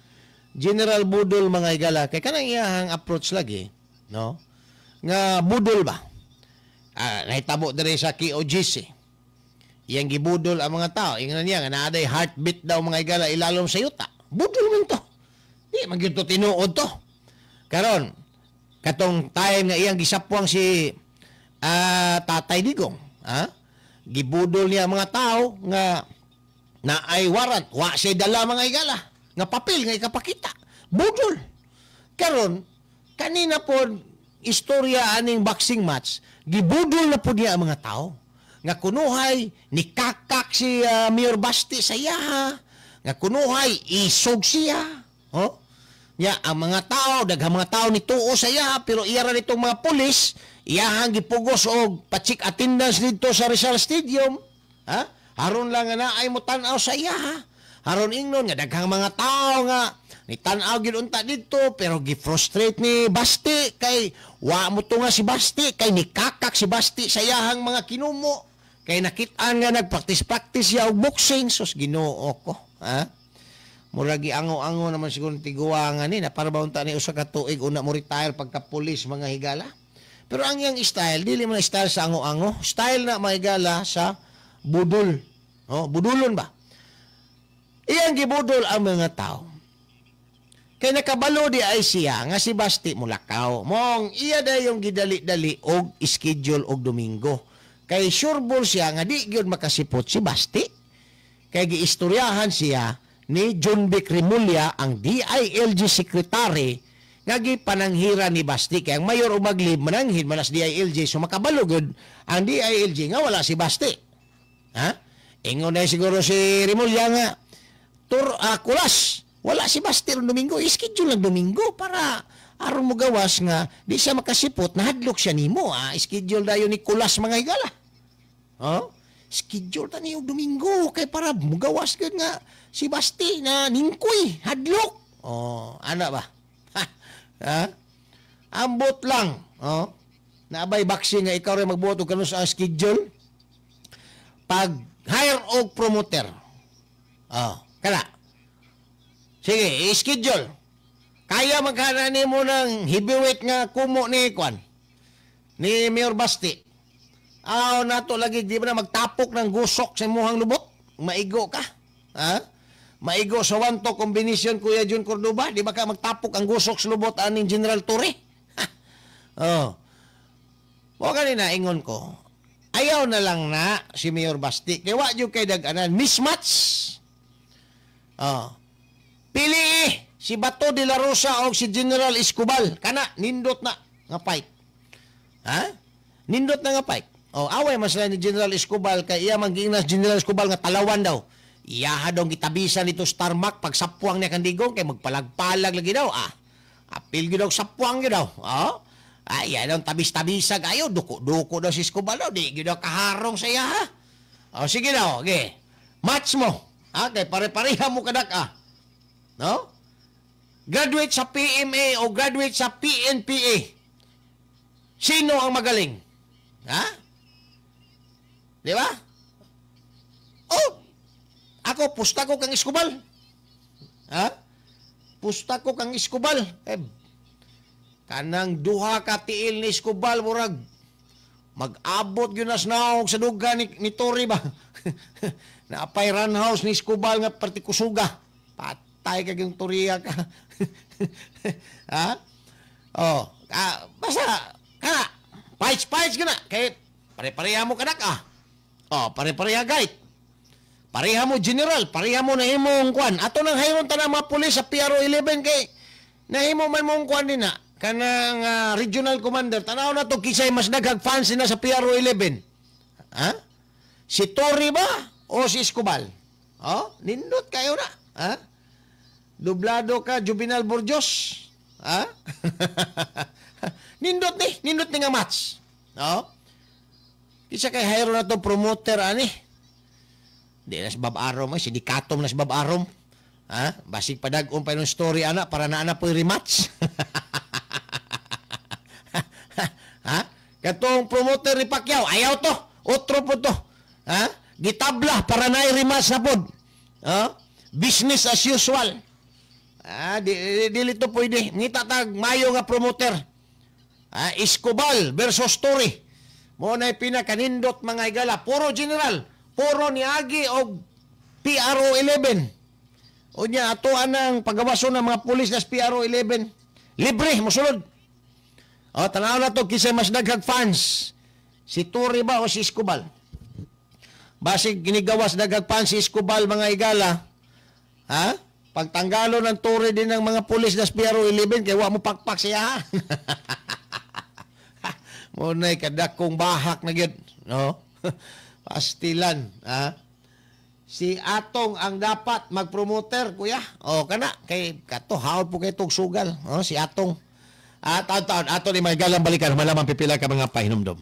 General Budol, mga higala, kay kanang iyahang approach lagi, no? Nga budol ba? Nahitabo diri sa KOJC. Iyang gibudol ang mga tao. Ingnan niya nga naa day heartbeat daw, mga higala, ilalom sa yuta. Budol man to. Di man gyud to tinuod to. Karon katong time nga iyang gisapwang si Tatay Digong, ha? Gibudol niya ang mga tao nga naay warrant, wa siya dala, mga higala, nga papel nga ikapakita. Budol. Karon kanina po istorya aning boxing match, gibudol na po niya ang mga tao. Nga kunuhay ni kakak si Mayor Basti sa iyaha, nga kunuhay isog siya. Oh? Nya ang mga tao, daghang mga tao ni tuo sa iyaha, pero iya ra nitong mga pulis, iyahang gipugos og pa-check attendance didto sa Rizal Stadium. Ha? Haron lang nga naay mo tan-aw sa iyaha. Haron ingnon nga daghang mga tao nga ni tan-aw gyud unta didto, pero gi-frustrate ni Basti kay wa mo to nga si Basti kay ni kakak si Basti sa iyahang mga kinumo kay nakit-an nga nagpractice-practice siya og boxing. Sus, Ginoo ko, ha? Murag giango-ango naman siguro tiguangan ni na para ba unta ni usa ka tuig una mo retire pagka pulis, mga higala. Pero ang iyang style dili man style sa ango-ango, style na, mga higala, sa budol. Oh, budulon ba? Iyang gibudol ang mga tao. Kay nakabalo di ay siya nga si Basti mulakaw. Mong iya dayong gidali-dali og schedule og Domingo. Kay sure ball siya nga di gyud makasipot si Basti. Kay giistoryahan siya ni John Vic Remulla, ang DILG secretary, nga gipananghira ni Basti. Kay ang mayor Omaglib mananghid man as DILG, so makabalo gyud ang DILG nga wala si Basti. Ha? Ingon na siguro si Remulla nga tur kulas wala si Basti ron Domingo, schedule lang Domingo para aron mo gawas nga di siya makasipot, nahadlok siya nimo. Schedule dayon ni Kulas, mga higala. Oh? Schedule ta niyo Domingo kay para mugawas gyud nga si Basti na ningkoy, hadlok. Oh, ana ba? Ha? Ambot lang, oh. Naabay boxing nga ikaw rin magbuot og kanus ang schedule. Pag hire og promoter. Oh, kana. Sige, i-schedule. Kaya magkana nimo ng heavyweight nga kumo ni Kwan, ni Mayor Basti. Aw, nato lagi di ba na magtapok ng gusok sa imuhang lubot? Maigo ka. Ha? Maigo sa 1-2 combination, Kuya Jun Cordoba, di ba ka magtapok ang gusok sa lubot aning General Torre? Oh. Mo kanina ingon ko. Ayaw na lang na si Mayor Basti. Kay wa jud kay dag-anan mismatch. Oh. Pili si Bato de la Rosa o si General Escobal. Kana, nindot na nga fight. Ha? Nindot na nga fight. O, away man sila ni General Escobal kay iya man giingnan General Escobal nga talawan daw. Iyaha daw gitabisan nito Starmac pagsapwang niya kandigong kay magpalag-palag lagi daw. Ah, apil gyud daw sapwang gyud daw. Oh. Ay, yan ang tabis-tabisa kayo. Duko-duko daw si Escobal daw. Di gyud daw kaharong sa iya, ha? O, sige daw. Okay. Match mo. Ha? Kay pare-pareha mo kadak, ah. No? Graduate sa PMA o graduate sa PNPA. Sino ang magaling? Ha? Di ba? Oh! Ako, pusta ko kang Escobal. Ha? Pusta ko kang Escobal. Eh, kanang duha ka tiil ni Escobal, murag mag-abot yun nas naog sa duga ni Torre ba? Naapay run house ni Escobal nga partikusuga. Patay kag yung Torre ka. Ha? Oh, basta kana fights fights kana kay pare-pareha mo kanak, ah. Oh, pare-pareha gait.
Pareha mo general, pareha mo na imong kwan. Ato nang hayron tanang mga pulis sa PRO 11 kay nahimo man mong kwan din na kanang regional commander. Tanaw na to kisay mas daghang fans na sa PRO 11. Ha? Si Torre ba o si Escobal? Oh, nindot kayo na. Ha? Dublado ka Juvenal Borjos. Ha? Nindot ni nga match. No? Kisa kay hayron na to promoter ani. Di na si Bob Arum, ay, sindikatom na si Bob Arum. Ha? Basig padag-on pa yung story ana para na ana po'y rematch. Ha? Katong promoter ni Pacquiao, ayaw to. Otro po to. Ha? Gitabla para na rematch na pod. Ha? Business as usual. Ah, dili to pwede. Ngita tag mayo nga promoter. Ah, Escobal versus Torre. Mo na pinakanindot mga igala. Puro general, puro niagi og PRO 11. Unya ato anang pagawason ng mga pulis na PRO 11. Libre mosulod. O tanaw na to kisay mas daghang fans. Si Torre ba o si Escobal? Basig ginigawas daghang fans si Escobal mga igala. Ha? Pagtanggalo ng Torre din ng mga pulis na PRO 11 kay wa mo pakpak siya ha. Mo nay kadakong bahak na gyud, no? Pastilan, ha? Si Atong ang dapat magpromoter, kuya. O kana kay kato haol po kay tog sugal, no? Si Atong. At taon ato ni may galang balikan malamang pipila ka mga pahinumdom.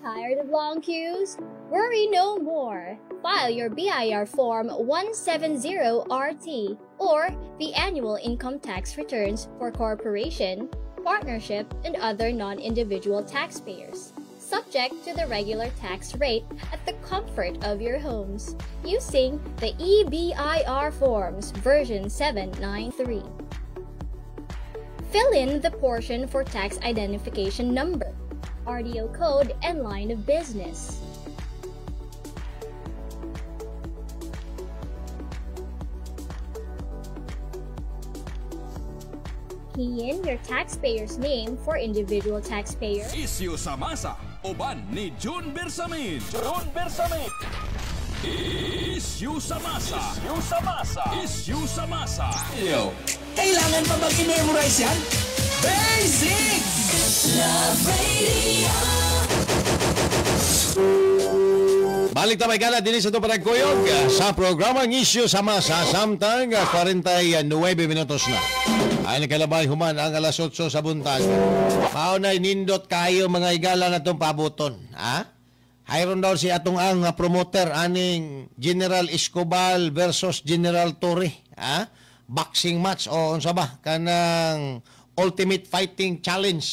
Tired of long queues? Worry no more. File your BIR Form 170RT or the annual income tax returns for corporation, partnership, and other non-individual taxpayers, subject to the regular tax rate at the comfort of your homes, using the eBIR Forms version 793. Fill in the portion for tax identification number, RDO code, and line of business. Key in your taxpayer's name for individual taxpayer.
Isyu sa masa, uban ni June Bersamin. June Bersamin. Isyu sa masa. Isyu sa masa. Isyu sa masa.
Yo. Kailangan pa bang i-memorize yan? Basic!
Love Radio.
Balik ta may gala din sa ito panagkuyog sa programang Isyu sa Masa samtang 49 minutos na. Ay nakalabay human ang alas 8 sa buntag. Mao na'y nindot kayo mga igala na itong pabuton. Ha? Hayron daw si atong ang promoter aning General Escobal versus General Torre. Ha? Boxing match o unsa ba? Kanang Ultimate Fighting Challenge.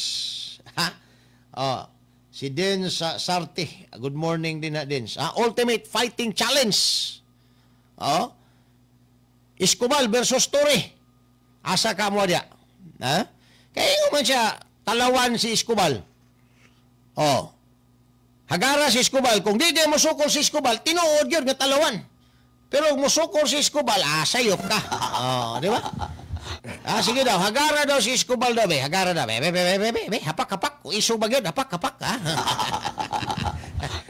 Ha? O. Si Dens Sarte. Good morning din na Dens. Ultimate Fighting Challenge. Oh. Escobal versus Torre. Asa ka mo diya? Ha? Kaya man siya talawan si Escobal. Oh. Hagara si Escobal. Kung di di mosukol si Escobal, tinuod yun nga talawan. Pero mosukol si Escobal, sayop ka. Oh, di ba? Ah, sige daw, hagara daw si Escobal daw, be. Hagara daw, be. Be, be, be, be, be. Hapak, hapak. Kung iso ba yun, hapak, hapak, ha?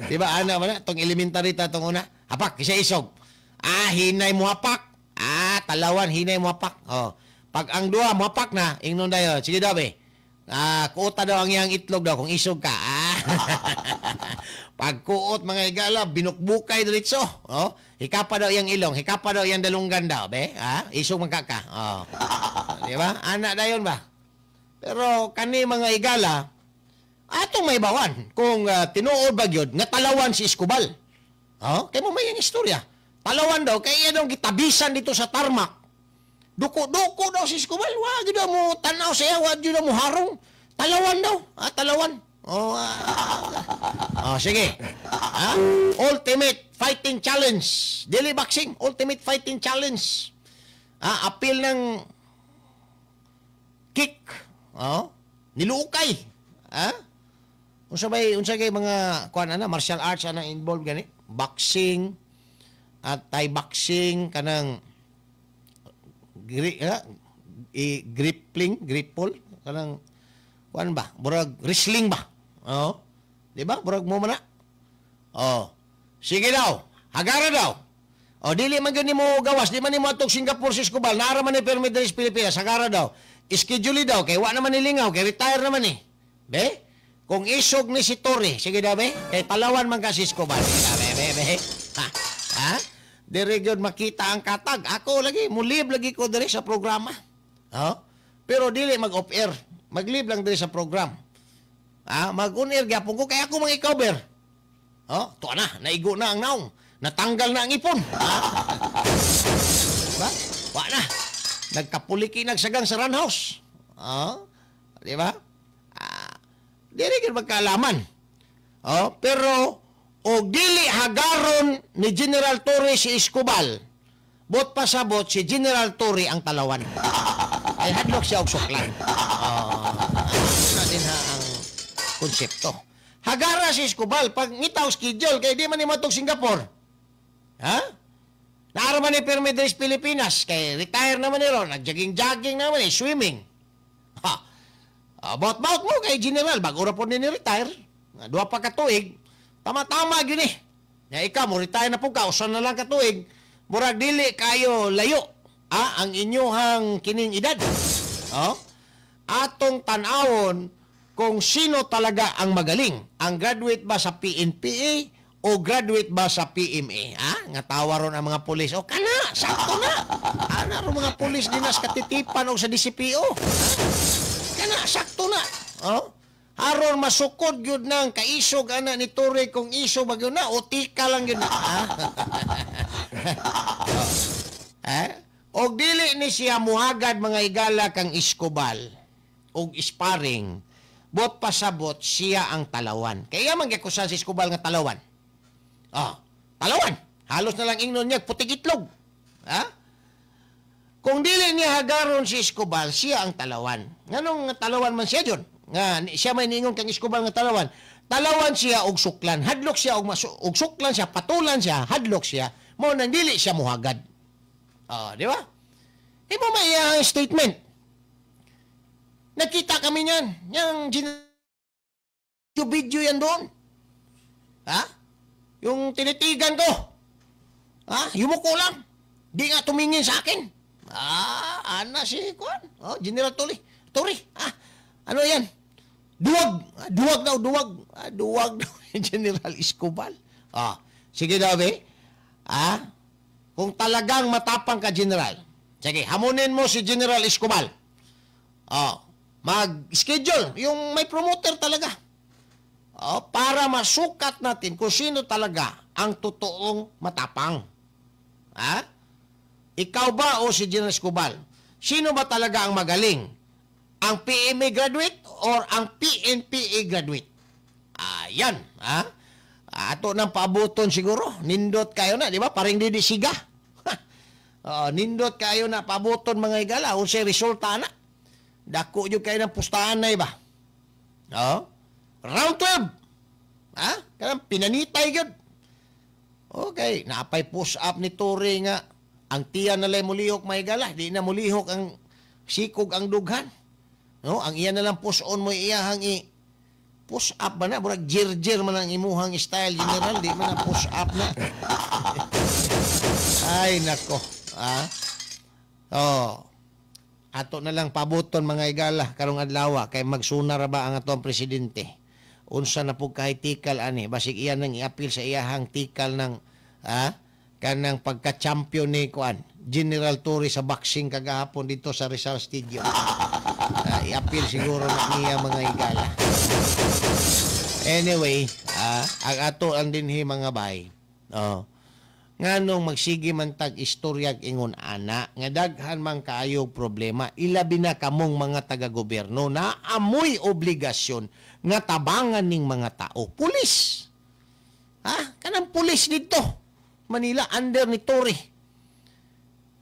Di ba, ano, man, itong elementary ta, itong una. Hapak, isa isog. Ah, hinay mo hapak. Ah, talawan, hinay mo hapak. Oh. Pag ang duha, mo hapak na, ingnon dayo. Sige daw, be. Ah, kuota daw ang iyang itlog daw kung isog ka. Ah. Pag kuot, mga igala, binukbukay diretso. Oh. Hikapa daw iyang ilong, hikapa daw iyang dalunggan daw, be. Ha? Isog man ka ka. Oh. Di ba? Ana dayon ba? Pero kani mga igala, atong may bawan kung tinuod ba gyud nga talawan si Escobal. Oh, kay mo may ang istorya. Talawan daw kay iya daw gitabisan dito sa tarmac. Duko-duko daw si Escobal, wa gyud mo tan-aw siya, wa gyud mo harong. Talawan daw, ah, talawan. Oh, oh, sige. Ha? Ultimate Fighting Challenge. Dili boxing, Ultimate Fighting Challenge. Ah, appeal ng kick. Oh, niluukay. Ha? Unsa bay unsa kay mga kuan ana martial arts ana involved gani? Boxing at Thai boxing kanang
I grappling, grapple, kanang kuan ba? Murag wrestling ba? Oh. Di ba? Murag mo man na. Oh. Sige daw. Hagara daw. O, dili man gyud nimo gawas, di man nimo atong Singapore si Escobal, naara man ni permit diri sa Pilipinas, hagara daw. Schedule daw kay wa naman nilingaw, kay retire naman eh. Be? Kung isog ni si Torre, sige daw be, kay Palawan man ka si Escobal. Sige daw, be, be, be. Ha? Ha? Diri gyud makita ang katag. Ako lagi, mulib lagi ko diri sa programa. Ha? Pero dili mag-off air. Mag-live lang diri sa program. Ha? Mag-on air gyapon ko kay ako mang i-cover. Oh, tuwa na, naigo na ang naong. Natanggal na ang ipon. Ha? Diba? Wa na. Nagkapuliki nagsagang sa run house. Ha? Di ba? Ah, dili gyud magkaalaman. Oh, pero og dili hagaron ni General Torre si Escobal, bot pasabot si General Torre ang Talawan. Ay hadlok siya og suklan. Oh, na din ha ang konsepto. Hagara si Escobal pag ngitaw schedule kay di man ni matog Singapore. Ha? Naara man ni permit diri sa Pilipinas kay retire naman ni ron, nag-jogging-jogging naman eh, swimming. Ha. About-bout mo kay General bago ra po ni retire. Duha pa ka tuig. Tama-tama gyud eh. Nya ikaw mo retire na pud ka, usa na lang ka tuig. Murag dili kayo layo. Ah, ang inyuhang kining edad. Oh? Atong tan-awon kung sino talaga ang magaling. Ang graduate ba sa PNPA o graduate ba sa PMA? Ha? Nga tawa ron ang mga pulis. O kana, sakto na. Ana ron mga pulis dinas katitipan o sa DCPO. Ha? Kana, sakto na. Oh? Aron masukod gyud nang kaisog ana ni Torre kung isog ba gyud na o tika lang gyud na. Ha? Eh? Og dili ni siya muhagad mga igala kang Escobal og sparring, bot pasabot siya ang Talawan. Kaya man gikusan si Escobal nga Talawan. Ah, Talawan. Halos na lang ingnon niya putig itlog. Ha? Kung dili niya hagaron si Escobal, siya ang Talawan. Nganong Talawan man siya dyon? Nga siya may niingon kang Escobal nga Talawan. Talawan siya og suklan, hadlok siya og og suklan siya, patulan siya, hadlok siya. Mao nang dili siya muhagad. Ah, di ba? Imo may statement. Nakita kami niyan. Yang video yan doon. Ha? Yung tinitigan ko. Ha? Yumuko lang. Di nga tumingin sa akin. Ah, ana si Juan. Oh, General Torre. Torre. Ah, ano yan? Duwag. Ah, duwag daw, duwag. Ah, duwag daw. General Escobal. Ah, sige daw, be. Ah, kung talagang matapang ka, General. Sige, hamunin mo si General Escobal. Oh, mag-schedule. Yung may promoter talaga. Oh, para masukat natin kung sino talaga ang totoong matapang. Ha? Ikaw ba o si General Escobal? Sino ba talaga ang magaling? Ang PMA graduate or ang PNPA graduate? Ayan. Ha? Ato nang paabuton siguro. Nindot kayo na, di ba? Paring didi siga. Nindot kayo na paabuton mga igala. Unsay resulta na. Dako yun kayo ng pustahan na iba. Oh. Round 12. Ha? Kanang pinanitay yun. Okay. Napay push up ni Torre nga. Ang tiyan na lang mulihok mga igala. Di na mulihok ang sikog ang dughan. No? Ang iya na lang push on mo iyahang i push up ba na? Murag jir-jir man ang imuhang style, General. Di man na push up na. Ay, nako. Ha? Oh. Ato na lang pabuton mga igala karong adlaw kay magsuna ra ba ang atong presidente. Unsa na pug kahit tikal ani, basig iya nang iapil sa iyahang tikal ng kanang pagka-champion ni kuan General Torre sa boxing kagahapon dito sa Rizal Stadium. Iapil siguro na niya mga igala. Anyway, ang ato ang dinhi mga bay. Oh. Nganong magsige man tag istoryag ingon ana nga daghan man kaayo problema, ilabi na kamong mga taga-gobyerno na amoy obligasyon nga tabangan ning mga tao. Pulis. Ha? Kanang pulis dito Manila under ni Torre.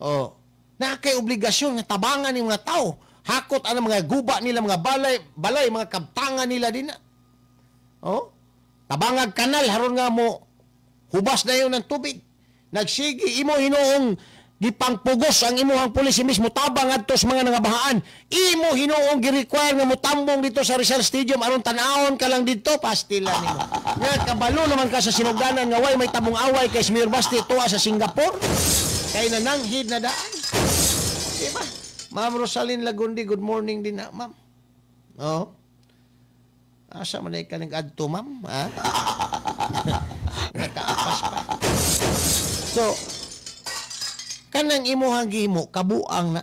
Oh, na kay obligasyon nga tabangan ning mga tao. Hakot ang mga guba nila, mga balay, mga kabtangan nila din na. Oh, tabangag kanal haron nga mo hubas na yun ng tubig. Nagsige imo hinuong Gipangpugos ang imuhang pulis mismo tabang adto sa mga nangabahaan. Imo hinuong gi-require nga motambong dito sa Rizal Stadium aron tan-awon ka lang didto, pastila nimo. Nga kabalo naman ka sa sinugdanan nga way may tabong away kay Mayor Basti tuwa sa Singapore. Kay nananghid na daan. Diba? Ma'am Rosalyn Lagundi, good morning din na, ma'am. Oh. Asa man ka nag-adto, ma'am? Ha? Nakaapas pa. So, kanang imuhang gihimo, kabuang na.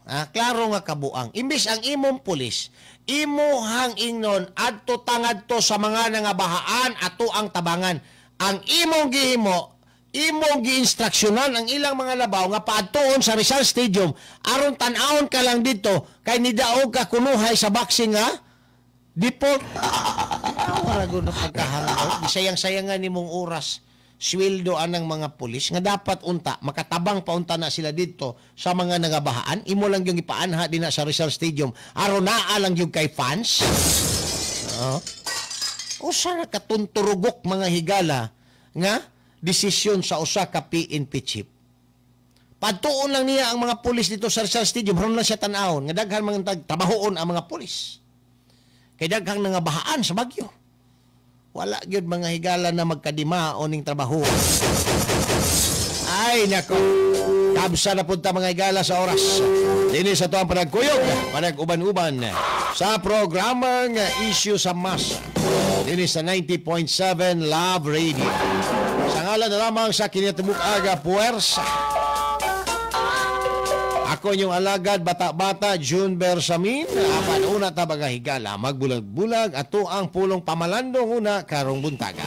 Ah, klaro nga kabuang. Imbis ang imong pulis, imuhang ingnon, adto tangadto sa mga nangabahaan, ato ang tabangan. Ang imong gihimo, imong giinstruksyonan ang ilang mga labaw nga paadtoon sa Rizal Stadium aron tan-awon ka lang dito kay nidaog ka kunuhay sa boxing nga default. Wala gud na pagkahanggaw. Gisayang-sayangan nimong oras, sweldo anang mga pulis nga dapat unta makatabang pa unta na sila dito sa mga nangabahaan. Imo lang yung ipaanha din na sa Rizal Stadium aron naa lang yung kay fans. Usa na katunturugok mga higala nga desisyon sa usa ka PNP chief. Padtuon lang niya ang mga pulis dito sa Rizal Stadium, ron lang siya tan-awon nga daghan mga trabahoon ang mga pulis. Kay daghang nangabahaan sa bagyo. Wala gyud mga higala na magkadimaon ning trabaho. Ay nako. Kabsa na punta mga higala sa oras. Dini sa tuang panagkuyog, panag-uban-uban sa programang Issue sa Masa. Dini sa 90.7 Love Radio. Sa ngalan na lamang sa kinatibuk aga puwersa. Ako inyong alagad, bata-bata, June Bersamin. Apan una ta mga higala, magbulag-bulag ato ang pulong pamalandong una karong buntaga.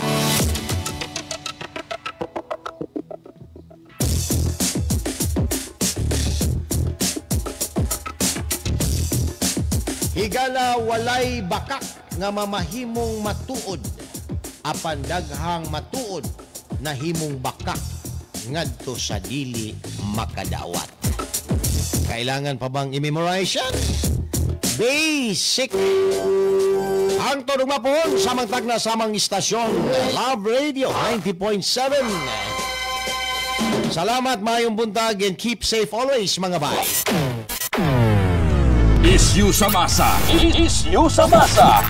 Higala walay bakak nga mamahimong matuod, apan daghang matuod nahimong bakak ngadto sa dili makadawat. Kailangan pa bang i-memorize yan? Basic! Ang tunog mapon, samang tagna, samang istasyon, Love Radio 90.7. Salamat, maayong buntag, and keep safe always, mga bay.
Issue sa masa. Issue sa masa.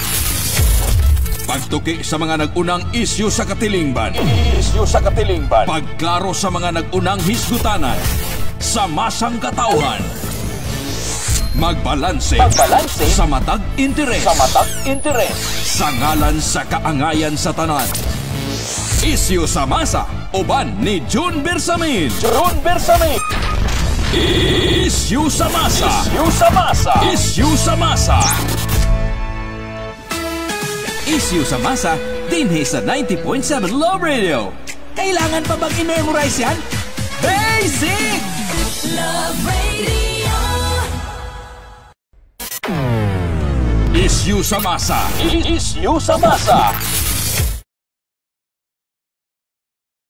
Pagtuki sa mga nag-unang issue sa katilingban. Issue sa katilingban. Pagklaro sa mga nag-unang hisgutanan. Sa masang katauhan. Magbalanse. Magbalanse. Sa matag interes. Sa matag interes. Sa ngalan sa kaangayan sa tanan. Issue sa masa. Uban ni June Bersamin. June Bersamin. Issue sa masa. Issue sa masa. Issue sa masa. Issue sa masa dinhi sa 90.7 Love Radio. Kailangan pa bang i-memorize yan? Basic!
Love Radio.
Issue sa masa. Issue sa masa.